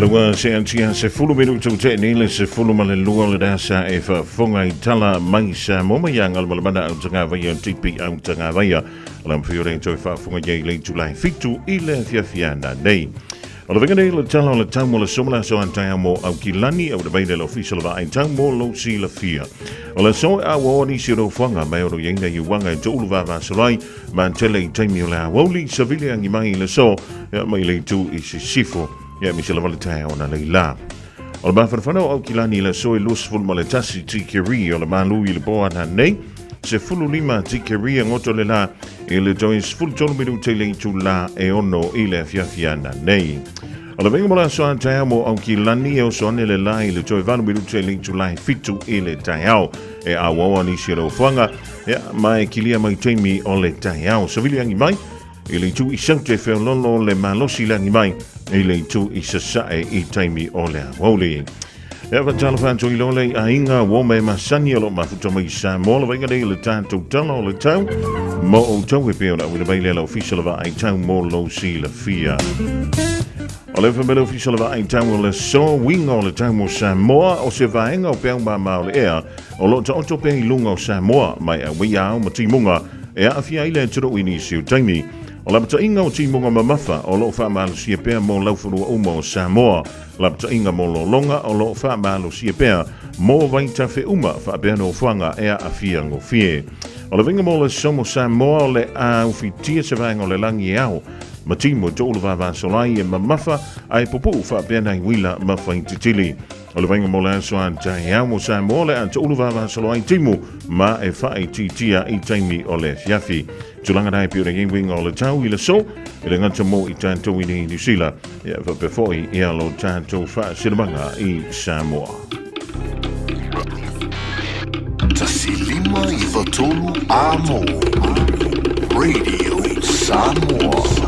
Lua se antia se fulu minutu te ni le se fulu ma le lua le dasa e faafofoga i tala mai Samoa mai ia Galumalemana au Tagavaia TP au Tagavaia. O le mawhio rei toi faafofoga iai le itula e fitu i le afiafi ana nei. O le vega nei le tala o le tau mo le somo le aso a taeao mo Aukilani au le vaile le ofisa o le vaai tau mo lou silafia. O le aso e aua o nisi o nofoaga mai o lo iaina i uaga e toulu vavasolai ma tele i taimi o le aoauli savili angi mai i le aso ia mai le itu i sisifo ia mi se lava le taeao na nei la. O le mafanafana o Aukilani i le aso e 21 tikeri o le malu i le po ana nei se fulu lima tikeri a ngoto le la i le toi 13 minute i le itu la e ono i le afiafi ana nei. O le venga mo le aso a taeao mo Aukilani e oso ane le la i le toe 8 minute i le itu la e fitu i le taeao. E auaua nisi o le ofoaga, ia, ma e kilia mai taimi o le taeao. Savili angi mai, i le itu i saute e feololo le malosi le angi mai, i le itu i sasae i taimi o le aoauli. E whatalofa atu i lole i aiga ua me masani o lo mafuta mai Samoa la vainga nei le tātou tala o le tau mo o tau e peo na uina mai le la ofisa la vaai tau mo lo silafia. O le whamele ofisa la vaai tau o le so winga o le tau mo Samoa o se vaenga o peau mama o le ea o lo taoto pea i lunga o Samoa mai a wei ao ma timunga e aafia ai le atunuu i nisi o taimi. O lapataiga o timuga mamafa o lo o faamalosia pea mo laufanua uma o Samoa. Lapataiga mo lologa o lo o faamalosia pea mo vaitafe uma faapea nofoaga e aafia gofie. O le uiga mo le aso mo Samoa o le a ufitia se vaega o le lagi e ao ma timu e toulu vavasolai e mamafa ae pupuu faapea nai uila ma faitetili. O le vaaiga mo le aso a taeao mo Samoa le a toulu vavasolo ai timu ma e faaitiitia i taimi o le afiafi. Tulaga na e pei ona i ai uiga o le tau i le aso e le gata mo i tatou i nei New Zealand, ia faapea foi i lo tatou faasilamaga i Samoa. 1 5 93 Amo Radio Samoa.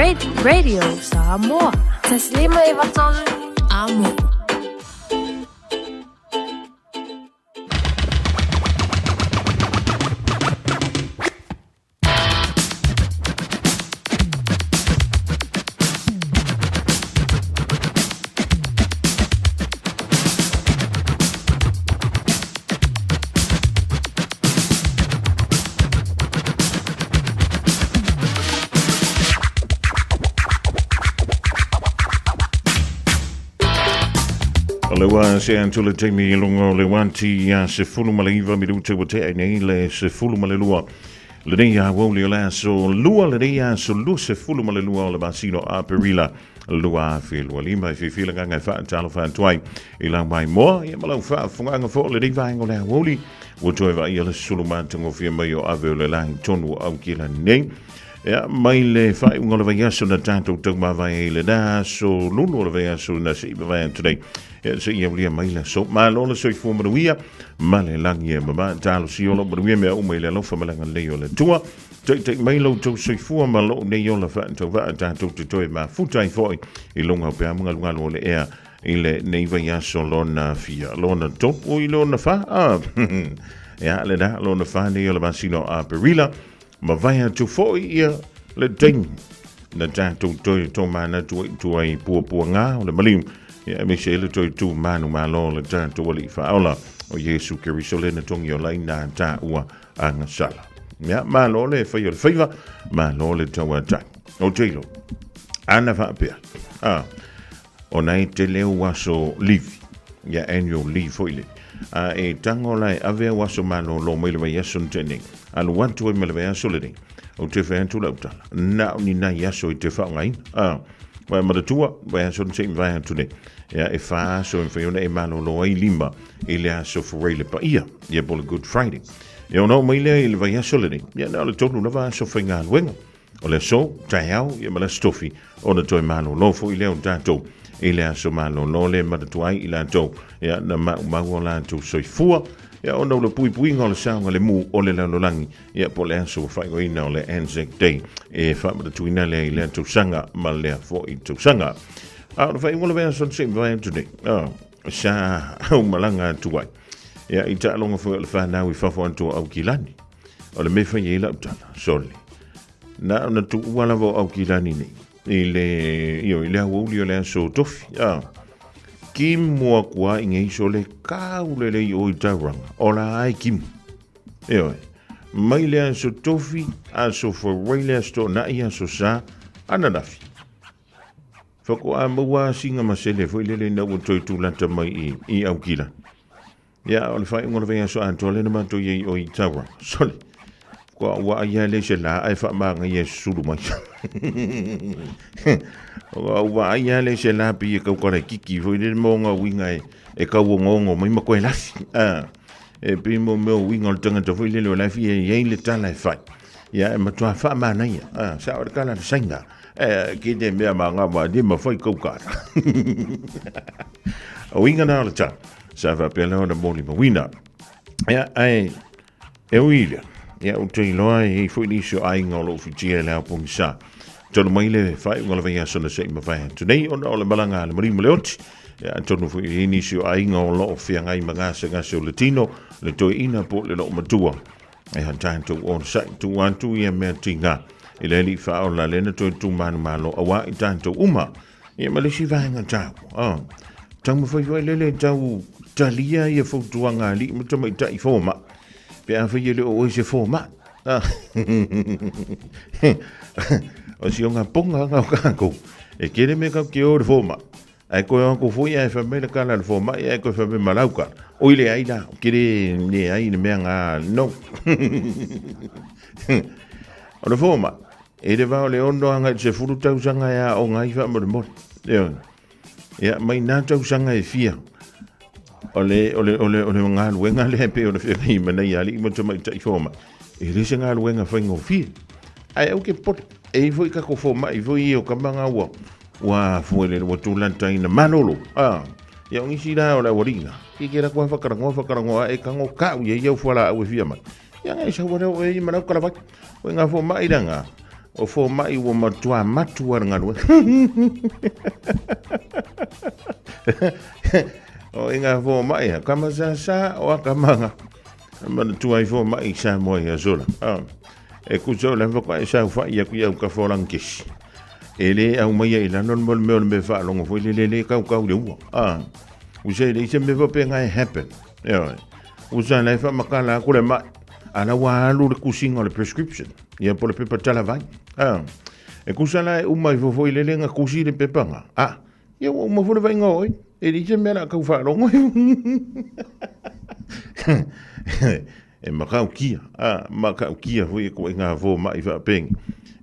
Radio Samoa. Taslima Ivatolu Amo. O le ua se atu le taimi i luga o le uati ia 19 minuta ua tea nei le 12. Lenei aoauli o le aso lua, lenei aso 22 o le masina o Aperila 2025. E fiafia le agaga e faatalofa atu ai i lau maimoa ia ma lau faafofogaaga foi o lenei vaega o le aoauli ua toe vaaia le sulu matagofie mai o ave o le la i tonu o Aukila nei. Ia, mai le faaiuga o le vaiaso na tatou taumavae ai lena aso lulu o le vaiaso na se i mavae atu nei. Ia, se i aulia mai le aso. Malo le soifua manuia ma le lagi e mama. Talosia o lou manuia mea uma i le alofa ma le agalelei o le Atua. Taitai mai lo outou soifua ma lou nei ola faatauvaa tatou te toe mafuta ai foi i luga o peamu galugalu o le ea i lenei vaiaso lona fia, lona topu i lona fa. Ah, ia, lena, lona fa nei o le masina o Aperila. Mavae atu foi ia le taimi na tatou toe tōmanatu ai tua i puapuaga o le maliu, ia aemaise ai le toe tū manumalo o le tatou Alii Faaola o Iesu Keriso le na togi ola ai nā tāua agasala. Ia, malo le fai o le faiva, malo le tauatai. O Taylor, ana faapea, ah, ona e tele ou aso livi, ia annual leave foi le. A e tango la e ave au aso malōlō mai le vaiaso na tea nei, alu atu ai ma le vaiaso lenei, ou te fai atu lau tala, na o ni nai aso i te faaaogaina. A, wae manatua, vaiaso na se i mavae atu nei, ia e whā aso e mawhai ona e malōlō ai lima i le aso Furai le paia, ia po le Good Friday. Ia ona oo mai lea i le vaiaso lenei, ia na o le tolu lava aso faigaluega. O le aso, taeao, ia ma le aso tofi, ona toe malōlō foi lea o tatou i le aso malōlō le manatua ai i latou, ia na maumau o latou soifua, ia ona o le puipuiga o le saogalemu o le lalolagi, ia po o le aso ua faaigoaina o le Anzac Day, e faamanatuina lea i lea tausaga ma lea foi tausaga. A o le faaiuga o le vaiaso na se i mavae atu nei, sa aumalaga atu ai, ia i taaloga foi o le fanau i fafo atu o Aukilani. O le mea fai ai lau tala, sole. Na ona tuua lava o Aukilani nei, i le, io, i le aoauli o le aso tofi. Ah. Kimu aku a inge iso le kau le lei o i tauranga. O la ai kimu. E oe. Mai le aso tofi, aso whawai le aso to'ona'i, aso sa, ananafi. Whakoa maua singa masele foi lele ina ua toe tūlata mai i, i Aukilani. Ia, o le faaiuga o le vaiaso atoa lea na matou i ai o i Tauranga. Sole, kua ua ai lava lea i se la ae faamagaia e susulu mai. Ua ua ai lava lea i se la pei e kaukalaikiki foi lele mo ngā uiga e, e kauongoongo mai ma koe lafi. Ah, e pei mo mea o uiga o le tangata foi lele o lafi e i ai le tala e fai. Ia, e matua faamanaia. Ah, sa o le kala le sainga. E, ki te mea ma ngā wā, ni ma whai kaukara. O uiga nā o le tala. Sa faapea lea ona molimauina. Ia, ae, e ui lea, ia, ou te iloa e i ai foi nisi o aiga o lo o fitia i le ao pogisa. Talu mai le faaiuga o le vaiaso na se i mavae atu nei, ona o le malaga a le maliu ma le oti. Ia, atonu foi e i ai nisi o aiga o lo o feagai ma gasegase o le tino, le toeaina po o le loomatua. E ha tatou onosai, tuu atu ia mea tiga i le Alii Faaola lea na toe tumanumalo auā i tatou uma. Ia ma le isi vaega taua, ah, taumafai foi lele tau talia ia fautuaga a alii ma tamaitai fomai, pe afai e le o oe se fomai. Ah. O si o ngā ponga ngā o kākou, e kere me kau ke o le fomai. Ae koe o ako foi ae whai mai le kala le fomai, ae koe whai mai ma lau kala. Oi le ai la, kere ne ai le mea ngā no. O le fomai, E le va o le ono anga i te sefulu tausaga e aoga ai faamolemole. Ioe. Ia, mai nā tausaga e fia. O le, o le, o le, o le galuega lea e pei ona feagai ma nai alii ma tamaitai fomai. E le se galuega faigofie. Ae aua ke popole. E i ai foi kako fomai foi ia o kama ua, ua fua le ua tūlataina malolo. Ah, ia o nisi la o le aualii Ki ke la kua whakarangoa, whakarangoa e kango kau ia i au fualaau e fia mai. Ia ngai sau leo e i ma lau kalavai. Ko ngā fomai la ngā. O fomai ua matua matu a le galuega. O inga fomai a kama sa sa o akamanga. Manatua ai fomai i Samoa i aso la. E kusa o le faatoa e saofai aku i au kafa o kesi. E le au mai i lalo le mea o le mea faalogo foi le le kaukau le ua. Usa e leai se mea faapena e happen. Ioe. Usa la e faamatala atu le mai. A la ua alu le tusiga o le prescription. Ia po o le pepa talavai. E tusa la e uma ifo foi lele na tusi le pepa na. Ia ua uma foi le vaaiga o oe. E leai se mea o le a tau faalogo. E matautia, matautia foi e ituaiga fomai faapeni.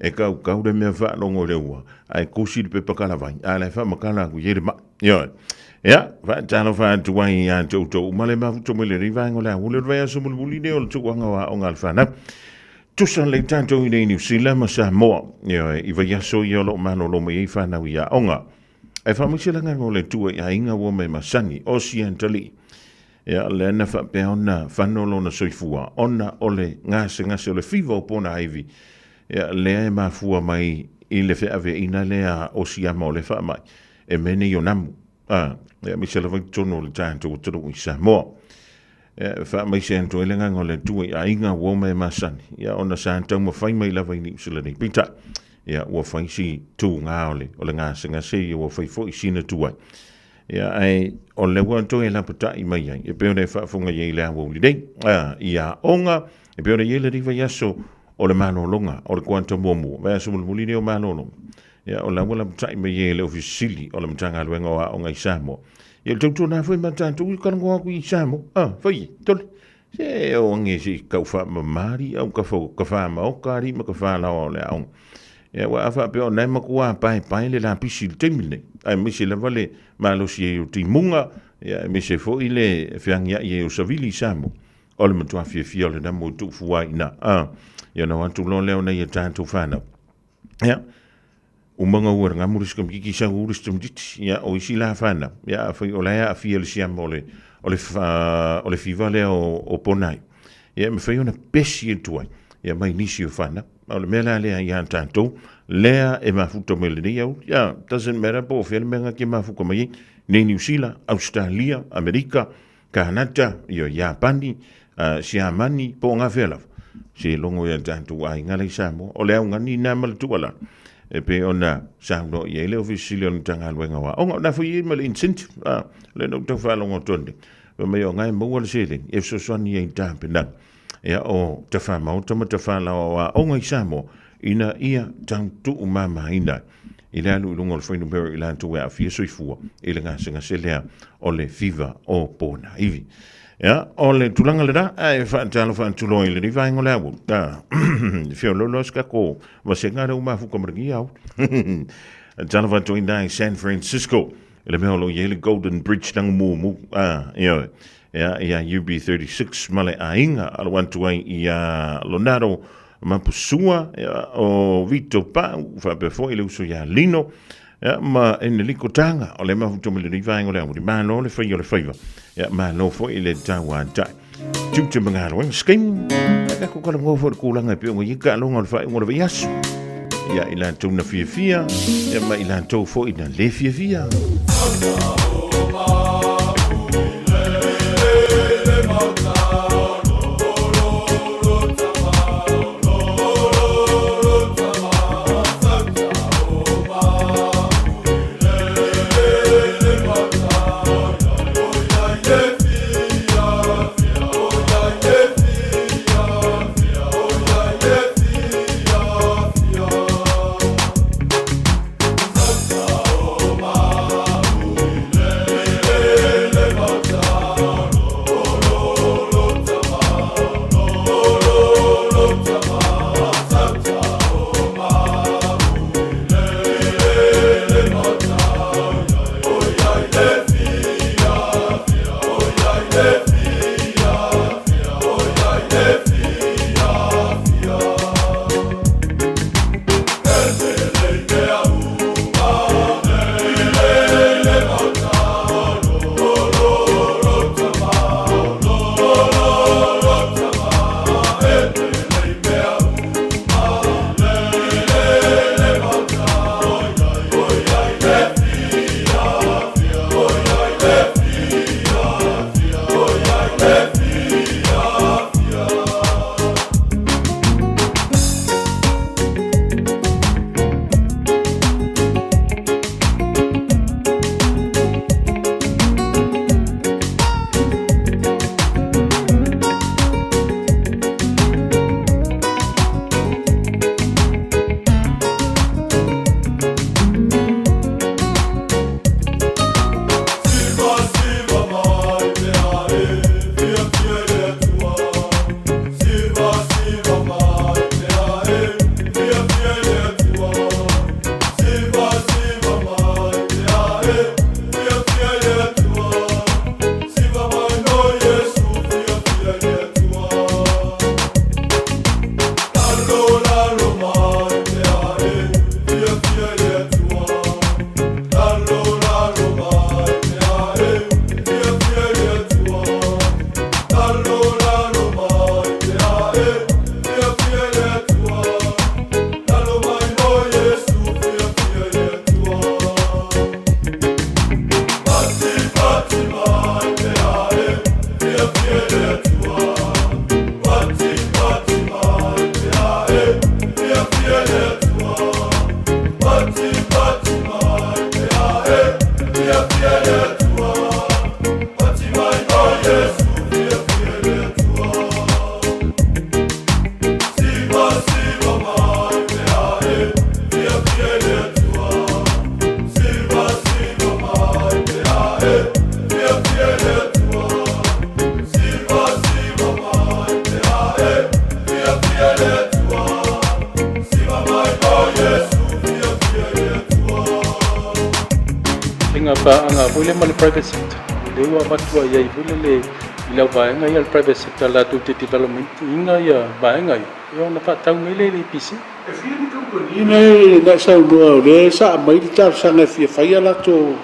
E kaukau le mea faalogo i le ua, ae tusi le pepa talavai, a o la e faamatala atu i ai le mai. Ioe. Ia, faatalofa atu ai ia te outou uma le mafuta mai lenei vaega o le auli o le vaiaso mulimuli lea o le tauaga o aoga a le fanau. Tusa lelei tatou i nei Niu Sila ma Samoa, ioe, i vaiaso ia o lo o malolo mai ai fanau i aoga. Ae faamaise le agaga o le Atua i aiga ua mai masani, o Siatalii. Ia, lea na faapea ona fano lona soifua, ona o le gasegase o le fiva o pona ivi, ia, lea e mafua mai i le feaveaiina lea o siama o le faamai, e mea nei o namu, a, ia, aemaise lava i totonu o le tatou atunuu i Samoa. Ia, e faamaise atu ai le agaga o le Atua i aiga ua oma e masani, ia, ona sa taumafai mai lava i Niu Sila nei. Peitai, ia, ua fai si tugā o le gasegase, ia, ua fai foi sina tuai. Ia, ae o lea ua toe lapatai mai ai, e pei ona e faafofoga i ai i le aoauli nei, i aoga, e pei ona i ai le vaiaso o le malologa, o le kuata muamua, vaiaso mulimuli lea o malologa. Ia, o la ua lapatai mai ai e le Ofisa Sili o le Matagaluega o Aoga i Samoa. Ia, o le tautuana foi ma tatou i talanoa atu i Samoa. Ah, fai e, tole. Se o ange se i tau faamamali au ka wha maoka ari ma ka whālaoa o le aoga. Ia, ua a faapea o nae matua paepae le lapisi i le taimi lenei. Aemaise lava le malosi ai o timuga, ia, aemaise foi le feagiai ai o savili i Samoa. O le matua fiafia o le namo i tuufua ai ina. Ia, na o atu loa lea o nai a tatou whanau. Ia, umaga ua ngamu le sikamikiki sau le sikamikiti. Ia, o isi la whanau. Ia, a whai o la aafia le siama o le, o le, o le fiva lea o ponai. Ia, e mawhai ona pesi e tuai. Ia, mai nisi o whanau. O le mea la lea ia tatou, lea e mafuta mai lenei au. Ia, doesn't matter po o fea le mea nga ke mafuta mai ai. Nei Niu Sila, Australia, Amerika, Kanata, ia Iapani, Siamani, po o ngā whea lava. Se longo ia tatou aiga lei Samoa. O le augani nā ma le tuualalo. E pei ona saunoa i ai le Ofisa Sili o le Matagaluega o Aoga. O nā foi i ma le incentive. Le na ou tau faalogo atu nei. Fai mai o ngā e maua le seleni e fesoasoani ai i tapenaga. Ia o tafamaota ma tafalaoa o aoga i Samoa ina ia tautuumamaina i le alu i luga o le fuainumera i latou e aafia soifua i le gasegase lea o le fiva o ponaivi. Ia, o le tulaga lena, ae faatalofa atu loa i lenei vaega o le aoauli. Feoloolo se tatou vasega lea ua mafuta ma lenei aoauli. Talofa atu ai na i San Francisco, i le mea o lo o i ai le Golden Bridge Langumumu, ioe, ia, ia UB36 ma le aiga alo atu ai ia Leonardo Mapusua, ia, o Vito Pau, faapea foi le uso ia Lino, ia, ma Eneliko Taga, o le mafuta mai lenei vaega o le aoauli. Malo le fai o le faiva, ia, malo foi le tauatai. Tiute ma galuega, skeim, ia tatou talanoa foi i le tulaga e pei ona i ai taaloga o le faaiuga o le vaiaso. Ia, i latou na fiafia, ia, ma i latou foi na le fiafia. paaga foi lea ma le private sector, lea ua avatu ai ai foi lele i le auvaega ia a le private sector latou te development ina ia vaega ia, ia ona faatau mai lea i le EPC. E fia ni kamupani na e saunoa o lea sa aumai le talosaga e fia fai a latou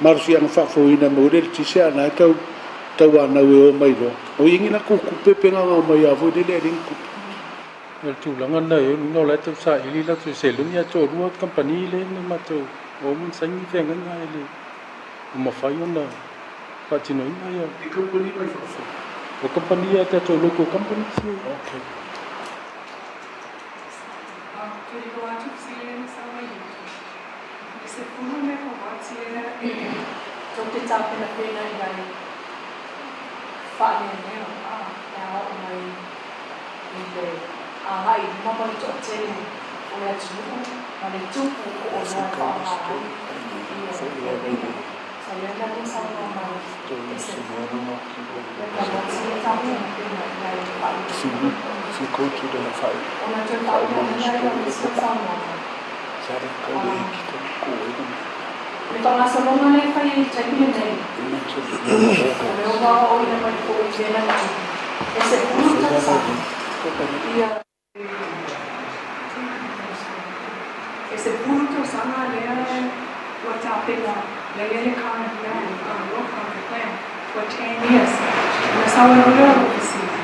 malosiaga faafouina e maua ai le eletise a o na e tau tauanau e o mai loa. O i ai ni latou tupe pe na ona omai lava foi lele e leai ni tupe? O le tulaga lena i luga o la e tau saili latou seleni ae toalua kamupani lea na matou o ma saini feagaiga ae le o mafai ona faatinoina ia. Ni kamupani mai fafo? O kamupani a tatou local companies ia. Okay. E 10 megawatts lea e tou te tapenapena i ai faaleoleo pe a oo mai i le agai i luma ma le toatele o le atunuu ma le tupu o oloa e faaaoga ai ia uila. So lea la ua saunoa mai e 10 megawatts lea e tapenapena i ai faaleoleo. Ona toe faauigaina ai lau isi saunoaga. Le faagasologa lea e fai ai i le taimi lenei, o lea ua aoaoina mai foi i lena itu, e 10 tausaga ia, e 10 tausaga lea ua tapena, lea e i ai le current plan, your current plan for 10 years, ona sau ai loa lea o lou fesili.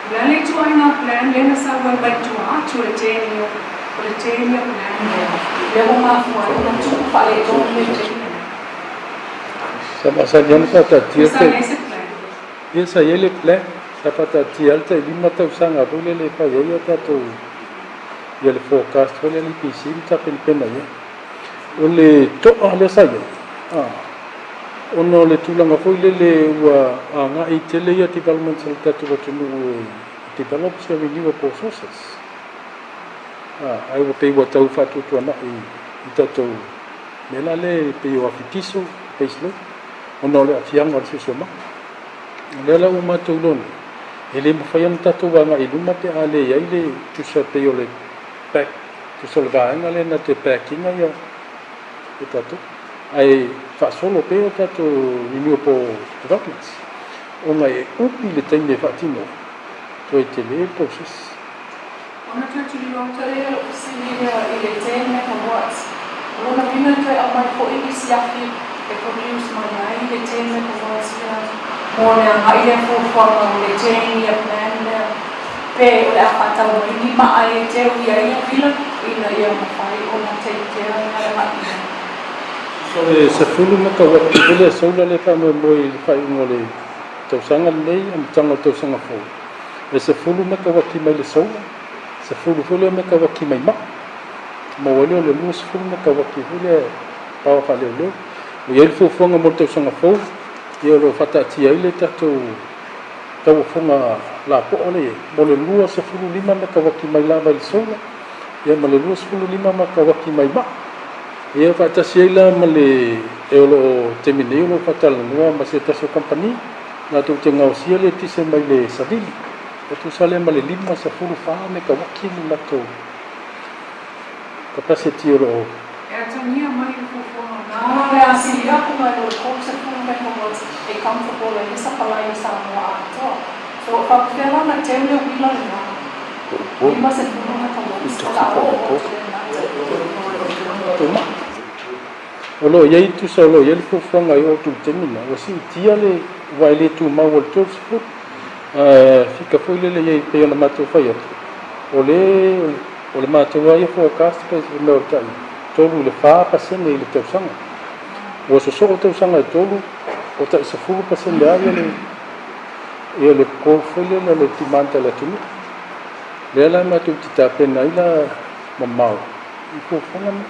O le a le ituaiga plan lea na sau ai mai tua atu o le ten year, o le ten year plan lea, lea ua mafua ai ona tupu faaletonu le taimi lenei? Sa masani lava ona faataatia Sa i ai se plan? Ia sa i ai le plan, sa faataatia lava le tai 5 tausaga foi lele e fai ai a tatou ia le forecast foi lea a le EPC ma tapenapena i ai. O le to'a lea sa i ai, ona o le tulaga foi lele ua agai tele ia developments a le tatou atunuu e develop sia renewable sources, ae ua pei ua tau faatuatuanai i tatou mea la lea e pei o afi diesel, base load, ona o le aafiaga o le siosiomaga. O lea la ua matou iloa nei, e le mafai ona tatou agai i luma pe a le i ai le tusa pei o le back, tusa o le vaega lea na te back ina ia tatou, ae faasolo pea tatou renewable developments, ona e umi le taimi e faatino ai, toe tele le process. Ona toe tulilo atu ai lea lou fesili lea i le 10 megawatts. O lona uiga e toe aumai foi nisi afi e produce mai ai le 10 megawatts lea mo le agai lea fuafuaga o le 10 year plan lea pe o le a faatau mai ni maa e teu i ai ia uila ina ia mafai ona take care ma le agai i ai. So le 10 megawatts foi lea solar lea e faamoemoe i le faaiuga o le tausaga lenei amataga o le tausaga fou. E 10 mekawati mai le solar, 10 foi lea mekawati mai maa. Maua ai lea o le 20 mekawati foi lea power faaleoleo. Ua i ai le fuafuaga mo le tausaga fou, ia o lo o faataatia ai le tatou tauofoga lapoa lea i ai, mo le 25 mekawati mai lava i le solar, ia ma le 25 mekawati mai maa. Ia faatasi ai la ma le e o lo o taimi nei o lo o faatalanoa ma se tasi o kamupani latou te gaosia le eletise mai le savili, e tusa lea ma le 54 mekawati le latou capacity o lo o. E atagia mai le fuafuaga na le asili aku nai lo le 30 megawatts e comfortable ai le sapalai o Samoa atoa. So e faapefea la ona teu le uila lena 50 megawatts o le a oo atu lena taimi. O lo o i ai, tusa o lo o i ai le fuafuaga e oo atu i le taimi lena, ua siitia le aua e le tumau o le 30, ae fika foi lele i ai pei ona matou fai atu, o le o le matou lava ia forecast pe se mea o le tai 3 i le 4% i le tausaga. Ua sosoo tausaga e 3, o tai 10% lava ia le ia le growth foi lele o le demand a le atunuu. Lea la matou te tapena ai la mamao i fuafuaga nei.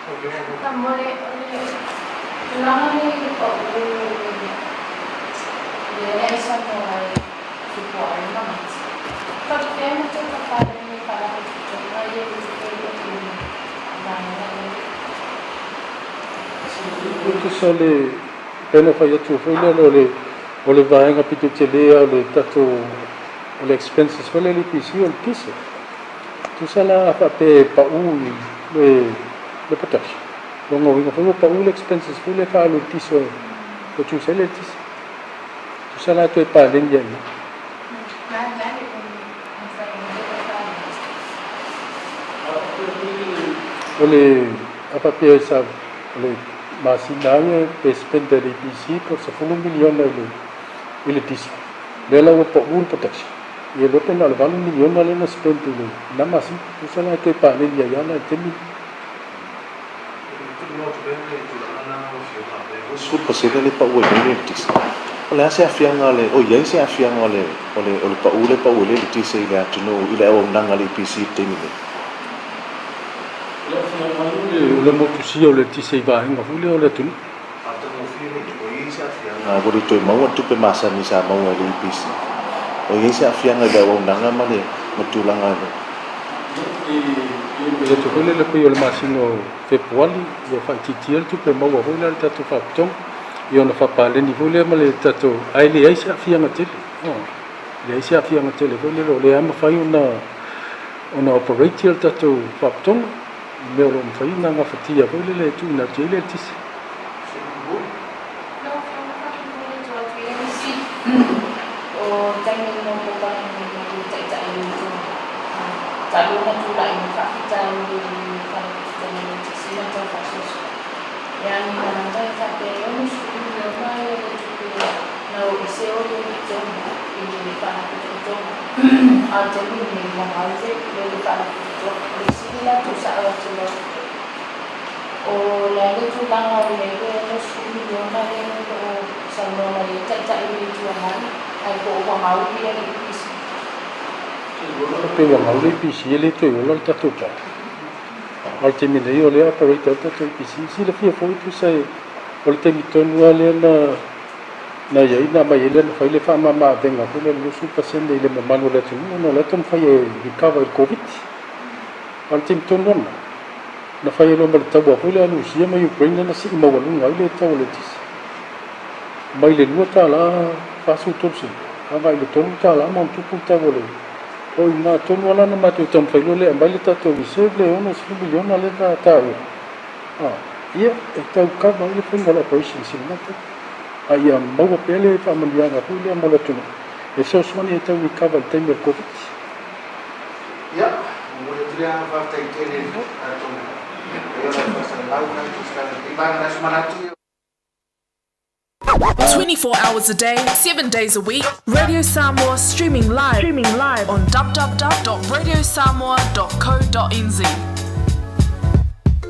Faamolemole, o le tulaga lea i le pau lea na e saunoa ai i Puaai ma Mati, faapefea ona toe papalagi e Faalapotopotoga ia i totonu o le vaega lea? Tusa o le pei ona fai atu foi lea o le o le vaega pito tele lava o le tatou o le expenses foi lea i le EPC o le diesel. Tusa la a faapea e pau i le production, Lona uiga foi ua pau le expenses foi lea e faaalu i le tiso e produce ai le eletise. Tusa la e toe paleni ai i ina. O le a faapea e sa o le masina lava ia pe spend e le EPC po o le sefulu miliona i le i le diesel. Lea la ua pau le production. Ia iloa pe na o le valu miliona lea na spend i le na masina. Tusa la e toe paleni ai lava la i le taimi lea. 20% lea e pau ai nei le eletise. O le a se aafiaga o le, o i ai se aafiaga o le, o le, o le pau lea e pau ai le eletise i le atunuu i le auaunaga a le EPC i le taimi nei? O le aafiaga o le, o le motusia o le eletise i vaega foi lea o le atunuu. Faatagofie le itu, o i ai se aafiaga ua le toe maua le tupe masani sa maua e le EPC? O i ai se aafiaga i le auaunaga ma le, ma tulaga i le. E manatu foi lele pei o le masina o Fepuali ia faaitiitia le tupe maua foi lea a le tatou faapitoga ia ona faapaleni foi lea ma le tatou ae leai se aafiaga tele leai se aafiaga tele foi lele o lea lava e mafai ona ona operate le tatou faapitoga i mea o lo o mafai ona gafatia foi lele e tuuina atu i ai le eletise. Lau Afioga faamolemole tuu atu i ai nisi o taimi mo polokalame mai le Taitai o Itu talu ona tulai mai faafitauli i le Faalapotopotoga o le ETC ma le tau faasoasoa. Ia ni malaga e faapea e 60 miliona ia le tupe na o ese o le tonu i le Faalapotopotoga a o le taimi lenei ua gau le Faalapotopotoga. O le fesili la tuusao atu i lau Afioga. O le a le tulaga o i ai le 60 miliona lea o lo o saunoa mai ai le Taitai o le Itu Agai, ae po o ua gau ia le EPC? Pe ua gau le EPC e le toe ola le tatou tala. A o le taimi nei o lea e operate ai le tatou EPC. Silafia foi tusa o le taimi tonu lava lea na na i ai na aumai ai lea na fai le faamama avega foi lea i le 20% i le mamalu o le atunuu ona o la e taumafai e recover i le Koviti. A o le taimi tonu lava lena, Na fai ai loa ma le taua foi lea a Lusia ma Ukraine lea na sii maualuga ai le tau o le eletise mai le $2.43 sene agai i le $3 ma ona tupu le tau o le O i ina tonu lava la na matou taumafai loa lea e aumai le tatou reserve lea e $60 miliona lea na taua a ia e tau cover ai le faiga o le operations i lena taimi a ia maua pea le faamanuiaga foi lea mo le atunuu e fesoasoani ai e tau recover i le taimi o le Koviti. Ia, momoli atu le agaga faafetai tele i le tatou paia o le Faasalallau na i vaega na manatu ia. 24 hours a day, 7 days a week. Radio Samoa streaming live, streaming live on www.radiosamoa.co.nz.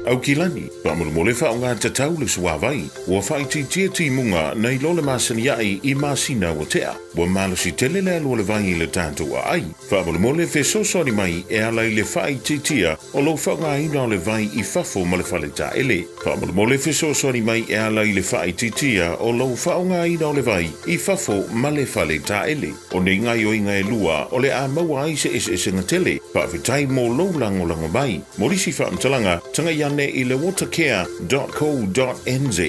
Aukilani, faamolemole faaaoga tatau le suavai. Ua faaitiitia timuga nai lo le masani a'i i masina ua tea. Ua malosi tele le alu o le vai i le tatou aai. Faamolemole fesoasoani mai e ala i le faaitiitia o lou faaaogaina o le vai i fafo ma le fale taele. Faamolemole fesoasoani mai e ala i le faaitiitia o lou faaaogaina o le vai i fafo ma le fale taele. O nei gaoioiga e lua o le a maua ai se eseesega tele. Faafetai mo lou lagolago mai. Mo nisi faamatalaga, tagai ane i le watercare.co.nz.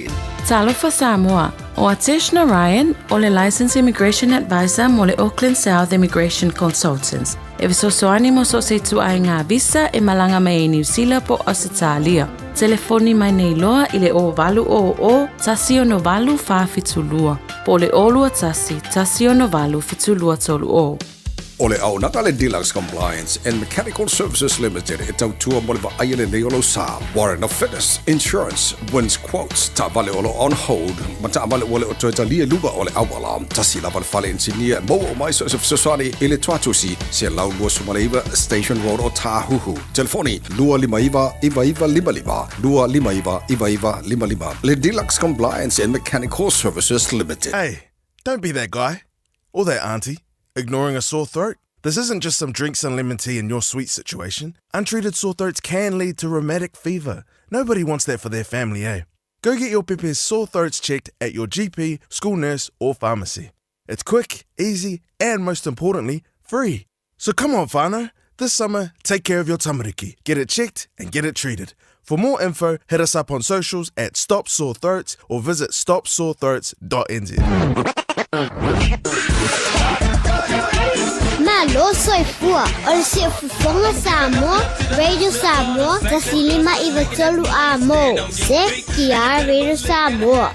Talofa Samoa, ʻO Atesh Narayan, o le Licensed Immigration Advisor mo le Auckland South Immigration Consultants, e fesoasoani mo so o se ituaiga visa e malaga mai ai Niu Sila po o Ausetalia. Telefoni mai nei loa i le 0800 168 472 po o le 021 168 7230. O le auaunaga a le Deluxe Compliance and Mechanical Services Limited e tautua mo le vaaia lelei o lou sa, Warrant of Fitness, Insurance, Wins Quotes, taavale o lo o on hold, ma taavale ua le o toe talia i luga o le auala. Tasi lava le fale inisinia e maua uma ai so o se fesoasoani i le Tuatusi, 129 Station Road o Tāhuhu. Telefoni, 259 9955, 259 9955. Le Deluxe Compliance and Mechanical Services Limited. Hey, don't be that guy. Or that auntie, ignoring a sore throat. This isn't just some drinks and lemon tea in your sweet situation. Untreated sore throats can lead to rheumatic fever. Nobody wants that for their family, eh? Go get your pepe's sore throats checked at your GP, school nurse, or pharmacy. It's quick, easy, and most importantly, free. So come on, whānau. This summer, take care of your tamariki. Get it checked and get it treated. For more info, hit us up on socials at Stop Sore Throats or visit stopsorethroats.nz. Malo. Soifua o le Siufofoga Samoa, Radio Samoa, 105 93 Amo. CTR Radio Samoa.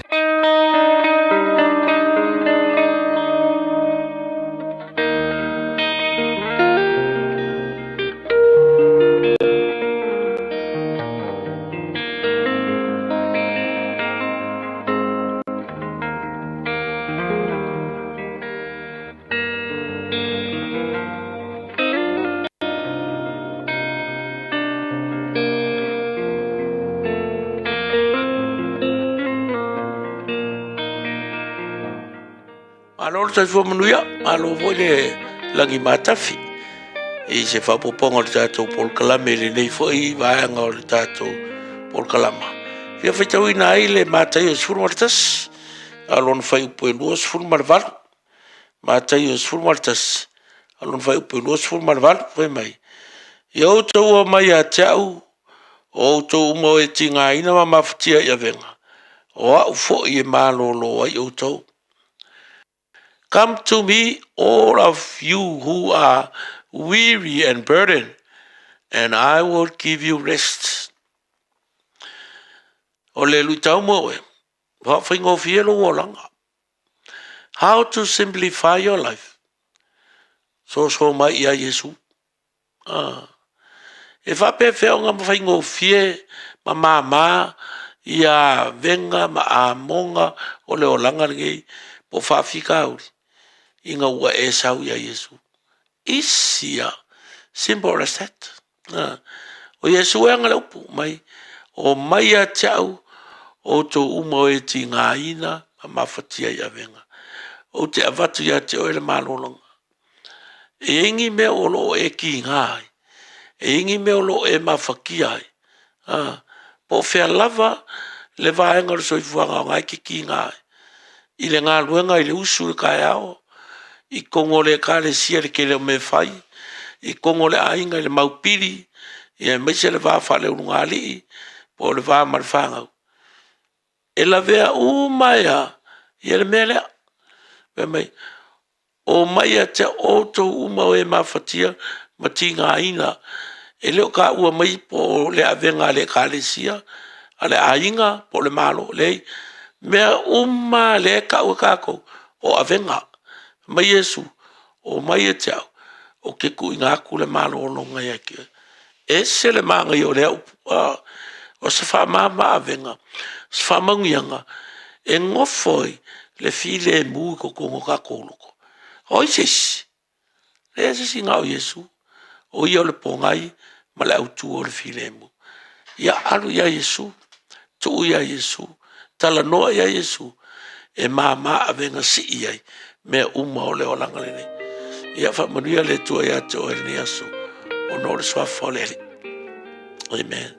Malo le soifua manuia, malo foi le lagi matafi i se faaopoopoga o le tatou polokalame i lenei foi vaega o le tatou polokalama. Fia faitauina ai le Mataio 11, a o lona fuaiupu e 28. Mataio 11, a o lona fuaiupu e 28, fai mai, Ia outou omai ia te au, o outou uma o e tigaina ma mafatia i avega, o au foi e malōlō ai outou. Come to me, all of you who are weary and burdened, and I will give you rest. O le luitau mo oe, faafaigofie lou olaga. How to simplify your life. Soso mai ia Iesu. Ah. E faapefea ona faigofie ma māmā ia avega ma amoga o le olaga lenei po o faafitauli ina ua e sau ia Iesu. Easy a. Simple as that. Ah. O Iesu e aga le upu mai, o mai ia te au outou uma o e tigaina ma mafatia i avega. Ou te avatu ia te oe le malologa. E i ai ni mea o lo o e kīnā ai, e i ai ni mea o lo o e mafatia ai, ā, po o fea lava le vaega o le soifuaga o na e te kīnā ai, i le galuega i le usu i le taeao, i totonu o le Ekalesia i le tele o mea e fai, i totonu o le aiga i le mau pili, aemaise le va faaleulugalii po o le va ma le fanau. E lavea uma ai lava ia le mea lea. Fai mai, Omai ia te outou uma o e mafatia ma tigaina, e le o taua mai po o le avega a le Ekalesia, a le aiga po o le Malo, leai, mea uma lava lea e tau e tatou o avega. Fai mai Iesu, Omai ia te au, ou te tuuina atu le malologa ia te oe. Ese le manaia o lea upu, o se faamama avega, se faamanuiaga e nofo ai le filemu i totonu o tatou loto. O ai se isi? Leai se isi na o Iesu, o ia o le pogai ma le autu o le filemu. Ia alu ia Iesu, tuu ia Iesu, talanoa ia Iesu, e māmā avega sii ai mea uma o le olaga lenei. Ia faamanuia le Atua ia te oe lenei aso, ona o le suafa o le Alii. Amen.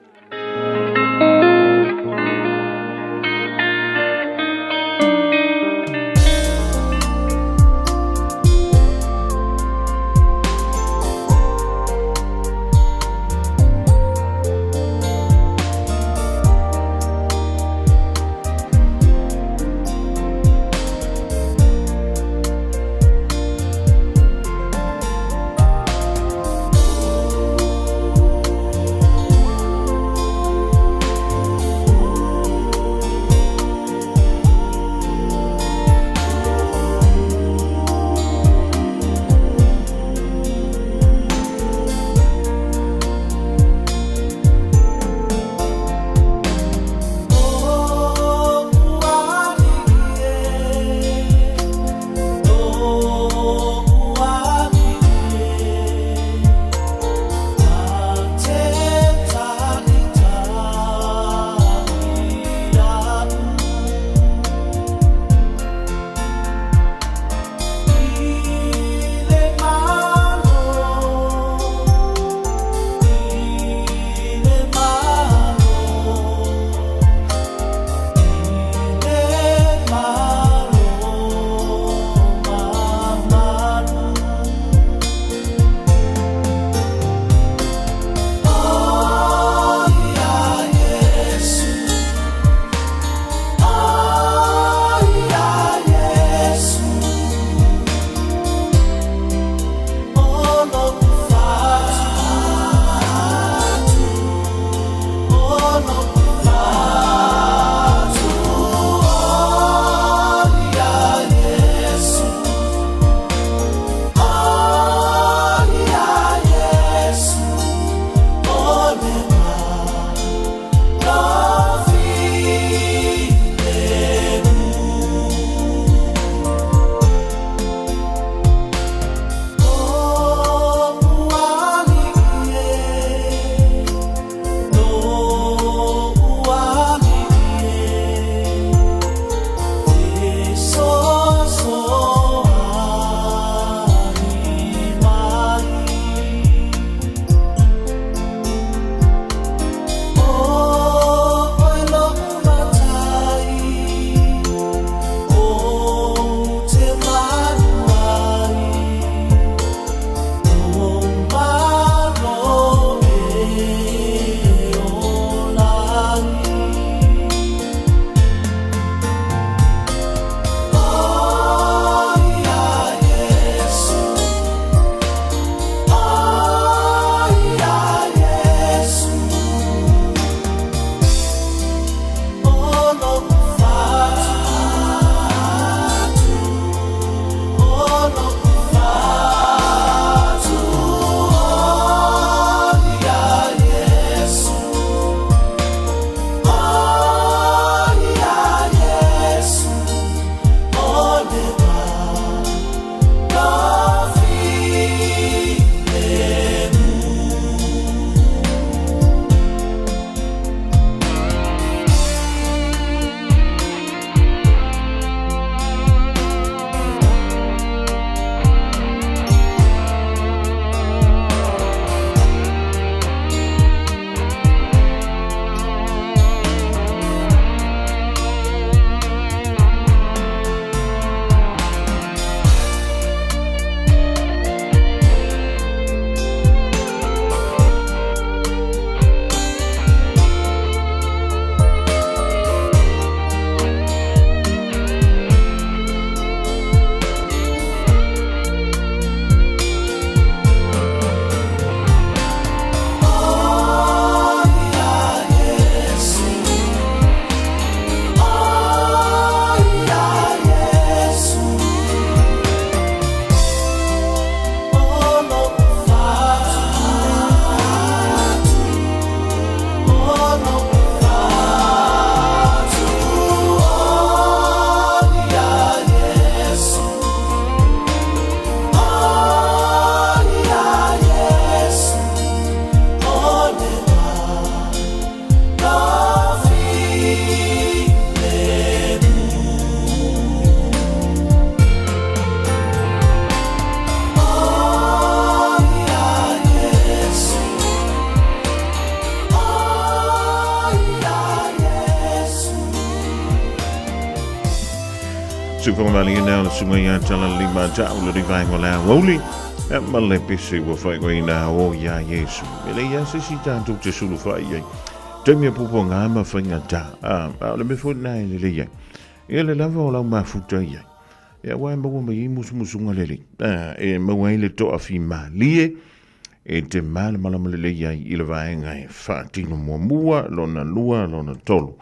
Sufangamalina o le susuga ia Talalima Tau le rivaenga o le aoauli ma le pese ua faaigoaina o iā Iesu. E leai lava se isi tatou te sulufai i ai. Taimi e puapuaga ma faigata, a o le mea foi lena e lelei ai. Ia le lava o lau mafuta i ai. Ia aua e maua mai ai musumusuga lelei. E maua ai le toafimalie e te malamalama lelei ai i le vaega e faatino muamua, lona lua, lona tolu,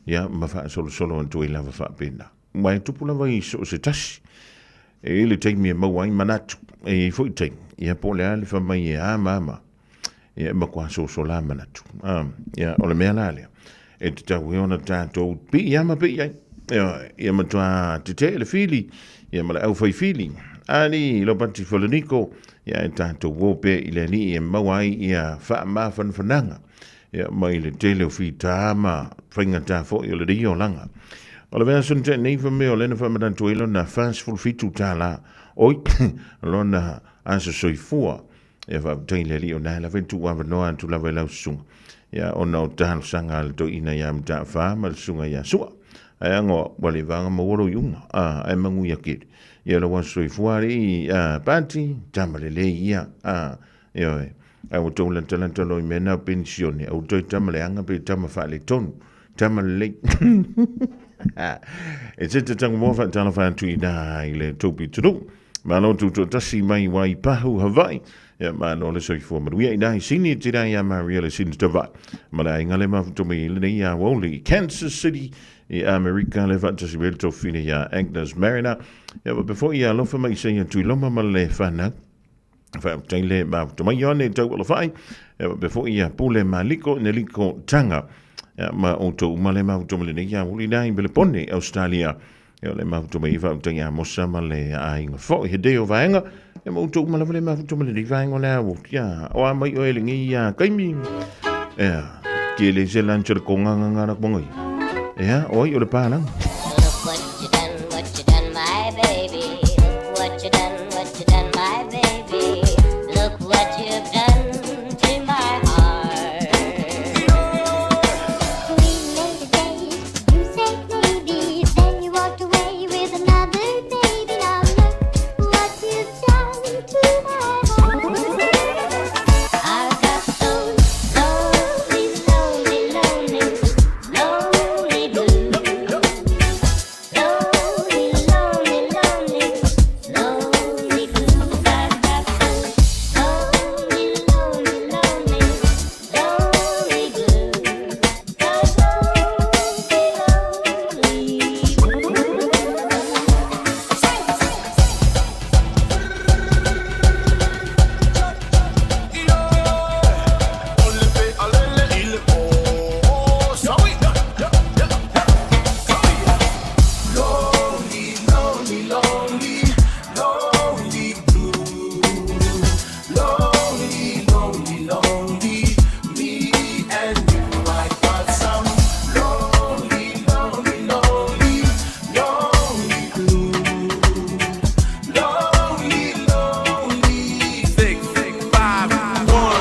ia ma faasolosolo atu ai lava faapena. Aua e tupu lava i so o se tasi, e i ai le taimi e maua ai manatu, e i ai foi taimi, ia po o le a le fai mai e a ma a ma, ia e matua soso la manatu. Ia, o le mea la lea, e tatau ai ona tatou piiama pea i ai. Ioe, ia matua tetee le fili, ia ma le aufai fili. Alii Lopati Falaniko, ia e tatou o pea i le Alii e maua ai ia faamafanafanaga, ia mai le tele o fita ma faigata foi o lenei olaga. O le vaiaso na tea nei fai mai o lea na faamanatu ai lona $47, oi, lona aso soifua. Ia faafetai i le Alii o lena lava e tuu avanoa atu lava i lau susuga, ia ona o talosaga a le toeaina ia Mataafa ma le susuga ia Sua. Ae ago ua leva ona maua lou iuga, a, ae manuia tele. Ia lou aso soifua alii, a, Pati, tama lelei ia, a, ioe. Ae ua tou latalata loa i mea na o penisione, aua toe tama leaga pe tama faaletonu, tama lelei. E te te tango moa faatalofa atu i na i le tou pitonuu. Malo tutoatasi mai Waipahu, Hawaii. Ia malo le soifua manuia i nai sini te rā ia Maria le sini tawai. Ma le aiga le mafuto mai i lenei ia Woli, Kansas City i Amerika le faatasi mai le tofine ia Agnes Mariner. Ia wa before ia alofa mai se ia Tuiloma ma le whanau. Whaafetai le mafuto mai ane tau alawhai. Ia wa before ia Pule Maliko ne liko tanga. Ia ma o tau uma le mafuto mai lenei ia Woli nai Melepone, Australia. E o le mafuta mai faafetai ia Mosa ma le aiga foi he deo vaega e ma outou uma lava le mafuta mai lenei vaega o le ao ia o a mai oe lenei ia kaimi ea ke le se lancha le konga nga la konga ea o ai o le pālanga. Look what you done, what you done, my baby. Look what you done, what you done, my baby. Look what you've done to my heart. We made a date, you said maybe, then you walked away with another baby. Now look what you've done to my heart. I've got those lonely, lonely, lonely, lonely blues. Lonely, lonely, lonely, lonely blues. I've got those lonely, lonely, lonely, lonely blues. Those lonely, lonely blues. Lonely, lonely, lonely, lonely blue. Lonely, lonely, lonely, me and you. I got some lonely, lonely, lonely, lonely blue. Lonely, lonely. 6, 5, 1.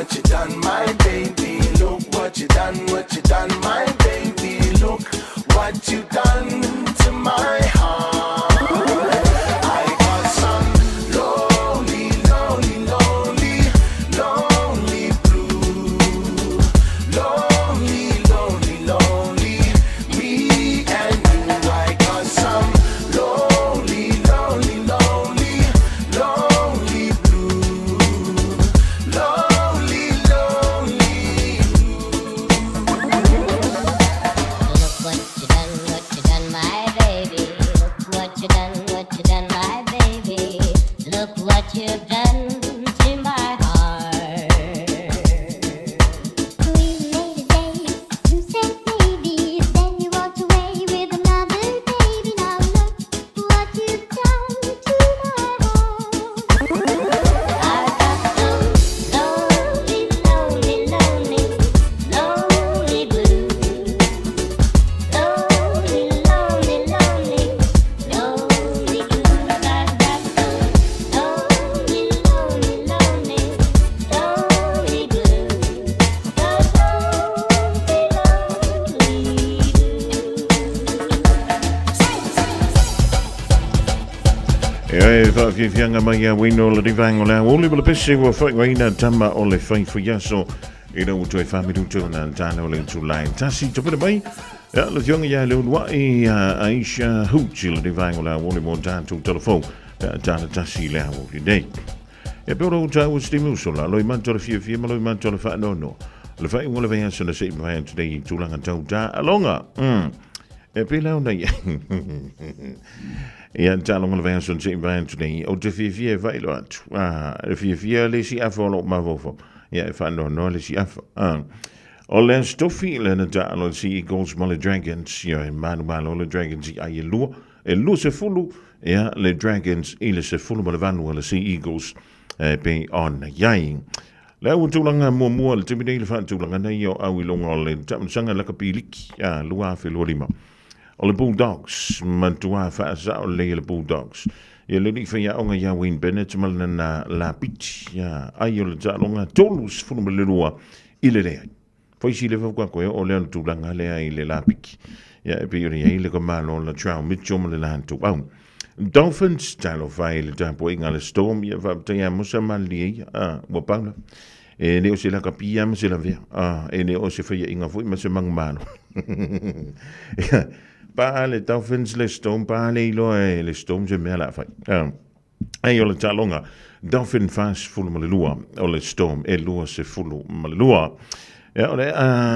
what you done, my baby. Look what you done, what you done, my baby. Look what you done to my heart. I got some lonely, lonely, lonely, lonely blue. Lonely, lonely, lonely, me and you. I got some lonely, lonely, lonely, lonely blue. Lonely, lonely Look what you done, what you done, my baby. Look what you done, what you done, my baby. Look what you've done to my heart. We made a day, you said maybe, then you walked away with another baby. Now look what you've done to my heart. I've got some lonely, lonely, lonely, lonely blues. Lonely, lonely, lonely, lonely blues. I've got some lonely, lonely, lonely, lonely blues. The lonely, lonely E ai whaafiafiaga mai ia Wayne o le Rivaenga o le Aouli ma le pese ua faaigoaina tama o le faifaiaso i lau toe faamilutu na tala o le itulai tasi topena mai ia le afioga ia Leuluai Aisha Hooch i le Rivaenga o le Aouli mo tatou talafou pe a tala tasi i le aoauli nei. E pe ora o tāua Steve Usola, loi matua le fiafia ma loi matua le whaanono. Le whai unga le vaiaso na sei mawhai atu nei i tūlanga tau tā alonga. E pe lau nei. Ia tālonga le vaiaso na sei mawhai atu nei. O te fiafia e whailo atu. Ah, le fiafia le si afa o loo mawofo. Ia e whaanono le si afa. Ah. O le aso tofi le na taalo le Sea Eagles ma le Dragons, ia e manumalo le Dragons i ai e lua, e 20 ia le Dragons i le 18 a le Sea Eagles e pei ona iai. Le au tulaga muamua le taimi nei le faatulaga nei o au i luga o le taamilosaga lakapi liki a 2025. O le Bulldogs, matua faasao lelei e le Bulldogs. Ia le alii faiaoga ia Wayne Bennett ma lana lapiti, ia ai o le taaloga 32 i le leai. Faisi le fau kako e o lea le tulaga lea i le lapiki. Ia e pei ona i ai le kamalo o Latrell Mitchell ma le latou au. Dolphins, talofa e le tapuaiga a le Storm, ia faafetai a Musa malilie ia, a, ua pau lava. E le o se lakapi ia ma se lavea, a, e le o se faiaʻiga foi ma se manumalo. Ia, pa le Dolphins le Storm, pa le iloa e le Storm se mea la fai. A, ai o le taaloga, Dolphin 42, o le Storm e 22. Ia, o le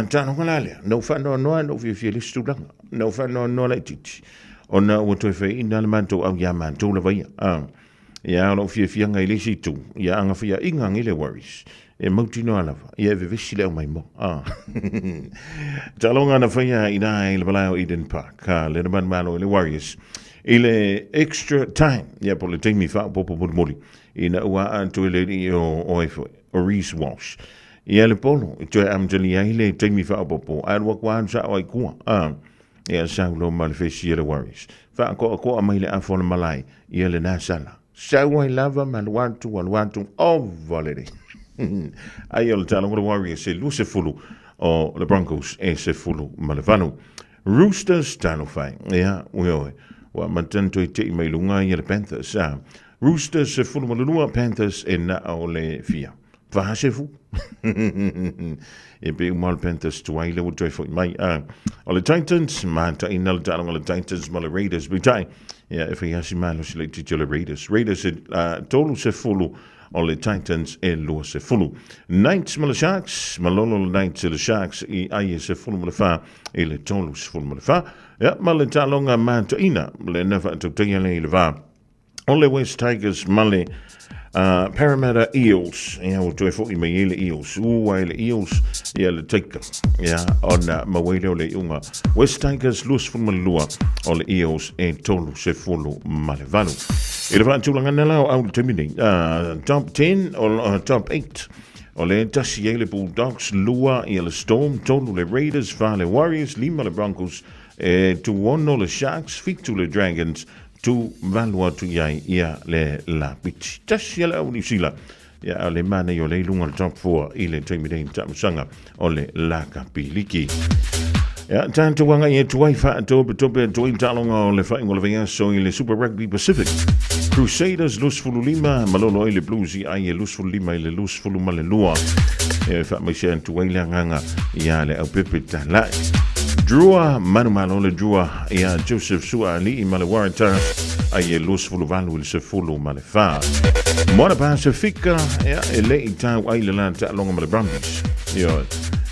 taaloga la lea, na ou faanoanoa na ou fiafia i le isi tulaga, na ou faanoanoa laitiiti, ona ua toe faiaina le matou au iā matou lava ia. A, ia, o lou fiafiaga i le isi itu, ia aga faiaʻiga agi le worries, e mautinoa lava, ia e vevesi le au maimoa. A, taaloga na faia i ina i le malae o Eden Park, a, le na manumalo i le Warriors, i le extra time, ia po o le taimi faaopoopo mulimuli, ina ua aa atu e le alii o, o ai foi, o Reece Walsh. Ia le polo, i toe amatalia ai le taimi faaopoopo, ae alu atu lava sao ai tua, a, ia sau loa ma le fesi a le Warriors. Faakoakoa mai le afa o le malae, ia lena sala. Sau ai lava ma alu atu, alu atu, ova lelei. Ai o le taaloga le Warriors e 20 o le Broncos e 18. Roosters talofa e. Ia, ue oe. Ua amata ona toe tei mai luga ia le Panthers. A, Roosters 12, Panthers e na o le fia. Fahasefu. E pe uma o le Panthers tuai le ua toe foi mai. A, o le Titans, mataina le taaloga le Titans ma le Raiders. Peitai, ia e fai asi malosi le itiiti o le Raiders. Raiders e 30 o le Titans e 20. Knights ma le Sharks, malolo le Knights e le Sharks i ai e 14 i le 34. Ia, ma le taaloga mataina, le na faatautaia lea i le va o le West Tigers ma le Parramatta Eels. Ia, ua toe foi mai ai le Eels. Ua ai le Eels, ia le Taika. Ia, ona maua ai lea o le iuga. West Tigers 22, o le Eels e 38. I le faatulaga la o au le taimi nei, top 10, o, top 8, o le tasi ai le Bulldogs, lua ia le Storm, tolu le Raiders, fa le Warriors, lima le Broncos, e tuono le Sharks, fitu le Dragons, tu valu atu i ai ia le Lapiti. Tasi ia le au Niu Sila. Ia, a o le manaia o lea i luga o le top 4 i le taimi nei i le taamilosaga o le Lakapi Liki. Ia, tatou agai atu ai faatopetope atu ai taaloga o le faaiuga o le vaiaso i le Super Rugby Pacific. Crusaders 25, malolo ai le Blues i ai e 25 i le 22. Ia, e faamaise atu ai le agaga ia le aupepe talai. Drua, manumalo le Drua ia Joseph Suaalii ma le Waratahs ai e 28 i le 14. Moana Pasifika, ia, e le i tau ai le la taaloga ma le Brumbies. Ia,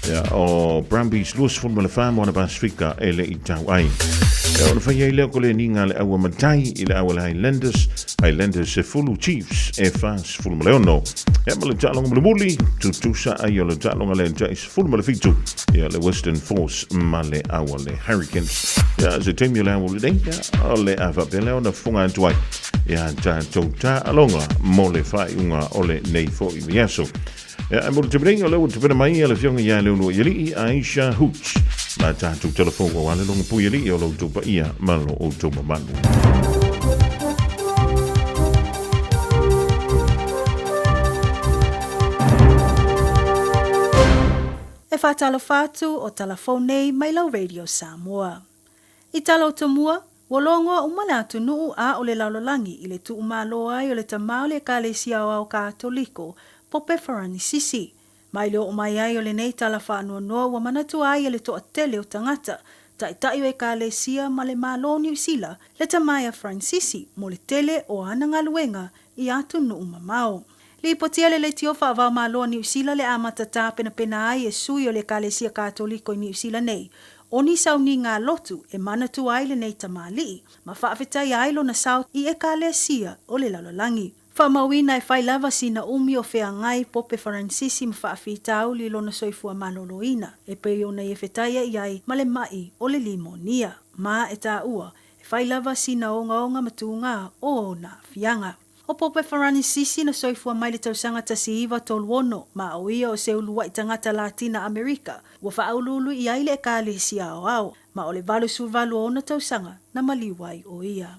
ia, o Brumbies 24 Moana Pasifika e le i tau ai. Ia, o le fai ai lea ko le ninga le aua matai i le aua le Highlanders, Highlanders 10 Chiefs e 46. Ia, ma le taaloga mulimuli, tutusa ai o le taaloga le tai 17, ia le Western Force ma le aua le Hurricanes. Ia, se taimi o le aua lenei, ia, o le a faapea lea ona fofoga atu ai. Ia tatou taaloga mo le faaiuga o lenei foi vaiaso. Ia, e mo le taimi nei, o lea ua tapena mai le Afioga ia Leuluaialii Aisha Hooch. Ma tatou telefou aua le logo puialii o lo outou paia ma lo outou mamalu. E faatalofa atu o Talafou nei mai lau Radio Samoa. I tala o tomua, Ua logoa uma le atunuu a o le lalolagi i le tuumalo ai o le tama o le Ekalesia Aoao Katoliko, Pope Faranisisi. Mai le oo mai ai o lenei tala faanoanoa ua manatua ai e le toatele o tagata, taitai o Ekalesia ma le Malo o Niu Sila, le tama ia Faranisisi mo le tele o ana galuega i atunuu mamao. Lipotia le leitio faavaomalo a Niu Sila le amata tapenapena ai e sui o le Ekalesia Katoliko i Niu Sila nei, o ni sauniga lotu e manatua ai lenei tamalii ma faafetaia ai lona sao i Ekalesia o le lalolagi. Faamauina e fai lava sina umi o feagai Pope Faranisisi ma faafitauli lona soifua maloloina e pei ona ia fetaia i ai ma le ma'i o le limonia. Ma e taua, e fai lava sina ogaoga ma tugā o ona aafiaga. O Pope Faranisisi na soifua mai le tausaga 1936, ma o ia o se ulua'i tagata Latina Amerika ua faauluulu i ai le Ekalesia Aoao, ma o le 88 o ona tausaga na maliu ai o ia.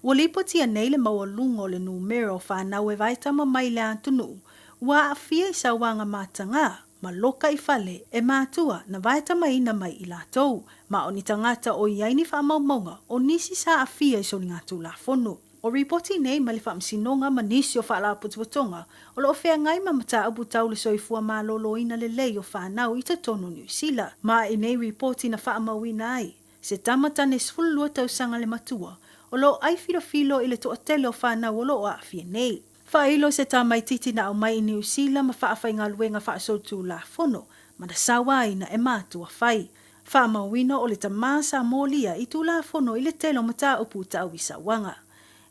Ua lipotia nei le maualuga o le numera o fanau e vaetama mai le atunuu ua aafia i sauaga matagā ma loka i fale e matua na vaetamaina mai i latou, ma o ni tagata o i ai ni faamaumauga o nisi sa aafia i soligatulafono. O ripoti nei mai le Faamasinoga ma nisi o faalapotopotoga o lo o feagai ma mataupu tau le soifua maloloina lelei o fanau i totonu o Niu Sila. Ma i nei ripoti na faamauina ai se tama tane 12 tausaga le matua o lo o ai filofilo i le toatele o fanau o lo o aafia nei. Faailo se tamaitiiti na aumai i Niu Sila ma faafaigaluega faasolitulafono ma na sauaina e matua fai. Faamauina o le tama sa molia i Tulafono i le tele o mataupu tau i sauaga.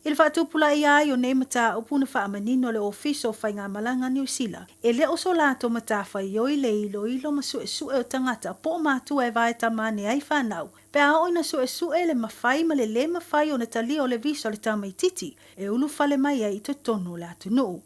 I le faatupulaia ai o nei mataupu na faamanino le Ofisa o Faigamalaga Niu Sila e le o so latou matafaioi le iloilo ma suesue o tagata po o matua e vae tama ane ai fanau pe a oo ina suesue le mafai ma le lē mafai ona talia o le visa o le tamaitiiti e ulufale mai ai i totonu o le atunuu.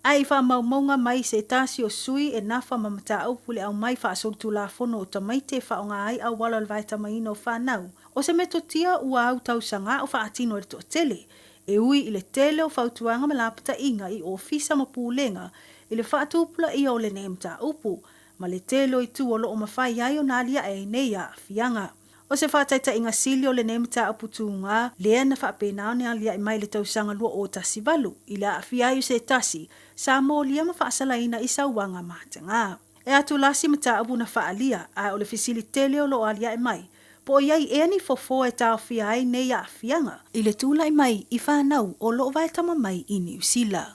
Ae i faamaumauga mai se tasi o sui e nafa ma mataupu le aumai faasolitulafono o tamaiti e faaaoga ai auala o le vaetamaina o fanau, o se metotia ua au tausaga o faatino e le toatele, e ui i le tele o fautuaga ma lapataiga i ofisa ma pulega i le faatupulaia o lenei mataupu, ma le tele o itu o lo o mafai ai ona aliae ai nei aafiaga. O se faataitaiga sili o lenei mataupu tūgā, lea na faapena ona aliae mai i le tausaga 2018 i le aafia ai o se tasi sa molia ma faasalaina i sauaga matagā. E atulasi mataupu na faaalia, ae o le fesili tele o lo o aliae mai, po o i ai ea ni fofo e taofia ai nei aafiaga i le tulai mai i fanau o lo o vaetama mai i Niu Sila.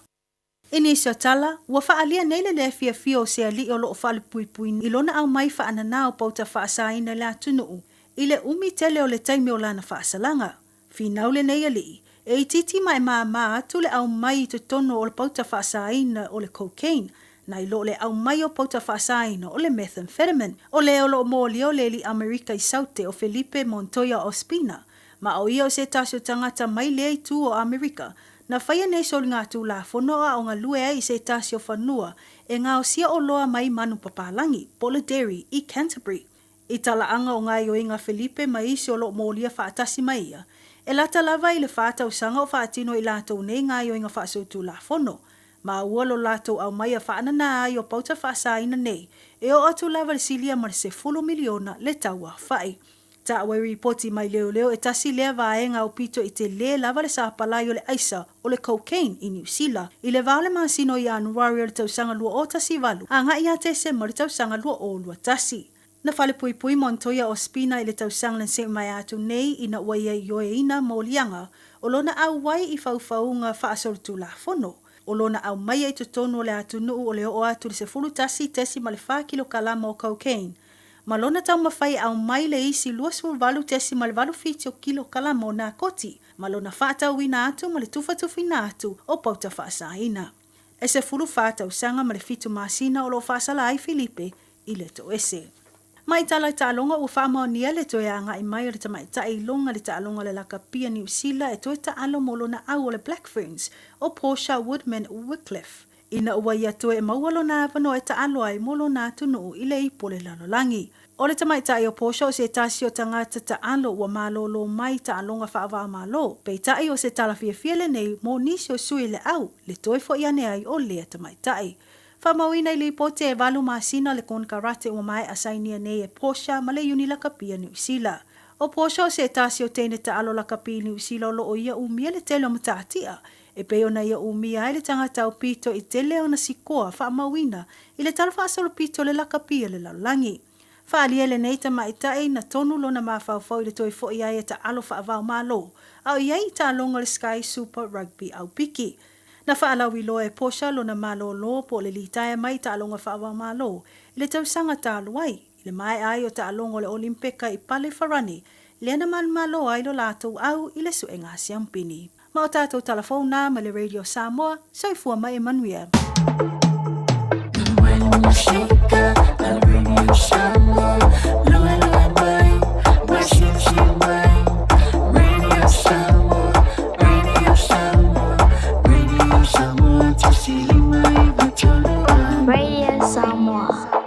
I nisi o tala, ua faaalia nei le lē fiafia o se aliʻi o lo o faalepuipui i lona aumai faananā o pauta faasaina i le atunuu i le umi tele o le taimi o lana faasalaga. Finau lenei aliʻi, e itiiti ma e māmā atu le aumai i totonu o le pauta faasaina o le cocaine nai lo le aumai o pauta faasaina o le methamphetamine. O le o lo o molia o le aliʻi Amerika i Saute o Felipe Montoya Ospina, ma o ia o se tasi o tagata mai lea itu o Amerika Na faia nei soligatulafono a o galue ai i se tasi o fanua e gaosia oloa mai manu papalangi, po o le dairy, i Canterbury. I talaaga o gaioiga Felipe ma isi o lo o molia faatasi ma ia, e lata lava i le fa tausaga o faatino i latou nei gaioiga faasolitulafono. Maua lo latou aumaia faananā ai o pauta faasaina nei, e oo atu lava i le silia ma le 10 miliona le tau aofai. Taua i ripoti mai leoleo e tasi lea vaega aupito i telē lava le sapalai o le aisa o le cocaine i Niu Sila i le va o le masina o Ianuari o le tausaga 2018 agai ia Tesema o le tausaga 2021. Na falepuipui Montoya Ospina i le tausaga na seʻi mai atu nei ina ua ia ioeina moliaga o lona auai i faufauga faasolitulafono. O lona aumaia i totonu o le atunuu o le oo atu i le 11.4 kilokalama o cocaine ma lona taumafai e aumai le isi 28.87 o kilokalama o nakoti ma lona faatauina atu ma le tufatufaina atu o pauta faasaina. E 14 tausaga ma le fitu masina o lo o faasala ai Filipe i le toese. Mai tala i taaloga ua faamaonia le toe agai mai o le tamaitai i luga le taaloga o le lakapia Niu Sila e toe taalo mo lona au o le Black Ferns o Portia Woodman Wickliffe ina ua ia toe maua lona avanoa e taalo ai mo lona atunuu i le ipu o le lalolagi. O le tamaitai o Portia o se tasi o tagata taalo ua malōlō mai i taaloga faava-o-Malo, peitai o se tala fiafia lenei mo nisi o sui le au le toe foʻi ane ai o lea tamaitai. Faamauina i lipoti e valu masina le konekarate ua maea sainia nei e Portia ma le Iuni Lakapi a Niu Sila. O Portia o se tasi o teine taalo lakapi i Niu Sila o loo ia umia le tele o matatia e pei ona ia umia ai le tagata aupito i tele ona sikoa faamauina i le tala faasolopito o le lakapi a le lalolagi. Faaalia lenei tamaitai na tonu lona mafaufau i le toe foʻi ai e taalo faavao-Malo a o i ai i taaloga o le Sky Super Rugby aupiki. Na faalauiloa e Portia lona malōlō po o le litaea mai i taaloga faava-o-Malo i le tausaga talu ai, i le maea ai o taaloga o le Olimpeka i Pale Farani, lea na manumalo ai lo latou au i le suega siampini. Ma o tatou tala fou na mai le Radio Samoa, soifua ma ia manuia. Radio Samoa.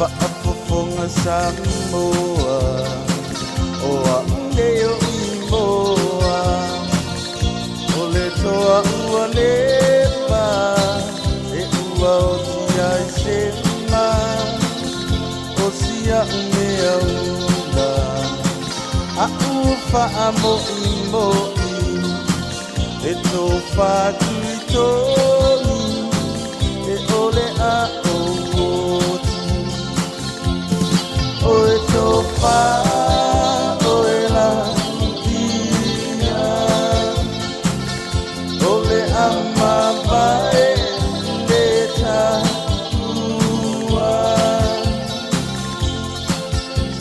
Faafofoga Samoa o a'u nei o Imoa O le toa ua leva e ua oti ai se ma O si a'u mea ula a'u faamo'imo'i E tofa atu i tonu e ʻole a ou oti O e tofa ʻoe la ia O le a mavae le taua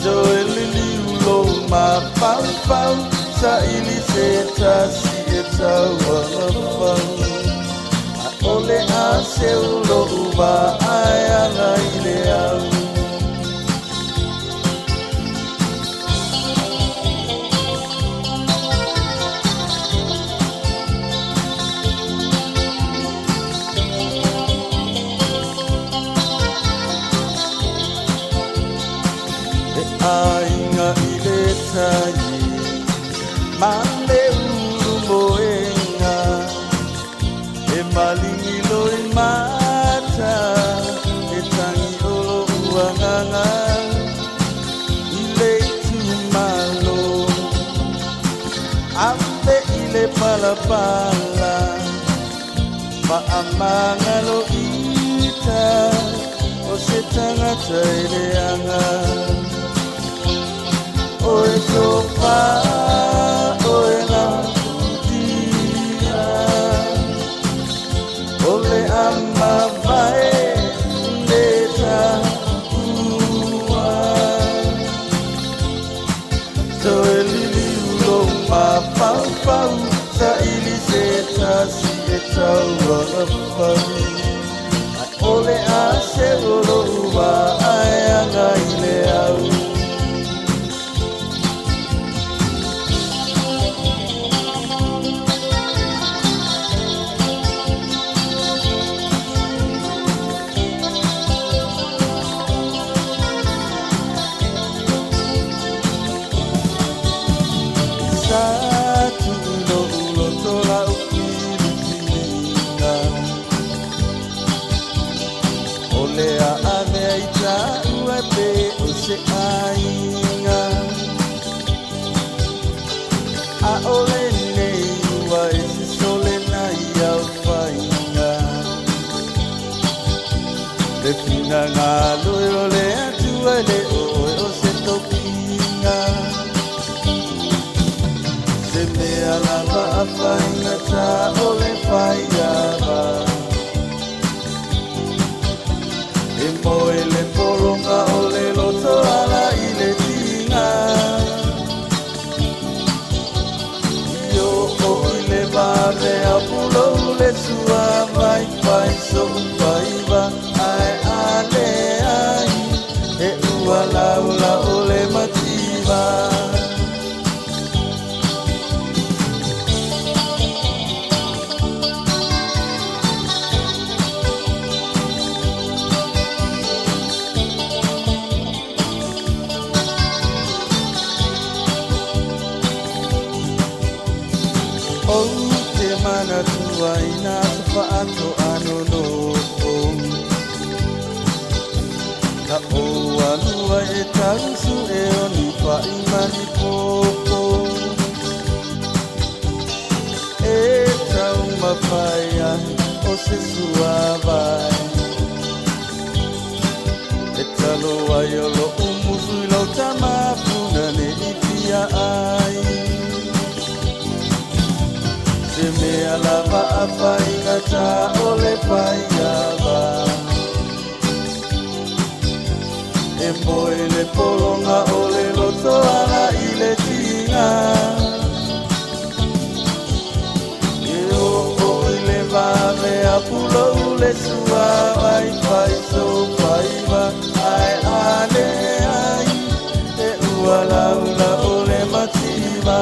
Toe liliu lou mafaufau Saili se tasi e tauagafau ʻAʻole a seu loʻu vaai ana i le au. E aiga i le tai ma le ulu moenga E maligi loi mata E tangi o loʻu agaga I le itumalo A me i le palapala Faamagalo ita O se tagata e leaga O e tofa oe la utia O le a mavae le taua Toe liliu lou mafaufau Saili se tasi e tau. tauagafau A ʻole a seu o loʻu waʻa e aga i le au. Sa tuʻu loʻu loto la'u filifiliga ʻOle a ʻavea i taʻu ai pe o se ʻaiga ʻAʻole nei ua e sisole na ia faiga Le finagalo e ole atu ai le ʻoe o se tokiga Se mea lava a faigata ʻole faiava E moe le pologa o le loto ala i le tiga I o i le vave a pulou le sua vai fai soʻu faiva ae a leai e ua laula ʻole mativa. Ou te manatua i nā aso whaatoa nonofo Ka ou alua e tausu e oni whai mani pōpō E taumawhai ahi o se suavai E talo ai o loʻu musu i lau tama puna ne i fia ai Se mea lava a faigata ʻole faiava E moe le pologa o le loto ala i le tiga E oo i le vave a pulou le sua vai fai sou faiva ae a leai e ua laula ʻole mativa.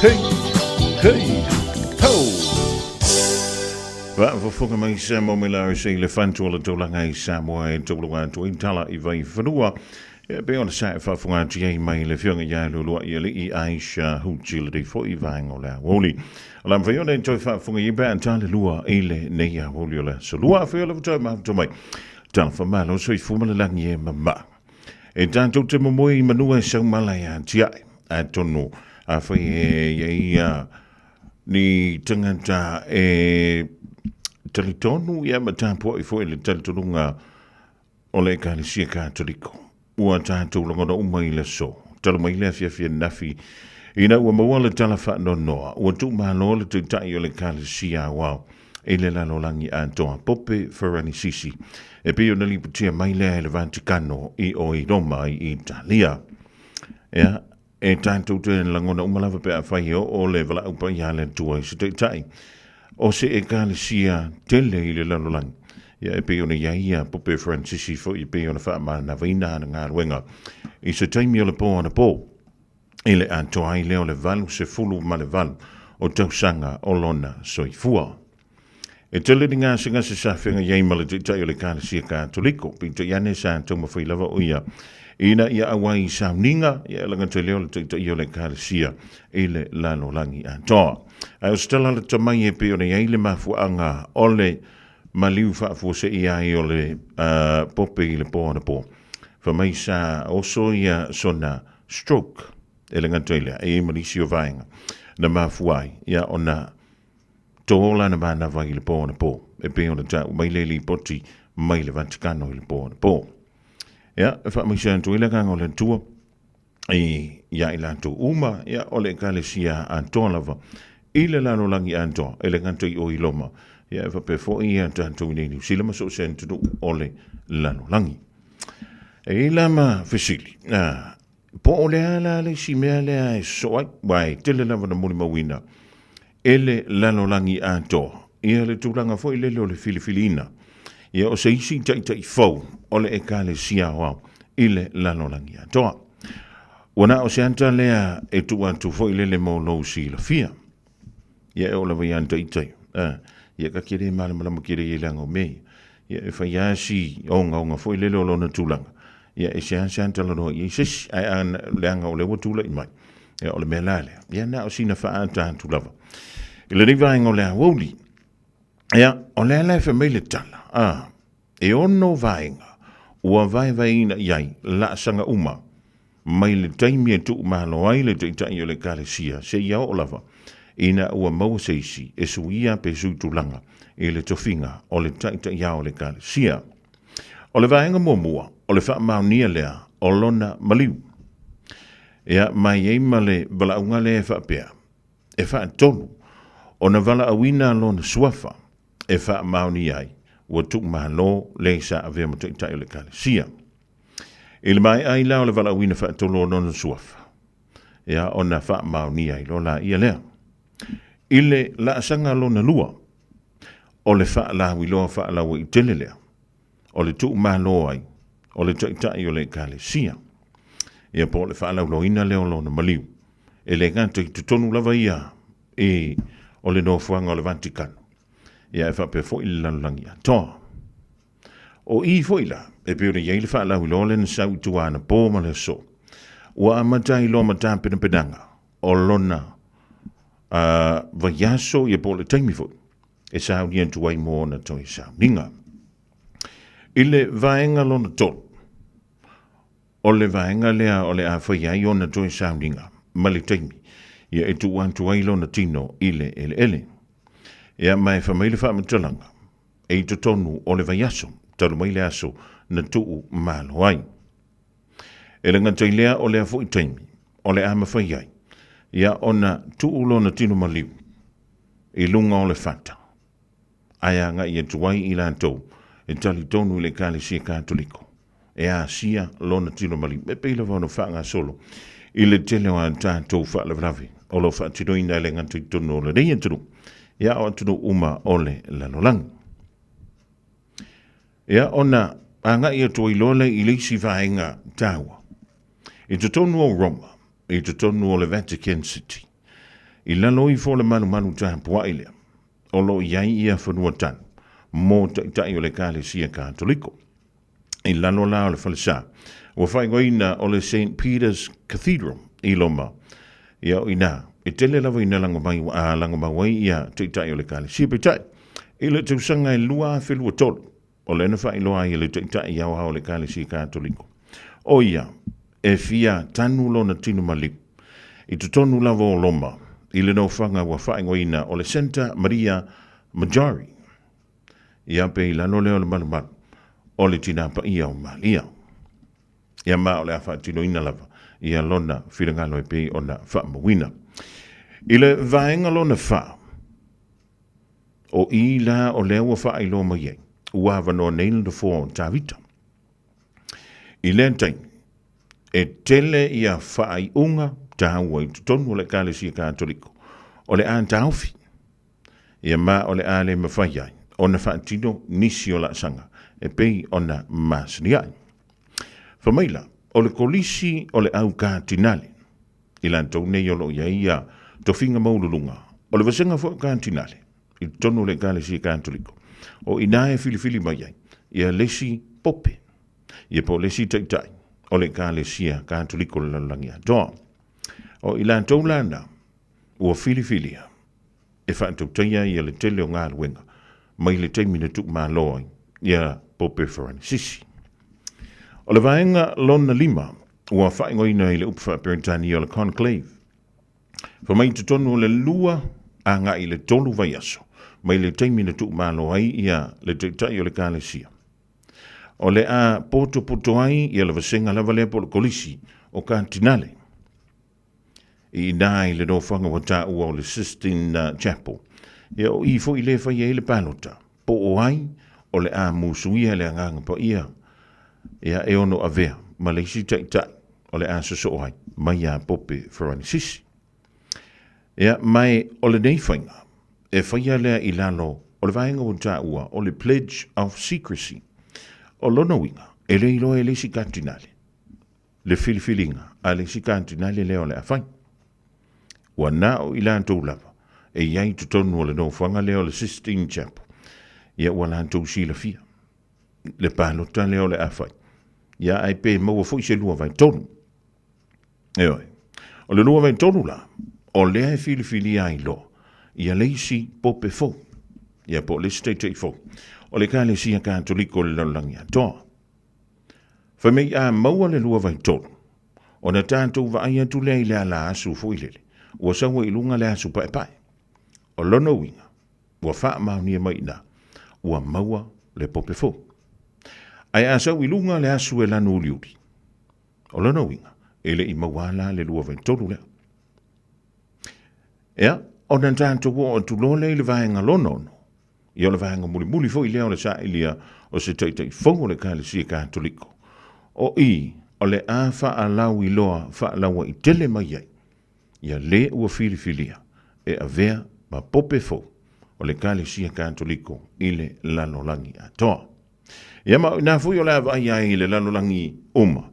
Hei, hei, ho! Faafofoga mai Samoa me la se le fantua le taulaga i Samoa e taulua atu ai tala i Vaifanua. E pei ona sa e faafofoga atu ai mai le Afioga ia Leuluai Alii Aisha Huti le nei foi vaega o le aoauli. O le a mafai ona e toe faafofoga i ai pe a tale lua i lenei aoauli o le aso lua. Afai o le toe mafuta mai. Talofa malo soifua ma le lagi e mama. E tātou te momoe i manua e saumala e atiae. Atonu, afai e ia ia ni tangata e talitonu ia ma tapuai foi le talitonuga o le Ekalesia Katoliko. Ua tātou lagona uma i le aso, talu mai le afiafi ananafi, ina ua maua le tala faanoanoa, ua tuumalo le Taitai o le Ekalesia Aoao i le lalolagi atoa, Pope Faranisisi, e pei ona lipotia mai lea e le Vatikano i o i Roma i Italia. Ea, e tātou te lagona uma lava pe afai e oo le valaau paia a le Atua i se Taitai o se Ekalesia tele i le lalolagi. Ia, e pei ona i ai ia Pope Fransisi foi e pei ona faamanavaina ana galuega i se taimi o le pō anapō, i le atoa ai lea o le 88 o tausaga o lona soifua. E tele ni gasegase sa feagai ai ma le Taitai o le Ekalesia Katoliko, peitai ane sa taumafai lava o ia ina ia auai i sauniga, ia e lagata lea o le Taitai o le Ekalesia i le lalolagi atoa. Ae o se tala lata mai e pei ona i ai le mafuaaga o le maliu faafuasei ai o le Pope i le pō anapō. Fai mai sa oso ia sona stroke, e le gata i lea, e i ai ma nisi o vaega na mafua ai ia ona Tō lana manava i le pō anapō, e pei ona taua mai le lipoti mai le Vatikano i le pō anapō. Ia, e faamaise atu ai le agaga o le Atua i ia i latou uma, ia, o le Ekalesia atoa lava i le lalolagi atoa, e le gata i o i Roma. Ia, e faapea foi ia tatou i nei Niu Sila ma so o se atunuu o le lalolagi. E i ai la ma fesili, po o le a la le isi mea lea e sosoo ai, aua e tele lava na molimauina e le lalolagi atoa ia le tulaga foi lele o le filifiliina ia o se isi taitai fou o le Ekalesia Aoao i le lalolagi atoa. Ua na o se ata lea e tuu atu foi lele mo lou silafia. Ia e oo lava ia te ita ia. A, ia ka kere malamalama kere i leaga o mea ia. Ia e fai lava si ogaoga foi lele o lona tulaga. Ia e seasea talanoa i ai se isi, ae a leaga o lea ua tulai mai, ia o le mea la lea. Ia na o sina faaata atu lava. I lenei vaega o le aoauli, ia o lea la e fai mai le tala, a, e ono vaega ua vaevaeina i ai laasaga uma mai le taimi e tuumalo ai le Taitai o le Ekalesia seia oo lava ina ua maua se isi e suia pe suitulaga i le tofiga o le Taitaiao o le Ekalesia. O le vaega muamua, o le faamaonia lea o lona maliu. Ia, ma e i ai ma le valaauga lea e faapea, e faatolu ona valaauina lona suafa e faamaonia ai ua tuumalo le sa avea ma Taitai o le Ekalesia. I le maea ai la o le valaauina faatolu o lona suafa, ia ona faamaonia ai loa laia lea. I le laasaga lona lua, o le faalauiloa faalauaitele lea, o le tuumalo ai o le Taitai o le Ekalesia, ia po o le faalauiloaina lea o lona maliu, e le gata i totonu lava ia i o le nofoaga o le Vatikano, ia e faapea foi le lalolagi atoa. O i foi la, e pei ona i ai le faalauiloa lea na sau i tua anapo ma le aso, ua amata ai loa ma tapenapenaga o lona vaiaso ia po o le taimi foi e sauni atu ai mo ona toe sauniga. I le vaega lona tolu, o le vaega lea o le a faia ai ona toe sauniga ma le taimi ia e tuu atu ai lona tino i le eleele. Ia ma e fai mai le faamatalaga, e i totonu o le vaiaso talu mai le aso na tuu malo ai. E le gata i lea o lea foi taimi o le a mafai ai ia ona tuu lona tino maliu i luga o le fata ae agai atu ai i latou e talitonu i le Ekalesia Katoliko e asia lona tino maliu e pei lava ona faagasolo i le tele o a tatou faalavelave o lo o faatinoina e le gata i totonu o lenei atunuu, ia o atunuu uma o le lalolagi. Ia ona agai atu ai loa lea i le isi vaega taua. I totonu o Roma, i totonu o le Vatican City, i lalo ifo o le malumalu tapuai lea, o lo o i ai ia fanua tanu mo taitai o le Ekalesia Katoliko. I lalo la o le falesa, ua faaigoaina o le St. Peter's Cathedral i Loma. Ia o i ina, e tele lava ina lagomau ai ia taitai o le Ekalesia. Peitai, i le tausaga e 2023, o lea na faailoa ai e le Taitai Aoao o le Ekalesia Katoliko, o ia e fia tanu lona tino maliu i totonu lava o Roma i le nofoaga ua faaigoaina o le Santa Maria Maggiore, ia pe i lalo lea o le malumalu o le Tina Paia o Malia. Ia ma o le a faatinoina lava ia lona finagalo e pei ona faamauina. I le vaega lona fa, O i la o lea ua faailoa mai ai, ua avanoa nei le nofoa o Tavita. I lea taimi, e tele ia faaiuga taua i totonu o le Ekalesia Katoliko o le a taofi, ia ma o le a le mafai ai ona faatino nisi o laasaga e pei ona masani ai. Fai mai la, o le Kolisi o le Au Katinale, i latou nei o lo o i ai ia tofiga maualuluga o le vasega foi o Katinale i totonu o le Ekalesia Katoliko, o i ina e filifili mai ai ia le isi Pope, ia po o le isi Taitai o le Ekalesia Katoliko o le lalolagi atoa. O i latou la na ua filifilia e faatautaia ia le tele o galuega mai le taimi na tuumalo ai ia Pope Faranisisi. O le vaega lona lima ua faaigoaina i le upu faa-Peretania o le Conclave. Fai mai i totonu o le lua agai i le tolu vaiaso mai le taimi na tuumalo ai ia le Taitai o le Ekalesia. O le a potopoto ai ia le vasega lava lea po o le Kolisi o Katinale i ina i le nofoaga ua taua o le Sistine Chapel. Ia, o i foi lea e fai ai le palota, po o ai o le a musuia le Agaga Paia, ia, e ono avea ma le isi taitai o le a sosoo ai mai iā Pope Faranisisi. Ia, ma e o lenei faiga, e faia lea i lalo o le vaega ua taua o le Pledge of Secrecy. O lona uiga, e le iloa e le isi Katinale le filifiliga a le isi Katinale lea o le a fai. Ua na o i latou lava e i ai i totonu o le nofoaga lea o le Sistine Chapel, ia ua latou silafia le palota lea o le a fai. Ia ae pe maua foi se 2/3. Ioe. O le 2/3 la, o lea e filifilia ai loa ia le isi pope fou, ia po o le isi taitai fou, o le Ekalesia Katoliko o le lalolagi atoa. Fai mai a maua le 2/3, ona tatou vaai atu lea i le ala asu foi lele, ua sau ai i luga le asu paepae. O lona uiga, ua faamaonia mai i ina, ua maua le pope fou. Ae a sau i luga le asu e lanu uliuli, O lona uiga, e le i maua la le 2/3 lea. Ia, ona tatou oo atu loa lea i le vaega lona ono, ia o le vaega mulimuli foi lea o le sailia o se taitai fou o le Ekalesia Katoliko. O i, o le a faalauiloa faalauaitele mai ai ia le ua filifilia e avea ma pope fou o le Ekalesia Katoliko i le lalolagi atoa. Ia ma o ina foi o le a vaai ai i le lalolagi uma.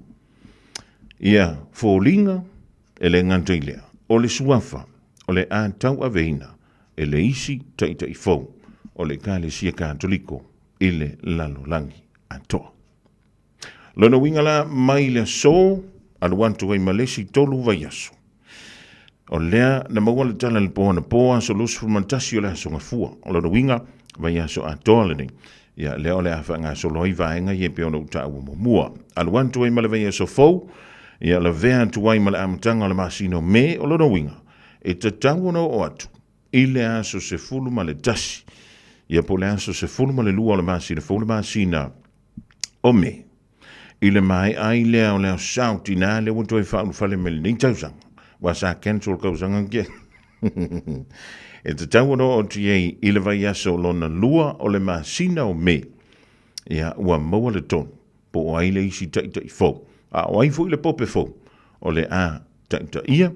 Ia foliga e le gata i lea, o le suafa o le a tauaveina e le isi taitai fou o le Ekalesia Katoliko i le lalolagi atoa. Lona uiga la mai le aso alu atu ai ma le isi 3 vaiaso. O lea na maua le tala i le po anapo aso 21 o le aso Gafua. O lona uiga, vaiaso atoa lenei. Ia, lea o le a faagasolo ai vaega ia e pei ona ou taua muamua. Alu atu ai ma le vaiaso fou, ia lavea atu ai ma le amataga o le masina o Me, o lona uiga, e tatau ona oo atu i le aso 11, ia po o le aso 12 o le masina fou le masina o Me. I le maea ai lea o le aso Sao tinā lea ua toe faaulufale mai lenei tausaga, aua sa cancel le tausaga ke. E tatau ona oo atu i ai i le vaiaso lona lua o le masina o Me, ia ua maua le tonu po o ai le isi taitai fou, a o ai foi le pope fou o le a taitaia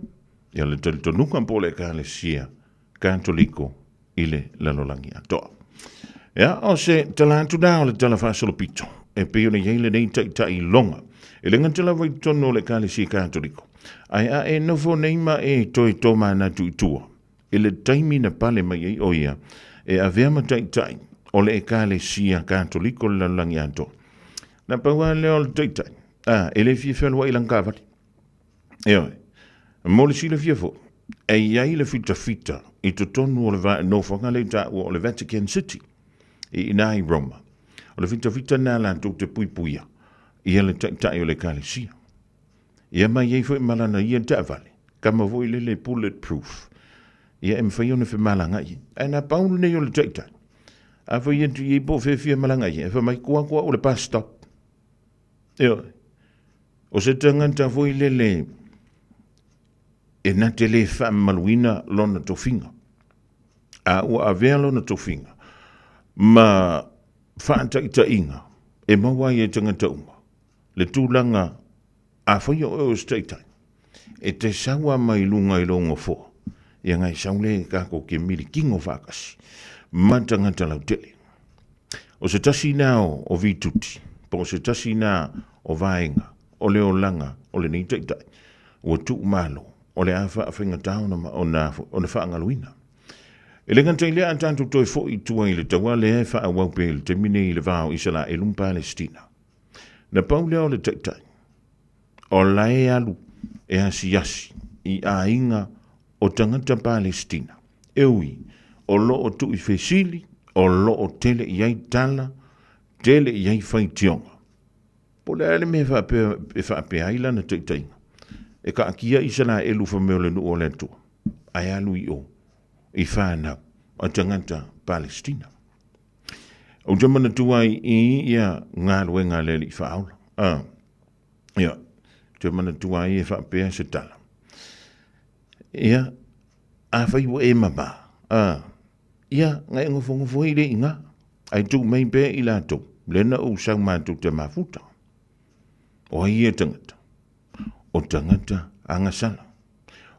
ia le talitonuga po o le Ekalesia Katoliko i le lalolagi atoa. Ia, o se tala atu na o le tala faasolopito e pei ona i ai lenei taitai loga. E le gata lava i totonu o le Ekalesia Katoliko, ae a e nofo nei ma e toe tomanatu i tua, i le taimi na pale mai ai o ia e avea ma taitai o le Ekalesia Katoliko i le lalolagi atoa. Na pau lava lea o le taitai, a, e le fia fealuai i lana taavale. Ioe. Mo le silafia foi, e i ai le fitafita i totonu o le nofoaga lea i taua o le Vatican City i ina i Roma. O le fitafita lena latou te puipuia ia le taitai o le ekalesia. Ia ma i ai foi ma lana ia taavale, kama foi lele bullet proof. Ia e mafai ona femalagaai ai. Ae na pau lenei o le taitai. A fai atu i ai po o fea e fia malaga i ai, e fai mai, tuu atu au i le bus stop. Ioe. O se tagata foi lele e na te le faamamaluina lona tofiga. A ua avea lona tofiga ma faataitaiga e maua ai e tagata uma le tulaga afai o oe o se taitai, e te sau lava mai luga i lou nofoa, ia na e sau lea tatou te milikino faatasi ma tagata lautele. O se tasi lena o vituti, po o se tasi lena o vaega o le olaga o lenei taitai ua tuumalo o le a faafaigata ona faagaluina. E le gata i lea, a tatou toe foi i tua i le taua lea e faaauau pea i le taimi nei i le va o Isalaelu ma Palesitina. Na pau lea o le taitai, o la e alu e asiasi i aiga o tagata Palesitina, e ui o lo o tuuifesili, o lo o tele i ai tala, tele i ai faitioga. Po o le a le mea e faapea ai lana taitaiga, e kaatia Isalaelu fai mai o le nuu o le Atua, ae alu i o i fanau a tagata Palesitina. Ou te manatua ai i ia galuega a le Alii Faaola. Ah, ia, te manatua ai e faapea se tala. Ia, afai ua e mama, ah, Ia, na e nofonofo ai lea i ina, ae tuu mai pea i latou, lea na ou sau matou te mafuta. O ai ia tagata? O tagata agasala.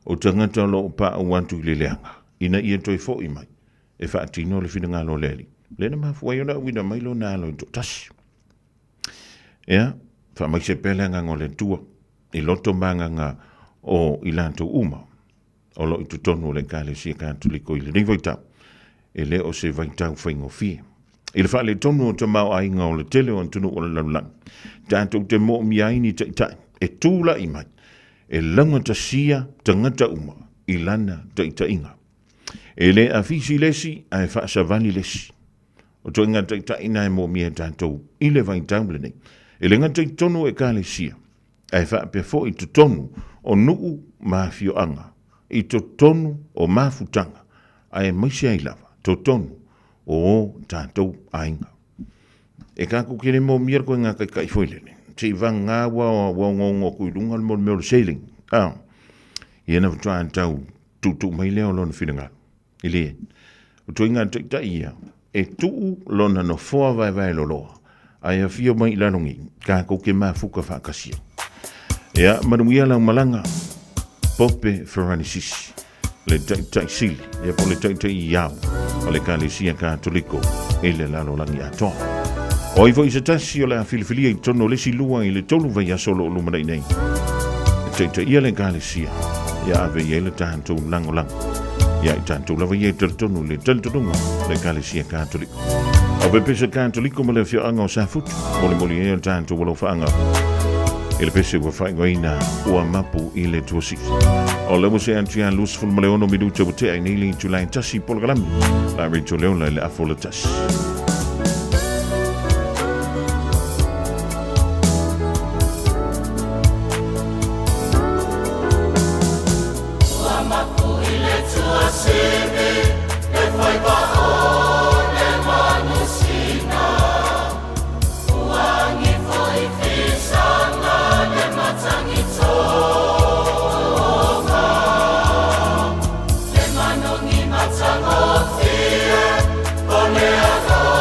O tagata o lo o paau atu i le leaga, ina ia toe foi mai, e faatino le finagalo o le Alii. Lea na mafua ai ona auina mai lona alo i toatasi. Ia, faamaise pea le agaga o le Atua i loto ma agaga o i latou uma o lo o i totonu o le Ekalesia Katoliko i lenei vaitau, e le o se vaitau faigofie. I le faaletonu o tamaoaiga o le tele o atunuu o le lalolagi, tatou te moomia ai ni taitai e tulai mai e laugatasia tagata uma i lana taitaiga. E le afisi le isi ae faasavali le isi. O toaiga taitai na e moomia e tatou i le vaitau lenei. E le gata i totonu o Ekalesia, ae faapea foi i totonu o nuu ma afioaga, i totonu o mafutaga, aemaise ai lava totonu o o tatou aiga. E kakou ke le moomia le koiga taitai foi lele, se i vagana ua onoono atu i luga le mea o le seleni, a, ia na faatoa tau tuutuu mai lea o lona finagalo. E leai. O ituaiga taitai ia, e tuu lona nofoa vaevae loloa, ae afio mai i lalo nei, tatou te mafuta faatasi ai. Ia, manuia lau malaga, Pope Faranisisi, le taitai sili, ia po o le taitai i ao o le Ekalesia Katoliko i le lalolagi atoa. O ai foi se tasi o le a filifilia i totonu o le isi 2 i le 3 vaiaso o lo o lumanai nei, e taitaia le Ekalesia, ia ave i ai le tatou lagolago. Ia i tatou lava ia i talitonu le talitonuga o le Ekalesia Katoliko. Au pepese Katoliko ma le afioaga o Safutu, molimoli ai o tatou alofaaga i le pese ua faaigoaina ua mapu i le tuasivi. O le ua se atu ia 26 minuta ua tea i nei le itula e 1 polokalame. La Rachel Leola i le afo o le tasi. Ua mapu i le tuasivi, le faiva o le manusina. Ua agi foi fisaga le matagitoga. Le manogi matagofie o le alofa.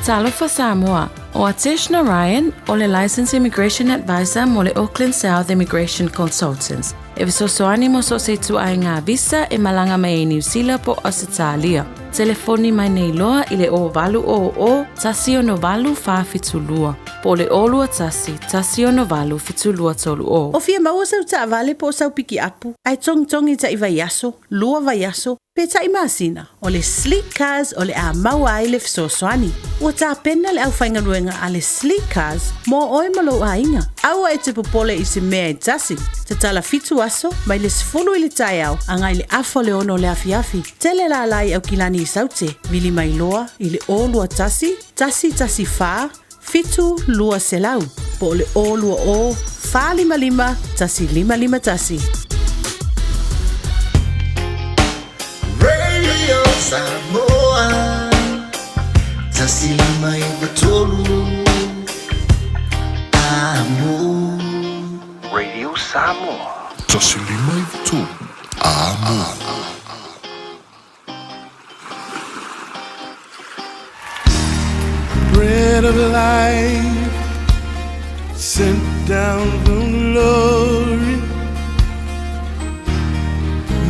Talofa Samoa, ʻO Atesh Narayan, ʻo le Licensed Immigration Advisor mo le Auckland South Immigration Consultants, e fesoasoani mo so o se ituaiga visa e malaga mai ai Niu Sila po o Ausetalia. Telefoni mai nei loa i le 0800 168 472 po o le 021 168 7230. O fia maua sau taavale po o sau pikiapu, ae togitogi taʻi vaiaso, lua vaiaso, pe taʻi masina, o le Sleek Cars o le a maua ai le fesoasoani. Ua tapena le aufaigaluega a le Sleek Cars mo oe ma lou aiga. Aua e te popole i se mea e tasi. Tatala fitu aso, mai le 10 i le taeao agai le afa o le ono o le afiafi. Tele lala i Aukilani i Saute, vili mai loa i le 021 114 7200 po o le 020 455 1551. Radio Samoa 153 Amo. Radio Samoa. 153 Amo. Bread of life sent down from glory.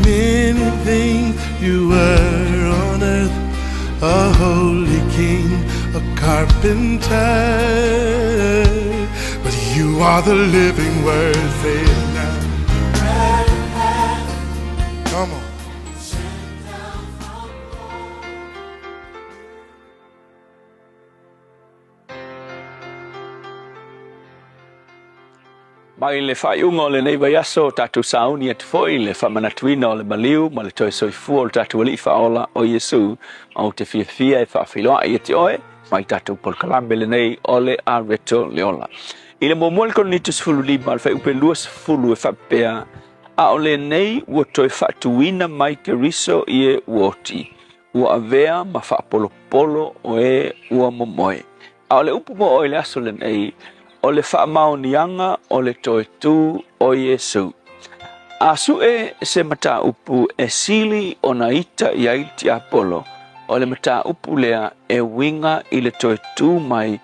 Many things you were on earth, a holy king, a carpenter. But you are the living word, say it now. Come on. Mai le faaiuga o lenei vaiaso, tatou sauni atu foi i le faamanatuina o le maliu ma le toe soifua o le tatou Alii Faaola o Iesu. Ou te fiafia e faafeiloai ia te oe mai tatou polokalame lenei o le Areto le Ola. I le muamua le Korinito 15, le fuaiupu 20 e faapea, A o lenei ua toe faatuina mai Keriso i e ua oti, ua avea ma faapolopolo o e ua momoe. A o le upu mo oe i le aso lenei, o le faamaoniaga o le toe tū o Iesū. A suʻe se mataupu e sili ona ita i ai le tiapolo, o le mataupu lea e uiga i le toe tū mai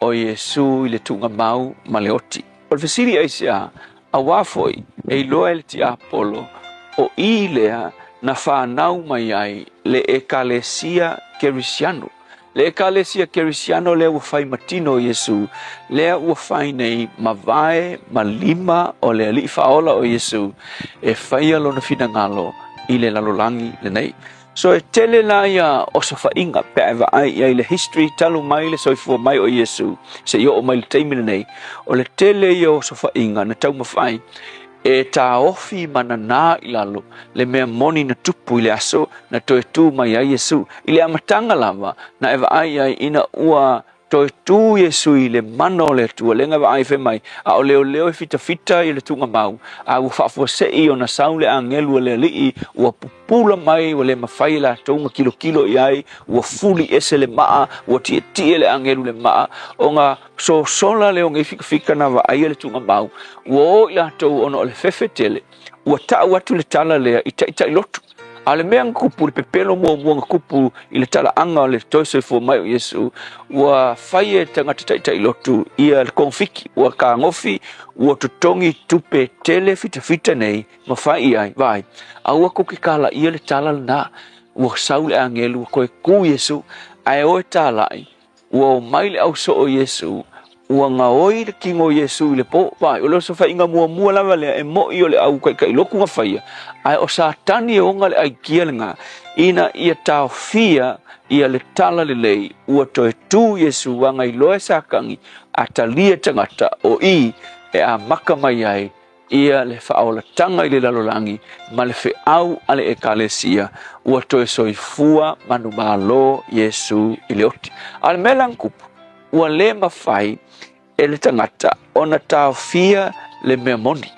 o Iesū i le tuugamau ma le oti. O le fesili aisea, auā foi e iloa e le tiapolo o i lea na fanau mai ai le Ekalesia Kerisiano. Le Ekalesia Kerisiano lea ua fai ma tino o Iesu, lea ua fai nei ma vae ma lima o le Alii Faaola o Iesu e faia lona finagalo i le lalolagi lenei. So e tele la ia osofaiga pe a e vaai i ai le history talu mai le soifua mai o Iesu seia oo mai le taimi lenei, o le tele ia o osofaiga na taumafai e taofi ma nanā i lalo le mea moni na tupu i le aso na toe tū mai ai Iesu. I le amataga lava na e vaai ai ina ua Toe tū Iesu i le mana o le Atua, lea na vaai fai mai, a o leoleo e fitafita i le tuugamau, a ua faafuasei ona sau le agelu a le Alii, ua pupula mai, ua le mafai e latou na kilokilo i ai, ua fuli ese le maa, ua tietie le agelu le maa, ona sosola lea o nei fikafika na vaaia le tuugamau, ua o i latou ona o le fefe tele, Ua tau atu le tala lea i taitai lotu. A o le mea na kupu, le pepelo muamua na kupu i le talaaga o le toe soifua mai o Iesu, ua fai e tagata taitai lotu ia le kogafiki, ua kagofi, ua totogi tupe tele fitafita nei ma fai i ai, vaai, aua kou ke kalaia le tala lena, ua sau le agelu, ua koe ku Iesu, ae o e talai, Ua o mai le ausoo o Iesu, ua gaoi le kino o Iesu i le po. Vaai, o le osofaiga muamua lava lea e moʻi o le au kaikailoku na faia, ae o Satani e ona le aikia lena, ina ia taofia ia le tala lelei, ua toe tu Iesu aga iloa e Satani a talia tagata o i e amaka mai ai ia le faaolataga i le lalolagi ma le feau a le Ekalesia, ua toe soifua manumalo Iesu i le oti. A o le mea la na kupu, ua le mafai e le tagata ona taofia le mea moni.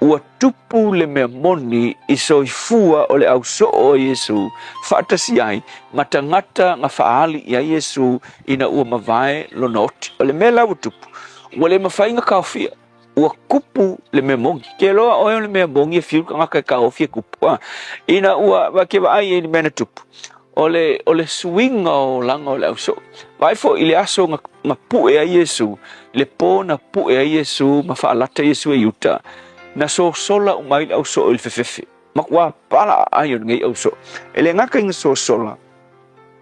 Ua tupu le mea moni i soifua o le ausoo o Iesu faatasi ai ma tagata na faaali i ai Iesu ina ua mavae lona oti. O le mea la ua tupu, ua le mafai ona taofia. Ua kupu le mea moni. Ke loa oe o le mea moni e fiu le tagata e kaofi e kupu. A. Ina ua, ke vaai ai i le mea na tupu. O le, o le suiga o olaga o le ausoo. Vaai foi i le aso na, na pue ai Iesu, le pō na pue ai Iesu ma faalata Iesu e Iuta, na sosola uma ai le ausoo i le fefefe. Matua pala aai o lenei ausoo. E le gata ina sosola,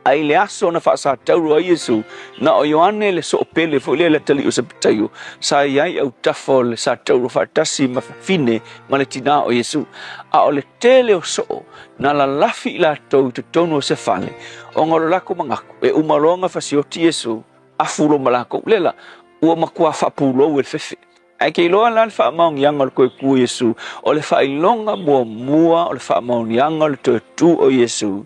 a i le aso na faasatauro ai Iesu, na o Ioane le soopele foi lea le atalii o Sepetaio, sa i ai autafa o le satauro faatasi ma fafine ma le tinā o Iesu. A o le tele o soo na lalafi i latou i totonu o se fale, ona o lo latou manatu, e uma loa ona fasioti Iesu, afu loa ma latou. Lea la, ua matua faapulou e le fefe. Ae ke iloa la le faamaoniaga o le toe tu o Iesu, o le faailoga muamua o le faamaoniaga o le toe tu o Iesu,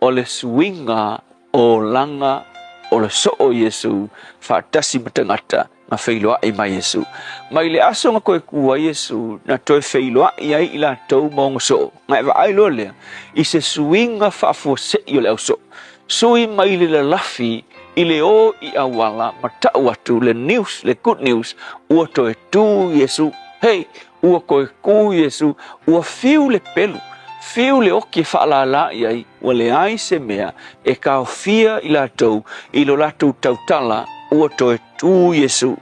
o le suiga o olaga o le soo o Iesu faatasi ma tagata na feiloai ma Iesu. Mai le aso na toe tu ai Iesu, na toe feiloai ai i latou ma ona soo. Na e vaai loa lea i se suiga faafuasei o le ausoo. Sui mai le lalafi i le o i auala ma tau atu le news, le good news, ua toe tu Iesu. Hei, ua toe tu Iesu, ua fiu le pelu, fiu le oki e faalala i ai, ua leai se mea e taofia i latou i lo latou tautala, ua toe tu Iesu.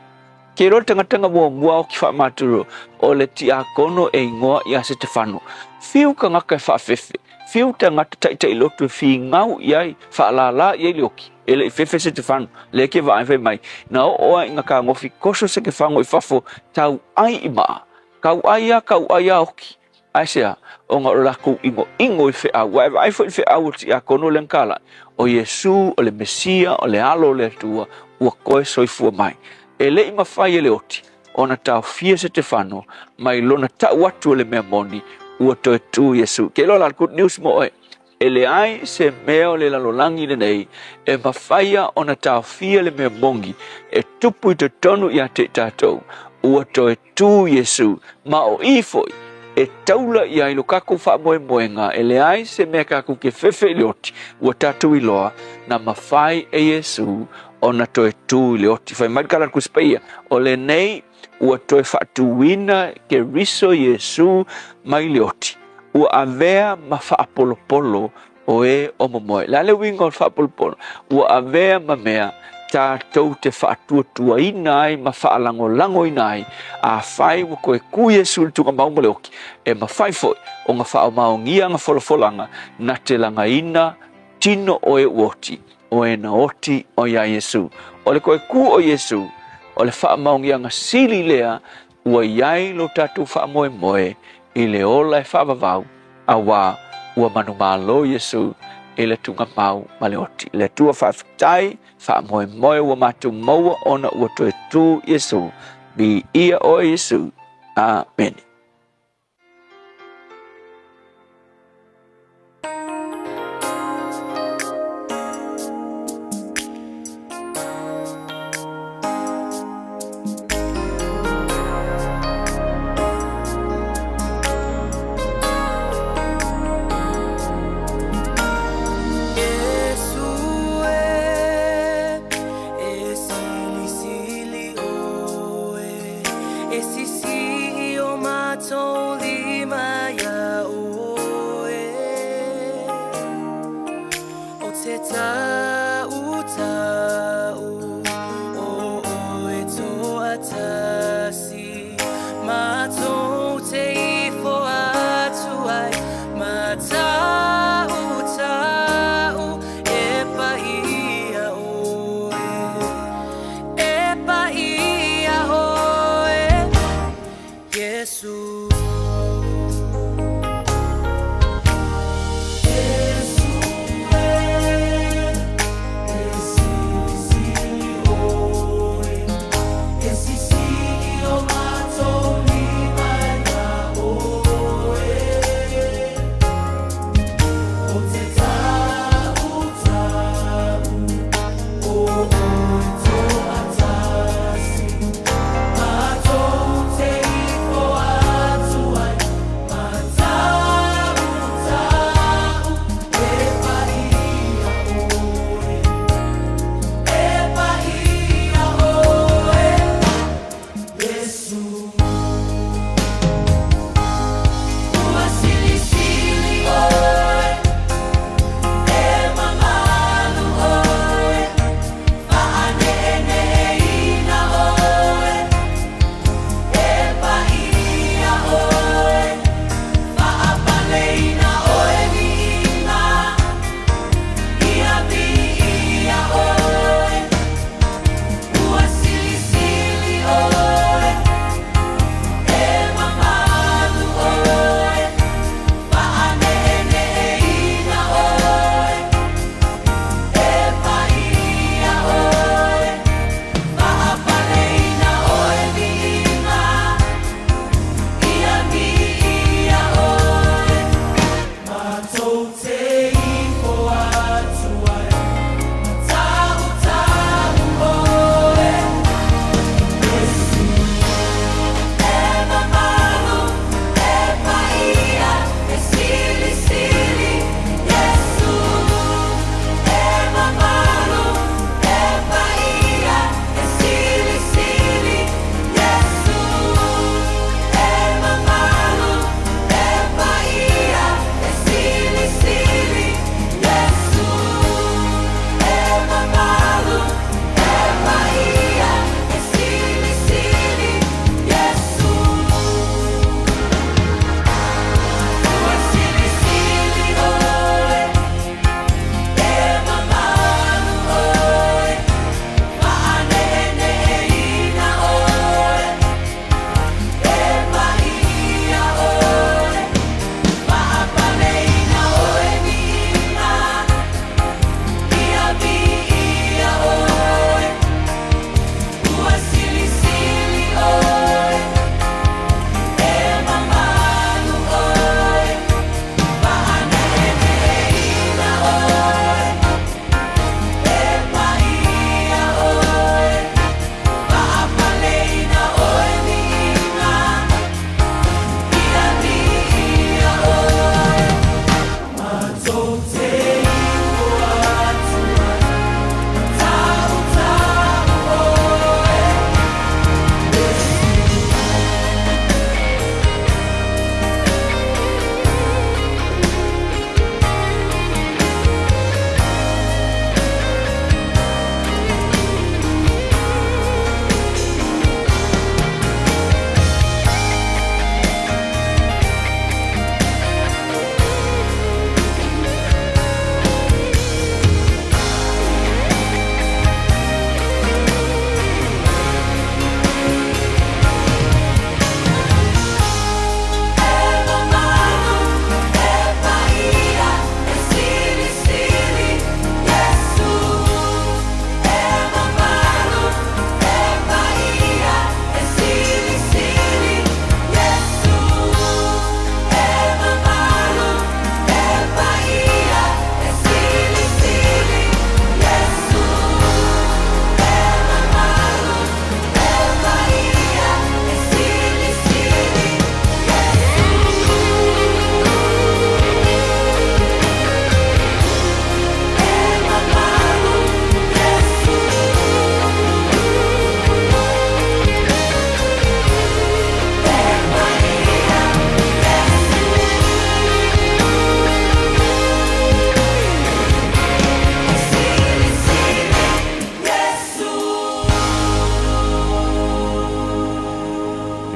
Ke iloa le tagata na muamua oki faamaturo, o le tiakono e igoa ia Setefano. Fiu tagata e faafefe, fiu tagata taitailotu e figau i ai, faalala i ai le oki. E le i fefe Setefano, lea ke vaai fai mai, na oo ai ina kagofi koso Setefano i fafo, tau ai i maa. Kau ai a, kau ai a oki. Aisea? Ona o le latou ʻinoʻino i feʻau. Ua e vaai foi i le feʻau o le tiakono lea na talai, ʻo Iesū, o le Mesia, o le Alo o le Atua, ua toe soifua mai. E le i mafai e le oti ona taofia Setefano mai lona tau atu o le mea moni, ua toe tu Iesū. Ke iloa la le good news mo oe, e leai se mea o le lalolagi lenei e mafaia ona taofia le mea moni e tupu i totonu ia te i tatou, ua toe tu Iesu, ma o i foi e taula i ai lo kakou faamoemoega, e leai se mea kakou ke fefe i le oti, ua tatou iloa na mafai e Iesu ona toe tu i le oti. Fai mai le kala Tusi Paia, o lenei ua toe faatuina Keriso Iesu mai le oti, ua avea ma faapolopolo o e o momoe. Le a le uiga o le faapolopolo? Ua avea ma mea tatou te faatuatuaina ai ma faalagolagoina ai, afai ua toe tu Iesu i le tuugamau ma le oki, e mafai foi ona faamaonia ana folafolaga na te lagaina tino o e ua oti, o e na oti o iā Iesu. O le toe tu o Iesu, o le faamaoniaga sili lea ua i ai lo tatou faamoemoe i le ola e faavavau, auā ua manumalo Iesu i le tuugamau ma le oti. Le Atua faafetai, faamoemoe ua matou maua ona ua toe tu Iesu. Viia oe Iesu. Amene.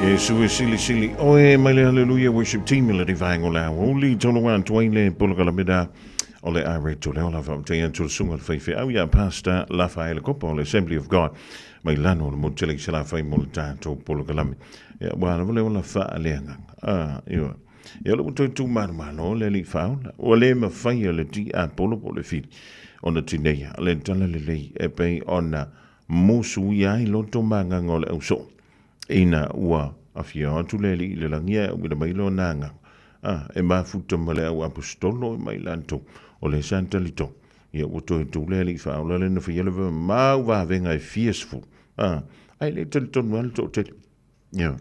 Iesu e silisili oe mai le Hallelujah Worship Team i le vaenga o le aoauli tolu atu ai le polokalame o le Areto leo la faamatai atu le susuga i le faifeau ia Pastor Lafaele Kopa o le Assembly of God mai lano o le motu tele i Salafai mo le tatou polokalame. Ia, ua lava le ola faaleagaga. Ah, ioe. Ia, o le ua toe tuumalomalo le alii faaola. Ua le mafai e le tiapolo po o le fili ona tineia le talalelei e pei ona musuia ai loto ma agaga o le ausoo. Ina ua afio atu le Alii i le lagi ae auina mai lona agaga, a, e mafuta ma le au aposetolo ma i latou o le sa talitonu, ia ua toe tu le Alii faaola lea na faia le mau vavega e fia sefulu, a, ae le talitonu lava le toatele. Ioe.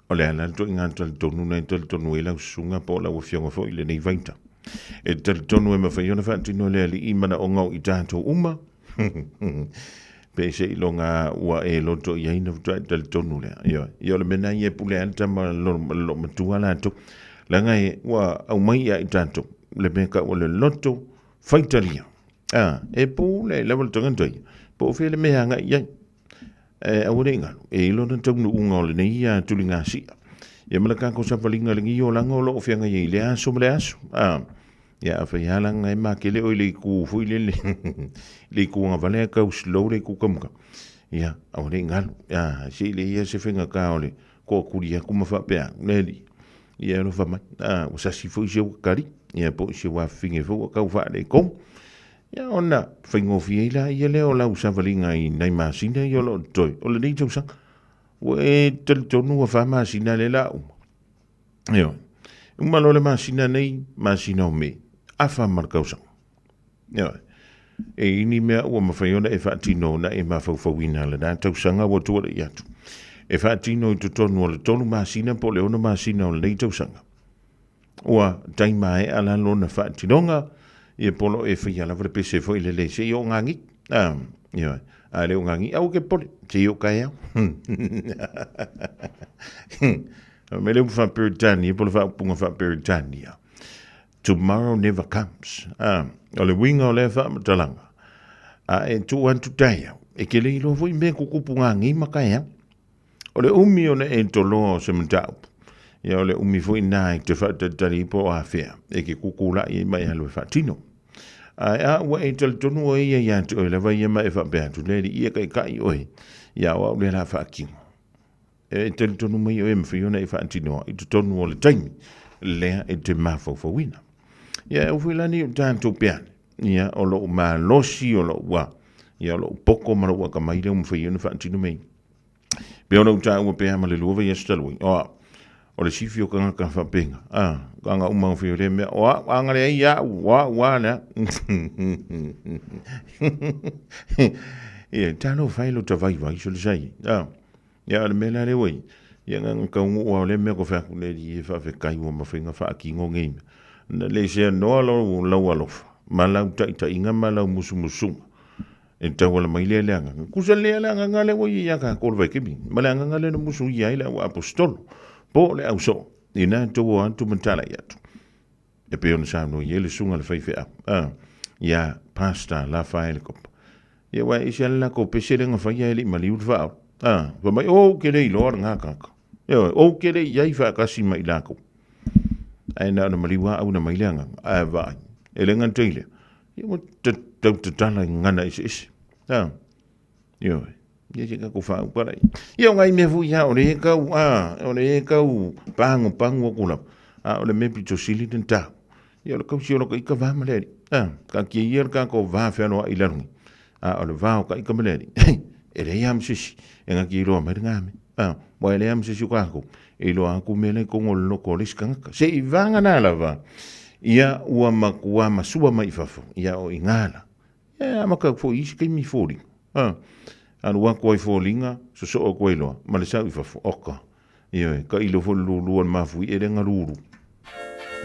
O le a la le ituaiga talitonu na e talitonu ai lau susuga po o lau afioga foi i lenei vaitau? E talitonu e mafai ona faatino e le Alii manaoga o i tatou uma? Pe seiloga ua e loto i ai na faatoa e talitonu lea. Ioe. Ia o le mea lena ia e pule ai le tama lo matua latou. Leaga e ua aumai ia i tatou le mea tau o le loto faitalia. A, e pule lava le tagata ia. Po o fea le mea e agai i ai. E aua ne i galo, e i ai lona taunuuga o lenei tuligasia. Ia ma le tatou savaliga i lenei olaga o lo o feagai ai i lea aso ma lea aso. A, ia afai lava la e makele oe i le itu foi lele, i le itu agavale ae tau slow le itu kamukam. Ia, aua ne i galo. A, se i leai lava se faigata o le toatuli atu ma faapea atu, le alii, ia e alofa mai. A, ua sasi foi si ou tali, ia po o si ou afafine foi ua tau faaletonu. Ia ona faigofie ai laia lea o lau savaliga i nai masina ia o lo o totoe o lenei tausaga. Ua e talitonu ua fa masina lea la uma. Ioe. Uma loa le masina nei, masina o Me, afa ma le tausaga. Ioe. E i ni mea ua mafai ona e faatino na e mafaufauina lena tausaga ua tuanai atu. E faatino i totonu o le 3 masina po o le 6 masina o lenei tausaga. Ua tai maea la lona faatinoga, ia po o lo o e faia lava le pese foi lele se i oo gagi. Ah, ioe. A le o gagi, aua ke pole, se i oo kaeao. Me le upu faa-Peretania, po o le faaupuga faa-Peretania. Tomorrow never comes. Ah, o le uiga o lea faamatalaga, a e tuu atu taeao, e te le iloa foi mea tutupu gagi ma taeao. O le umi ona e toloa o se mataupu, ia o le umi foi na e te faatalitali ai po o afea e ke kukulaʻi ai mai alu e faatino. Ae a ua e talitonu oe ia ia te oe lava ia ma e faapea atu, le alii e taitai oe, ia o au lea la faatino. E talitonu mai oe e mafai ona e faatinoa i totonu o le taimi lea e te mafaufauina. Ia e au foi la nei o tatou peane, ia o lou malosi, o lou a, ia o lou poto ma lou atamai lea ua mafai ona faatino mea ia. Pei ona ou taua pea ma le lua vaiaso talu ai, o au, o le sifi o tagata faapena, a, aga uma o fia o lea mea, o au, aga leai ia au, o au a lea. Ia, talofa e lo ta vaivai so le sai, a, ia o le mea la lea ua i ai, ia na ona taunuu lava o lea mea ko fai atu le alii e faafetai ua mafai ona faatino nei mea. Na le seanoa lau alofa ma lau taitaiga ma lau musumusuga E tauala mai lea i le agaga. Kusa lea le agaga lea ua i ai ia tatou le vaitaimi, ma le agaga lea na musuia ai le au aposetolo, po o le au soo, ina tou o atu ma talai atu. E pei ona saunoa i ai le susuga i le faifeau, a, ia Pastor Lafaele Kopa. Ia aua e ese lava le latou pese lea na faia e le i maliu le faaola. A, fai mai, ou te le iloa lena tagata. Ioe, ou te le i ai faatasi ma i latou. Ae na ona maliu lava auina mai le agaga, ae vaai, e le gata i lea, Ia ua tau tatala i gagana eseese. A, ioe, ia se tatou faaupa laia. Ia o nai mea foi ia, o lea e tau, a, o lea e tau pagopago atu lava, a o le mea pito sili ona taua, ia o le tausi o lota ita va ma le Alii. A, taatia ia le tatou va fealoai i lalo nei, a o le va o ta ita ma le Alii, e leai lava ma se isi e na te iloa mai lena mea. A, aua e leai lava ma se isi o tatou e iloa atu mea la i totonu o le loto o le isi tagata. Seiavagana lava ia ua matua masua mai i fafo, ia o i ina la. Ia e amata atu foi i isi taimi i foliga. A, alu atu ai foliga, sosoo atu ai loa ma le sau i fafo, oka. Ioe, tailo foi le lulu o le mafuie lea na lulu.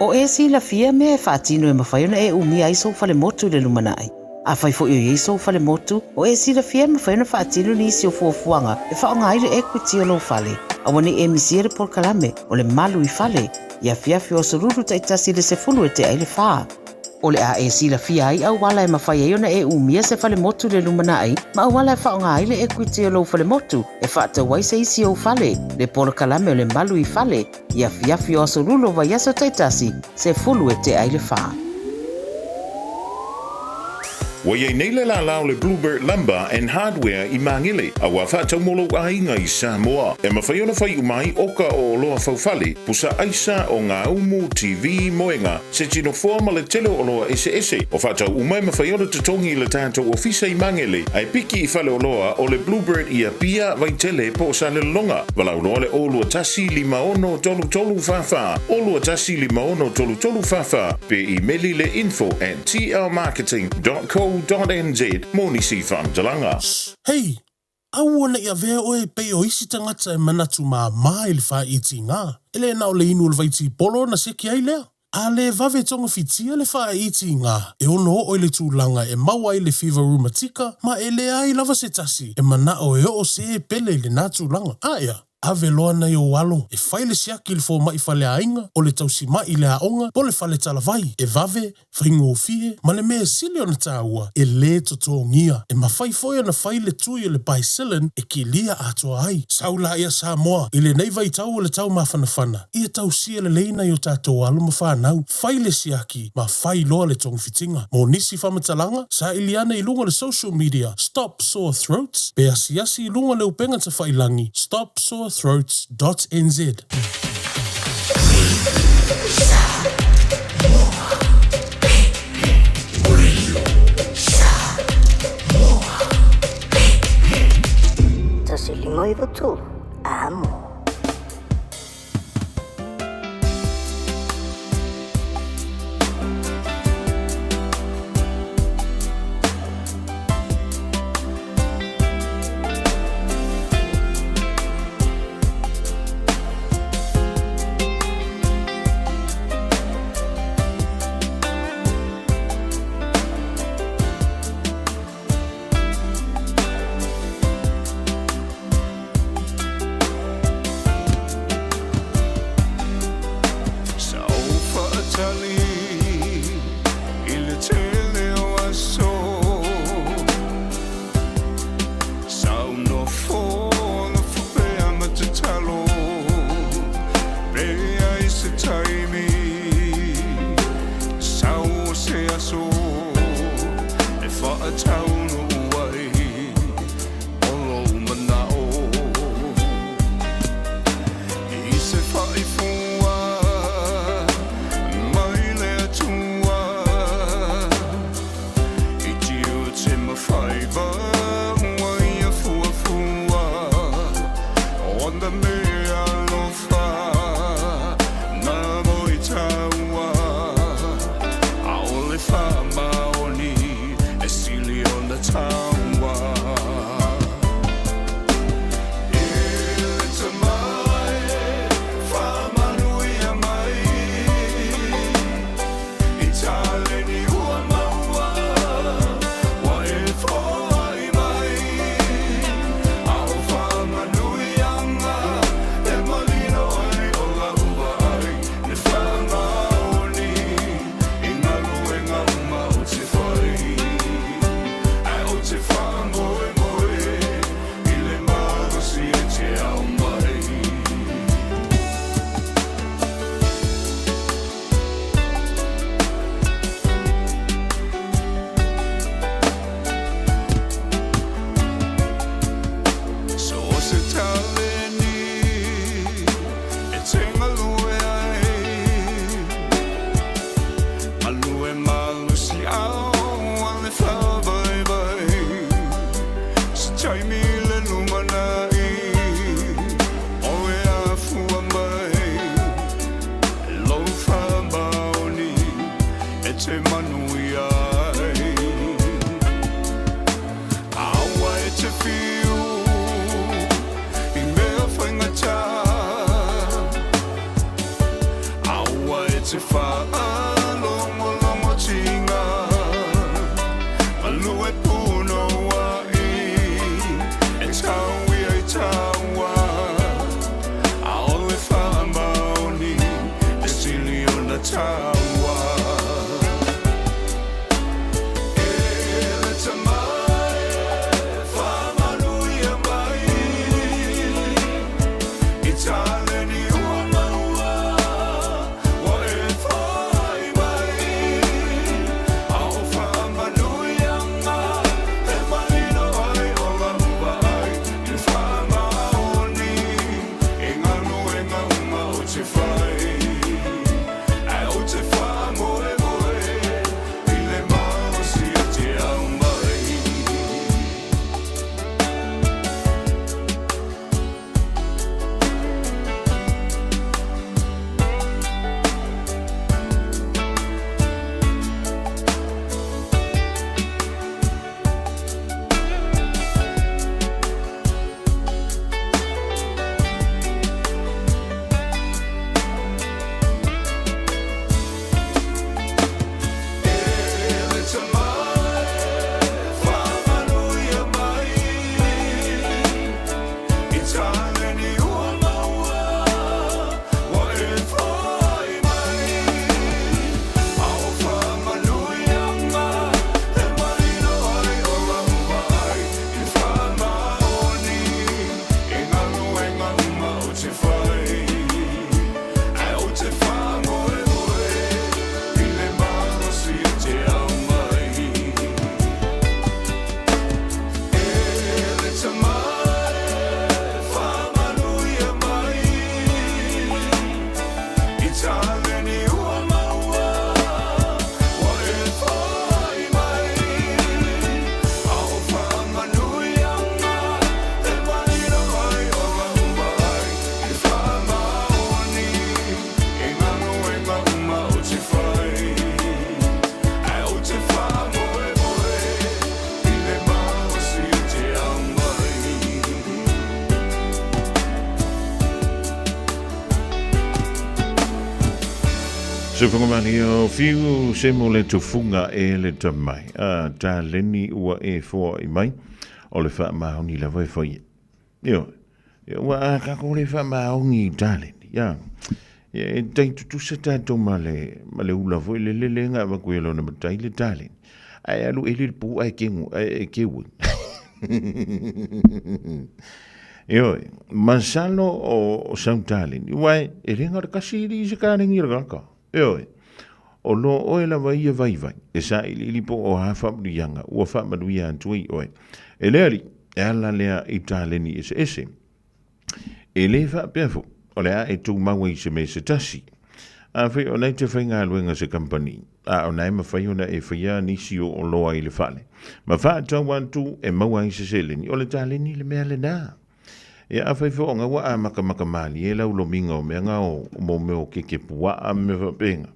O e silafia mea e faatino e mafai ona e umia ai sou falemotu i le lumanai. Afai foi o i ai sou falemotu, o e silafia e mafai ona faatino nisi o fuafuaga e faaaoga ai le equity o lou fale. Aua ne i e misia le polokalame o le Malu i Fale i afiafi o Aso Lulu taitasi i le 10 e tea ai le fa. O le a e silafia ai auala e mafai ai ona e umia se falemotu i le lumanai ma auala e faaaoga ai le ekuiti o lou falemotu e faatau ai se isi ou fale, le polokalame o le Malu i Fale, i afiafi o Aso Lula o vaiaso taitasi, 10 e tea i le fa. Ua i ai nei le lālā o le Bluebird Lumber and Hardware i Māngele, a ua faatau mo lou aiga i Samoa. E mafai ona fai uma ai oka o oloa faufale, pusa aisa, ogaumu, TV, moega, se tinofoa ma le tele o oloa eseese. O faatau uma e mafai ona totogi i le tatou ofisa i Māngele, ae piki i faleoloa o le Bluebird i Apia, Vaitele po o Salelologa. Valaau loa le 021 56 33 44, 021 56 33 44, pe imeli le info at tlmarketing.co.nz mo nisi faamatalaga. Hei! Aua ne i avea oe e pei o isi tagata e manatu māmā i le fāiitiga. E le na o le inu o le vaitipolo ona seki ai lea. A le vave togafitia le fāiitiga, e ono oo i le tulaga e maua ai le fiva rumatika ma e leai lava se tasi e manao e oo se pele i lenā tulaga. Aea! Ave loa nai ou alo e fai le siaki i le fomai faleaiga, o le tausimai i le aoga, po o le fale talavai, e vave, faigofie, ma le mea e sili ona taua, e lē totogia. E mafai foi ona fai le tui o le Bicillin e kilia atoa ai. Sau laia Samoa, i lenei vaitau o le tau mafanafana, ia tausia lelei nai o tatou alo ma fanau, fai le siaki, ma fai loa le togafitiga. Mo nisi faamatalaga, saili ane i luga o le social media Stop Sore Throats pe asiasi i luga o le upega tafailangi stopsorethroats dot nz. 153, Amo. Sa ou faatali i le tele o aso Sa ou nofo nofo pea ma tatalo Pe ai se taimi Sau o se aso e faataunuu ai o lou manao I se faifua mai le Atua I tiute ma faiva ua ia fuafua Ona mea alofa na mo i taua ʻAʻole faamaoni e sili ona taua E le Tama e faamanuia mai I taleni ua maua ua e foai Soifuaga malie o Fiu se mo le tufuga e le tamai. A taleni ua e foai mai, o le faamaoni lava e fai. Ioe, ua a tatou le faamaoni i taleni, ia. E tai tutusa tatou ma le, ma le ula foi le lele nga avatu i lona matai le taleni. Ae alu eli le pu ae kegu, ae e keu ai. Ioe, masalo o sau taleni, uae e le na o le kasi i se taleni i le tagata. Ioe, o lo oe lava ia vaivai, e sailiili po o a faamanuiaga ua faamanuia atu ai oe. E le alii, e ala lea i taleni eseese. E le faapea foi, o le a e tumau ai i se mea se tasi. Afai o na e te faigaluega se kamupani, a o na e mafai ona e faia nisi o oloa i le fale, ma faatau atu e maua ai se seleni, o le taleni le mea lena. Ia, afai foi o na ua amatamata malie lau lomiga o mea na o mo mea o keke puaa ma mea faapena,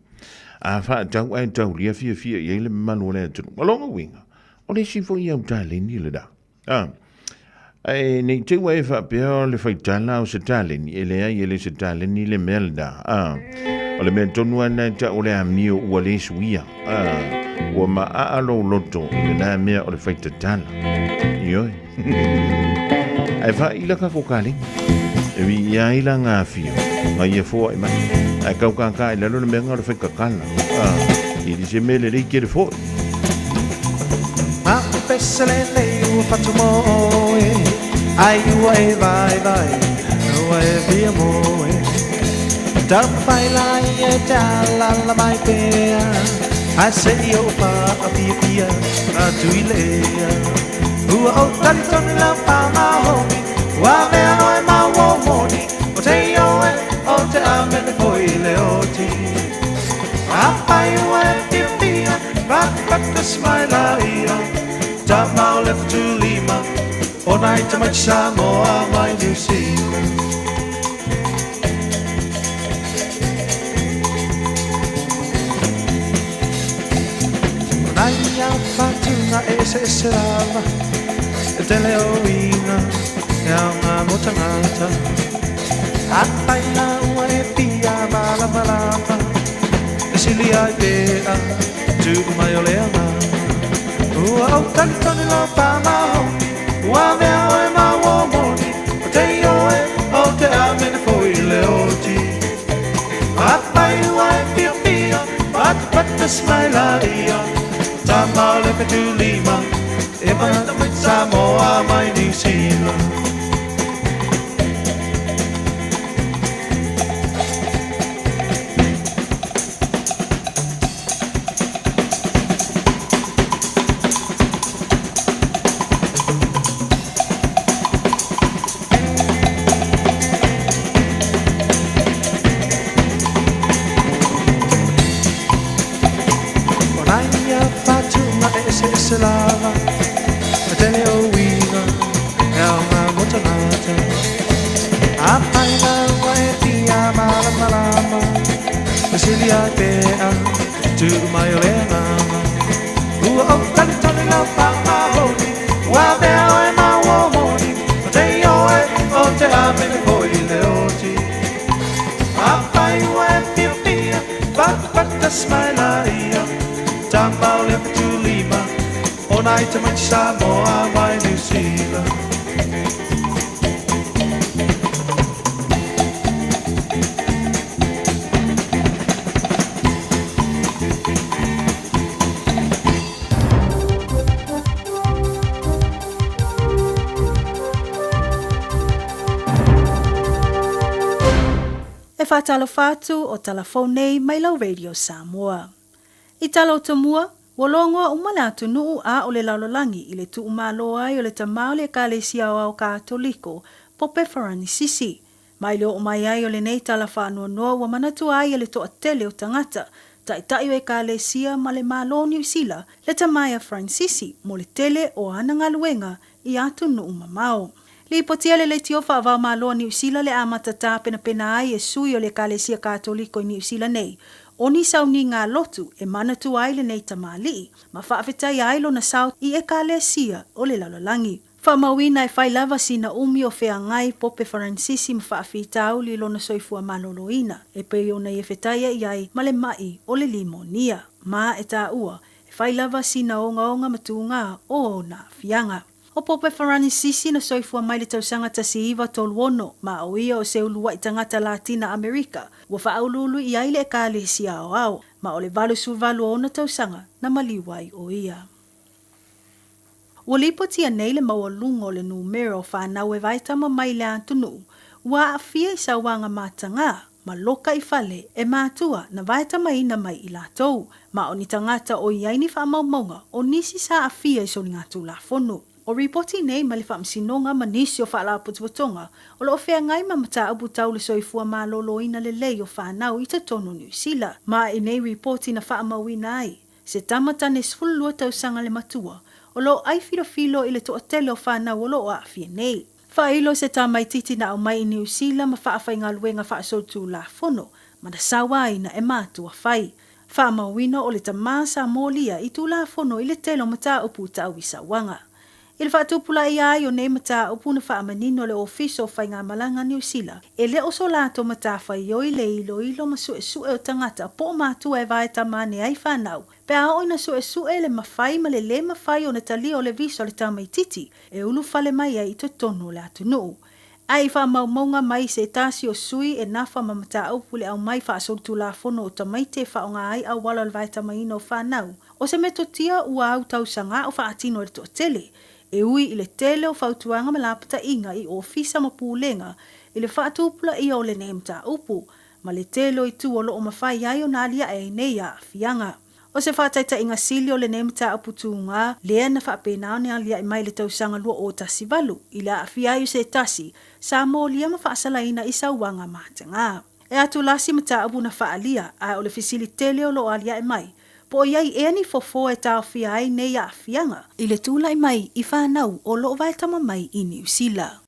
a faatau ae taulia fiafia i ai le mamalu o le atunuu. O lona uiga, o le isi foi au taleni lena. A, ae nei te ua e faapea o le faitala o se taleni, e leai e le se taleni le mea lena. A, o le mea tonu lava lena e tau o le amio ua le suia. A, ua maaa lou loto i lena mea o le faitatala. Ioe. Ae faaila tatou kaleni. E viia ai la ngā afio, ngā ia foai mai. Ae kau kākā i lalo le mea ngā o le whaitatala. A, i li se mea lelei kere fo'i. Ma o pese lenei ua fatu mo oe, Ai ua e vaivai, ua e fia moe. Taumafai laia e te alaala mai pea, Ae se i ou faapiapia atu i le ea. Ua ou talitonu lau pāmahomi, Ua avea oe ma ua moni, O te ioe, o te amene foi i le oti. Afai ua e fiafia, Patapata smaila ia, Tama o le Fetulima, O nai tamaiti Samoa mai New Zealand. O nai ia whatunga e eseese lava, E tele o uiga, e aoga mo tangata. Afai la ua e fia malamalama, E sili ai pea, tuu mai o le agaga. Ua ou talitonu lau pāmahomi, Ua avea oe ma ua moni, O te ioe, o te amene foi i le oti. Afai ua e fiafia, Patapata smaila ia, Tama o le Fetulima, E mana mai Samoa mai New Zealand. O nai ia whatunga e eseese lava, E tele o uiga, e aoga mo tangata. Afai la ua e fia malamalama, E sili ai pea, tuu mai o le agaga. Ua ou talitonu lau faamahoni, Ua avea oe ma ua moni, O te ioe, o te amene foi i le oti. Afai ua e fiafia, Patapata smaila ia, Tama o le Fetulima, O nai tamaiti Samoa mai New Zealand. E faatalofa atu o tala fou nei mai lau Radio Samoa. I tala o tomua, ua logoa uma le atunuu a o le lalolagi i le tuumalo ai o le tama o le Ekalesia Aoao Katoliko, Pope Faranisisi. Mai le oo mai ai o lenei tala faanoanoa ua manatua ai e le toatele o tagata, taitai o Ekalesia ma le Malo o Niu Sila, le tamaea Fransisi mo le tele o ana galuega i atunuu mamao. Lipotia le leitio faavao Malo a Niu Sila le amata tapenapena ai e sui o le Ekalesia Katoliko i Niu Sila nei, o ni sauniga lotu e manatua ai lenei tamalii ma faafetaia ai lona sao i Ekalesia o le lalolagi. Faamauina e fai lava sina umi o feagai Pope Faranisisi ma faafitauli i lona soifua maloloina e pei ona ia fetaia'i ai ma le ma'i o le limonia, ma e taua e fai lava sina ogaoga ma tugā o ona aafiaga. O Pope Faranisisi na soifua mai le tausaga 1936 ma o ia o se ulua'i tagata Latina Amerika ua faauluulu i ai le Ekalesia Aoao, ma o le 88 o ona tausaga na maliu ai o ia. Ua lipotia nei le maualuga o le numera o fanau e vaetama mai i le atunuu ua aafia i sauaga matagā ma loka i fale e matua na vaetamaina mai i latou, ma o ni tagata o i ai ni faamaumauga o nisi sa aafia i soligatulafono. O ripoti nei mai le Faamasinoga ma nisi o faalapotopotoga o lo o feagai ma mataupu tau le soifua maloloina lelei o fanau i totonu o Niu Sila. Ma i nei ripoti na faamauina ai Se tama tane 12 tausaga le matua, o lo o ʻai filofilo i le toatele o fanau o lo o aafia nei. Faailo se tamaitiiti na aumai i Niu Sila ma faafaigaluega faasolitulafono ma na sauaina e matua fai. Faamauina o le tama sa molia i Tulafono i le tele o mataupu tau i sauaga. I le faatupulaia ai o nei mataupu na faamanino le Ofisa o Faigamalaga Niu Sila, e le o so latou matafaioi le iloilo ma suesue o tagata po o matua e vae tama ane ai fanau, pe a oo ina suesue le mafai ma le lē mafai ona talia o le visa o le tamaitiiti e ulufale mai ai i totonu o le atunuu. Ae i faamaumauga mai se tasi o sui e nafa ma mataupu le aumai faasolitulafono o tamaiti e faaaoga ai auala o le vaetamaina o fanau, O se metotia ua au tausaga o faatino e le toatele, e ui i le tele o fautuaga ma lapataiga i ofisa ma pulega i le faatupulaia o lenei mataupu, ma le tele o itu o lo o mafai ai ona aliae ai nei aafiaga. O se faataitaiga sili o lenei mataupu tugā lea na faapena ona aliae mai i le tausaga 2018 i le aafia ai o se tasi sa molia ma faasalaina i sauaga matagā. E atulasi mataupu na faaalia, ae o le fesili tele o lo o aliae mai, Po o i ai ea ni fofo e taofia ai nei aafiaga i le tulai mai i fanau o lo o vaetama mai i Niu Sila.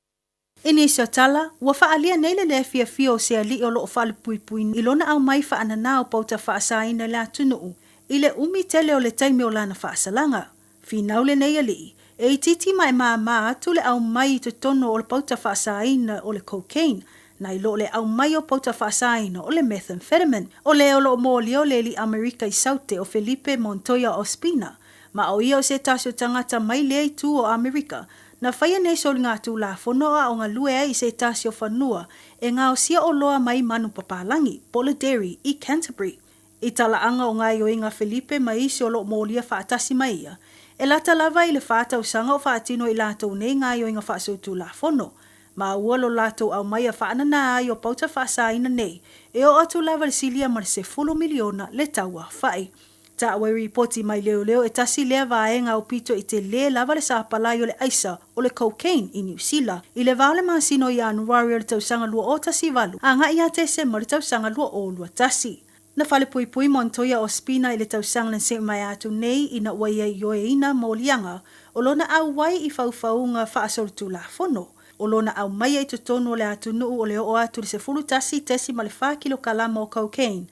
I nisi o tala, ua faaalia nei le lē fiafia o se aliʻi o lo o faalepuipui i lona aumai faananā o pauta faasaina i le atunuu i le umi tele o le taimi o lana faasalaga. Finau lenei aliʻi, e itiiti ma e māmā atu le aumai i totonu o le pauta faasaina o le cocaine, nai lo le aumai o pauta faasaina o le methamphetamine. O le o lo o molia o le aliʻi Amerika i Saute o Felipe Montoya Ospina, ma o ia o se tasi o tagata mai lea itu o Amerika, na faia nei soligatulafono a o galue ai i se tasi o fanua e gaosia oloa mai manu papalangi, po o le dairy, i Canterbury. I talaaga o gaioiga Felipe ma isi o lo o molia faatasi ma ia, e lata lava i le tausaga o faatino i latou nei gaioiga faasolitulafono, ma ua lo latou aumaia faananā ai o pauta faasaina nei, e oo atu lava i le silia ma le 10 miliona le tau aofai. Taua i ripoti mai leoleo e tasi lea vaega aupito i telē lava le sapalai o le aisa o le cocaine i Niu Sila i le va o le masina o Ianuari o le tausaga 2018 agai ia Tesema o le tausaga 2021. Na falepuipui Montoya Ospina i le tausaga na seʻi mai atu nei ina ua ia ioeina moliaga o lona auai i faufauga faasolitulafono o lona aumaia i totonu o le atunuu o le oo atu i le 11.4 kilokalama o cocaine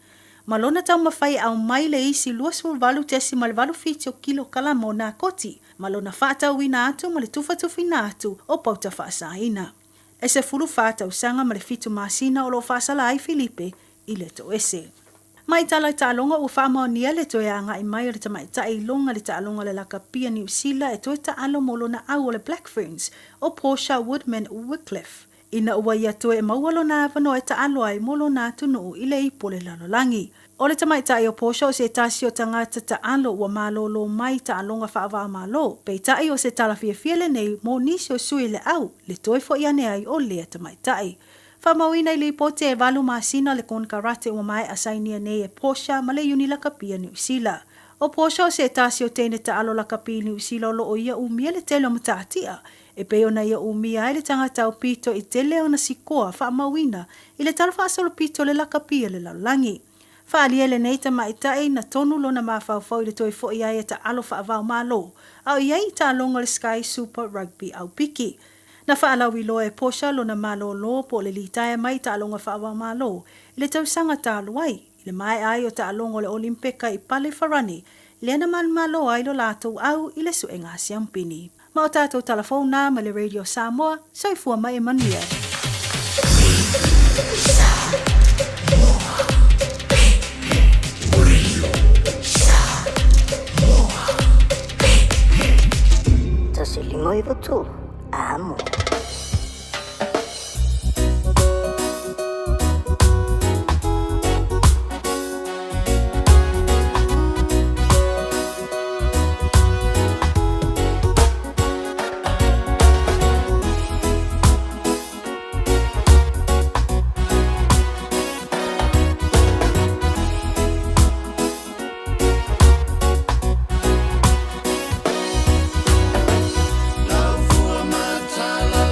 ma lona taumafai e aumai le isi 28.87 o kilokalama o nakoti ma lona faatauina atu ma le tufatufaina atu o pauta faasaina. E 14 tausaga ma le fitu masina o lo o faasala ai Filipe i le toese. Mai tala i taaloga ua faamaonia le toe agai mai o le tamaitai i luga le taaloga o le lakapia Niu Sila e toe taalo mo lona au o le Black Ferns o Portia Woodman Wickliffe ina ua ia toe maua lona avanoa e taalo ai mo lona atunuu i le ipu o le lalolagi. O le tamaitai o Portia o se tasi o tagata taalo ua malōlō mai i taaloga faava-o-Malo, peitai o se tala fiafia lenei mo nisi o sui le au le toe foʻi ane ai o lea tamaitai. Faamauina i lipoti e valu masina le konekarate ua maea sainia nei e Portia ma le Iuni Lakapi a Niu Sila. O Portia o se tasi o teine taalo lakapi i Niu Sila o lo o ia umia le tele o matatia e pei ona ia umia ai le tagata aupito i tele ona sikoa faamauina i le tala faasolopito o le lakapi a le lalolagi. Faaalia lenei tamaitai na tonu lona mafaufau i le toe foʻi ai e taalo faava-o-Malo a o i ai i taaloga o le Sky Super Rugby aupiki. Na faalauiloa e Portia lona malōlō po o le litaea mai i taaloga faava-o-Malo i le tausaga talu ai, i le maea ai o taaloga o le Olimpeka i Pale Farani, lea na malomalo ai lo latou au i le suega siampini. Ma o tatou tala fou na mai le Radio Samoa, soifua ma ia manuia. 1 5 9 3, amo. Lau fua matala.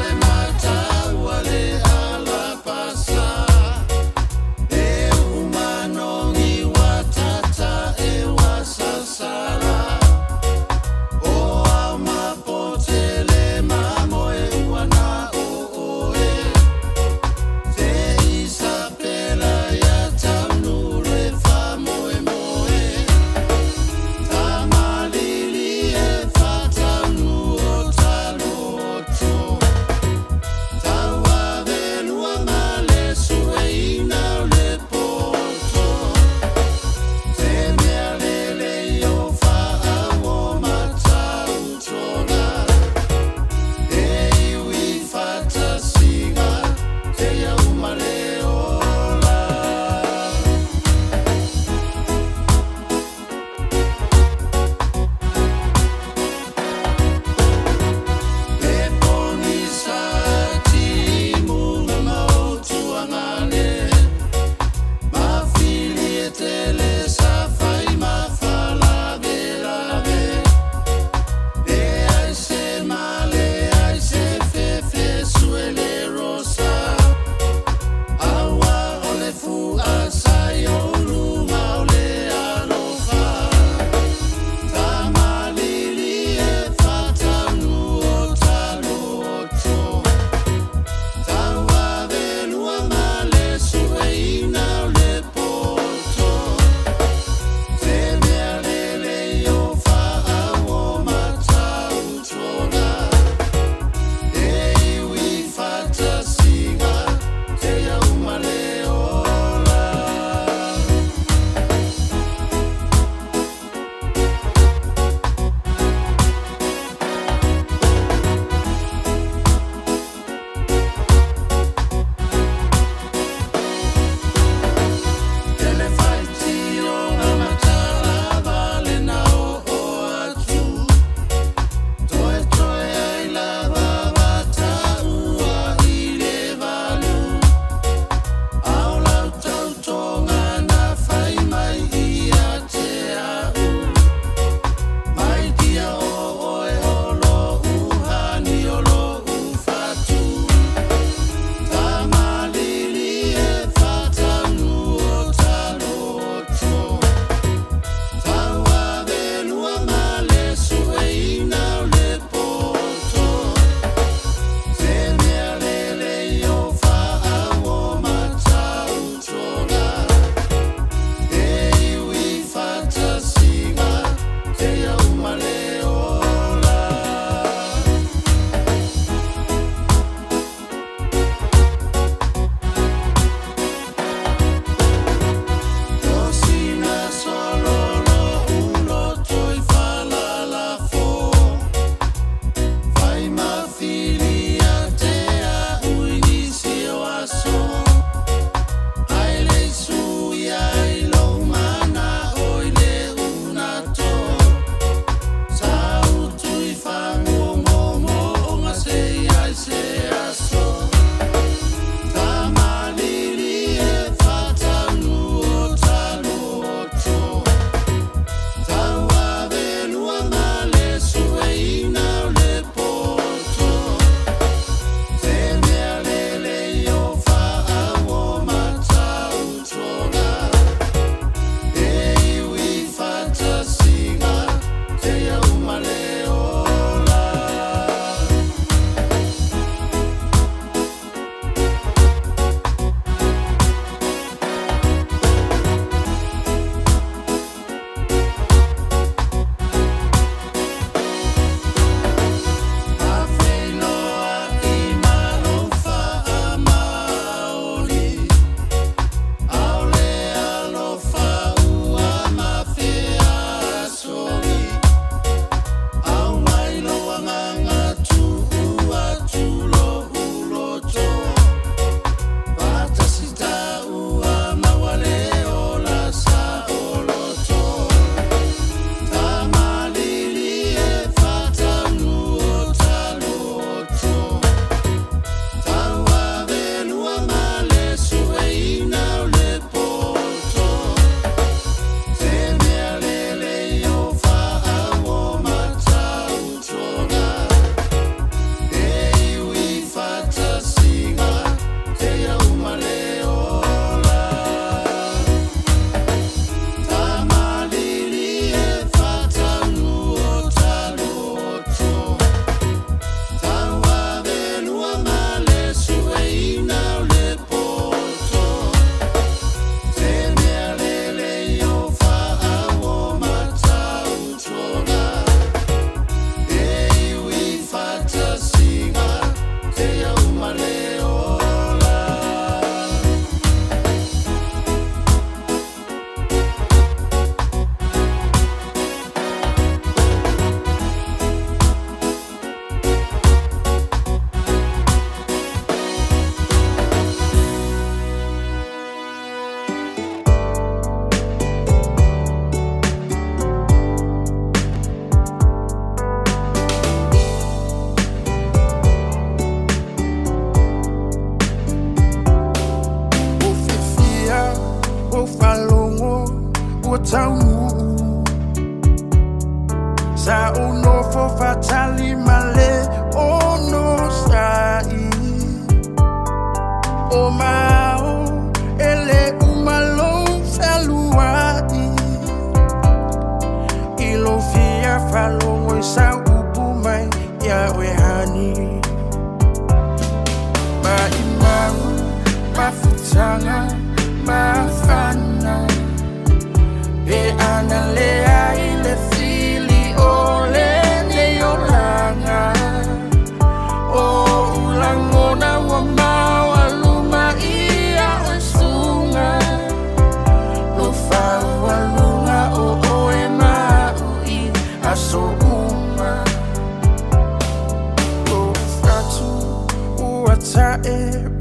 tae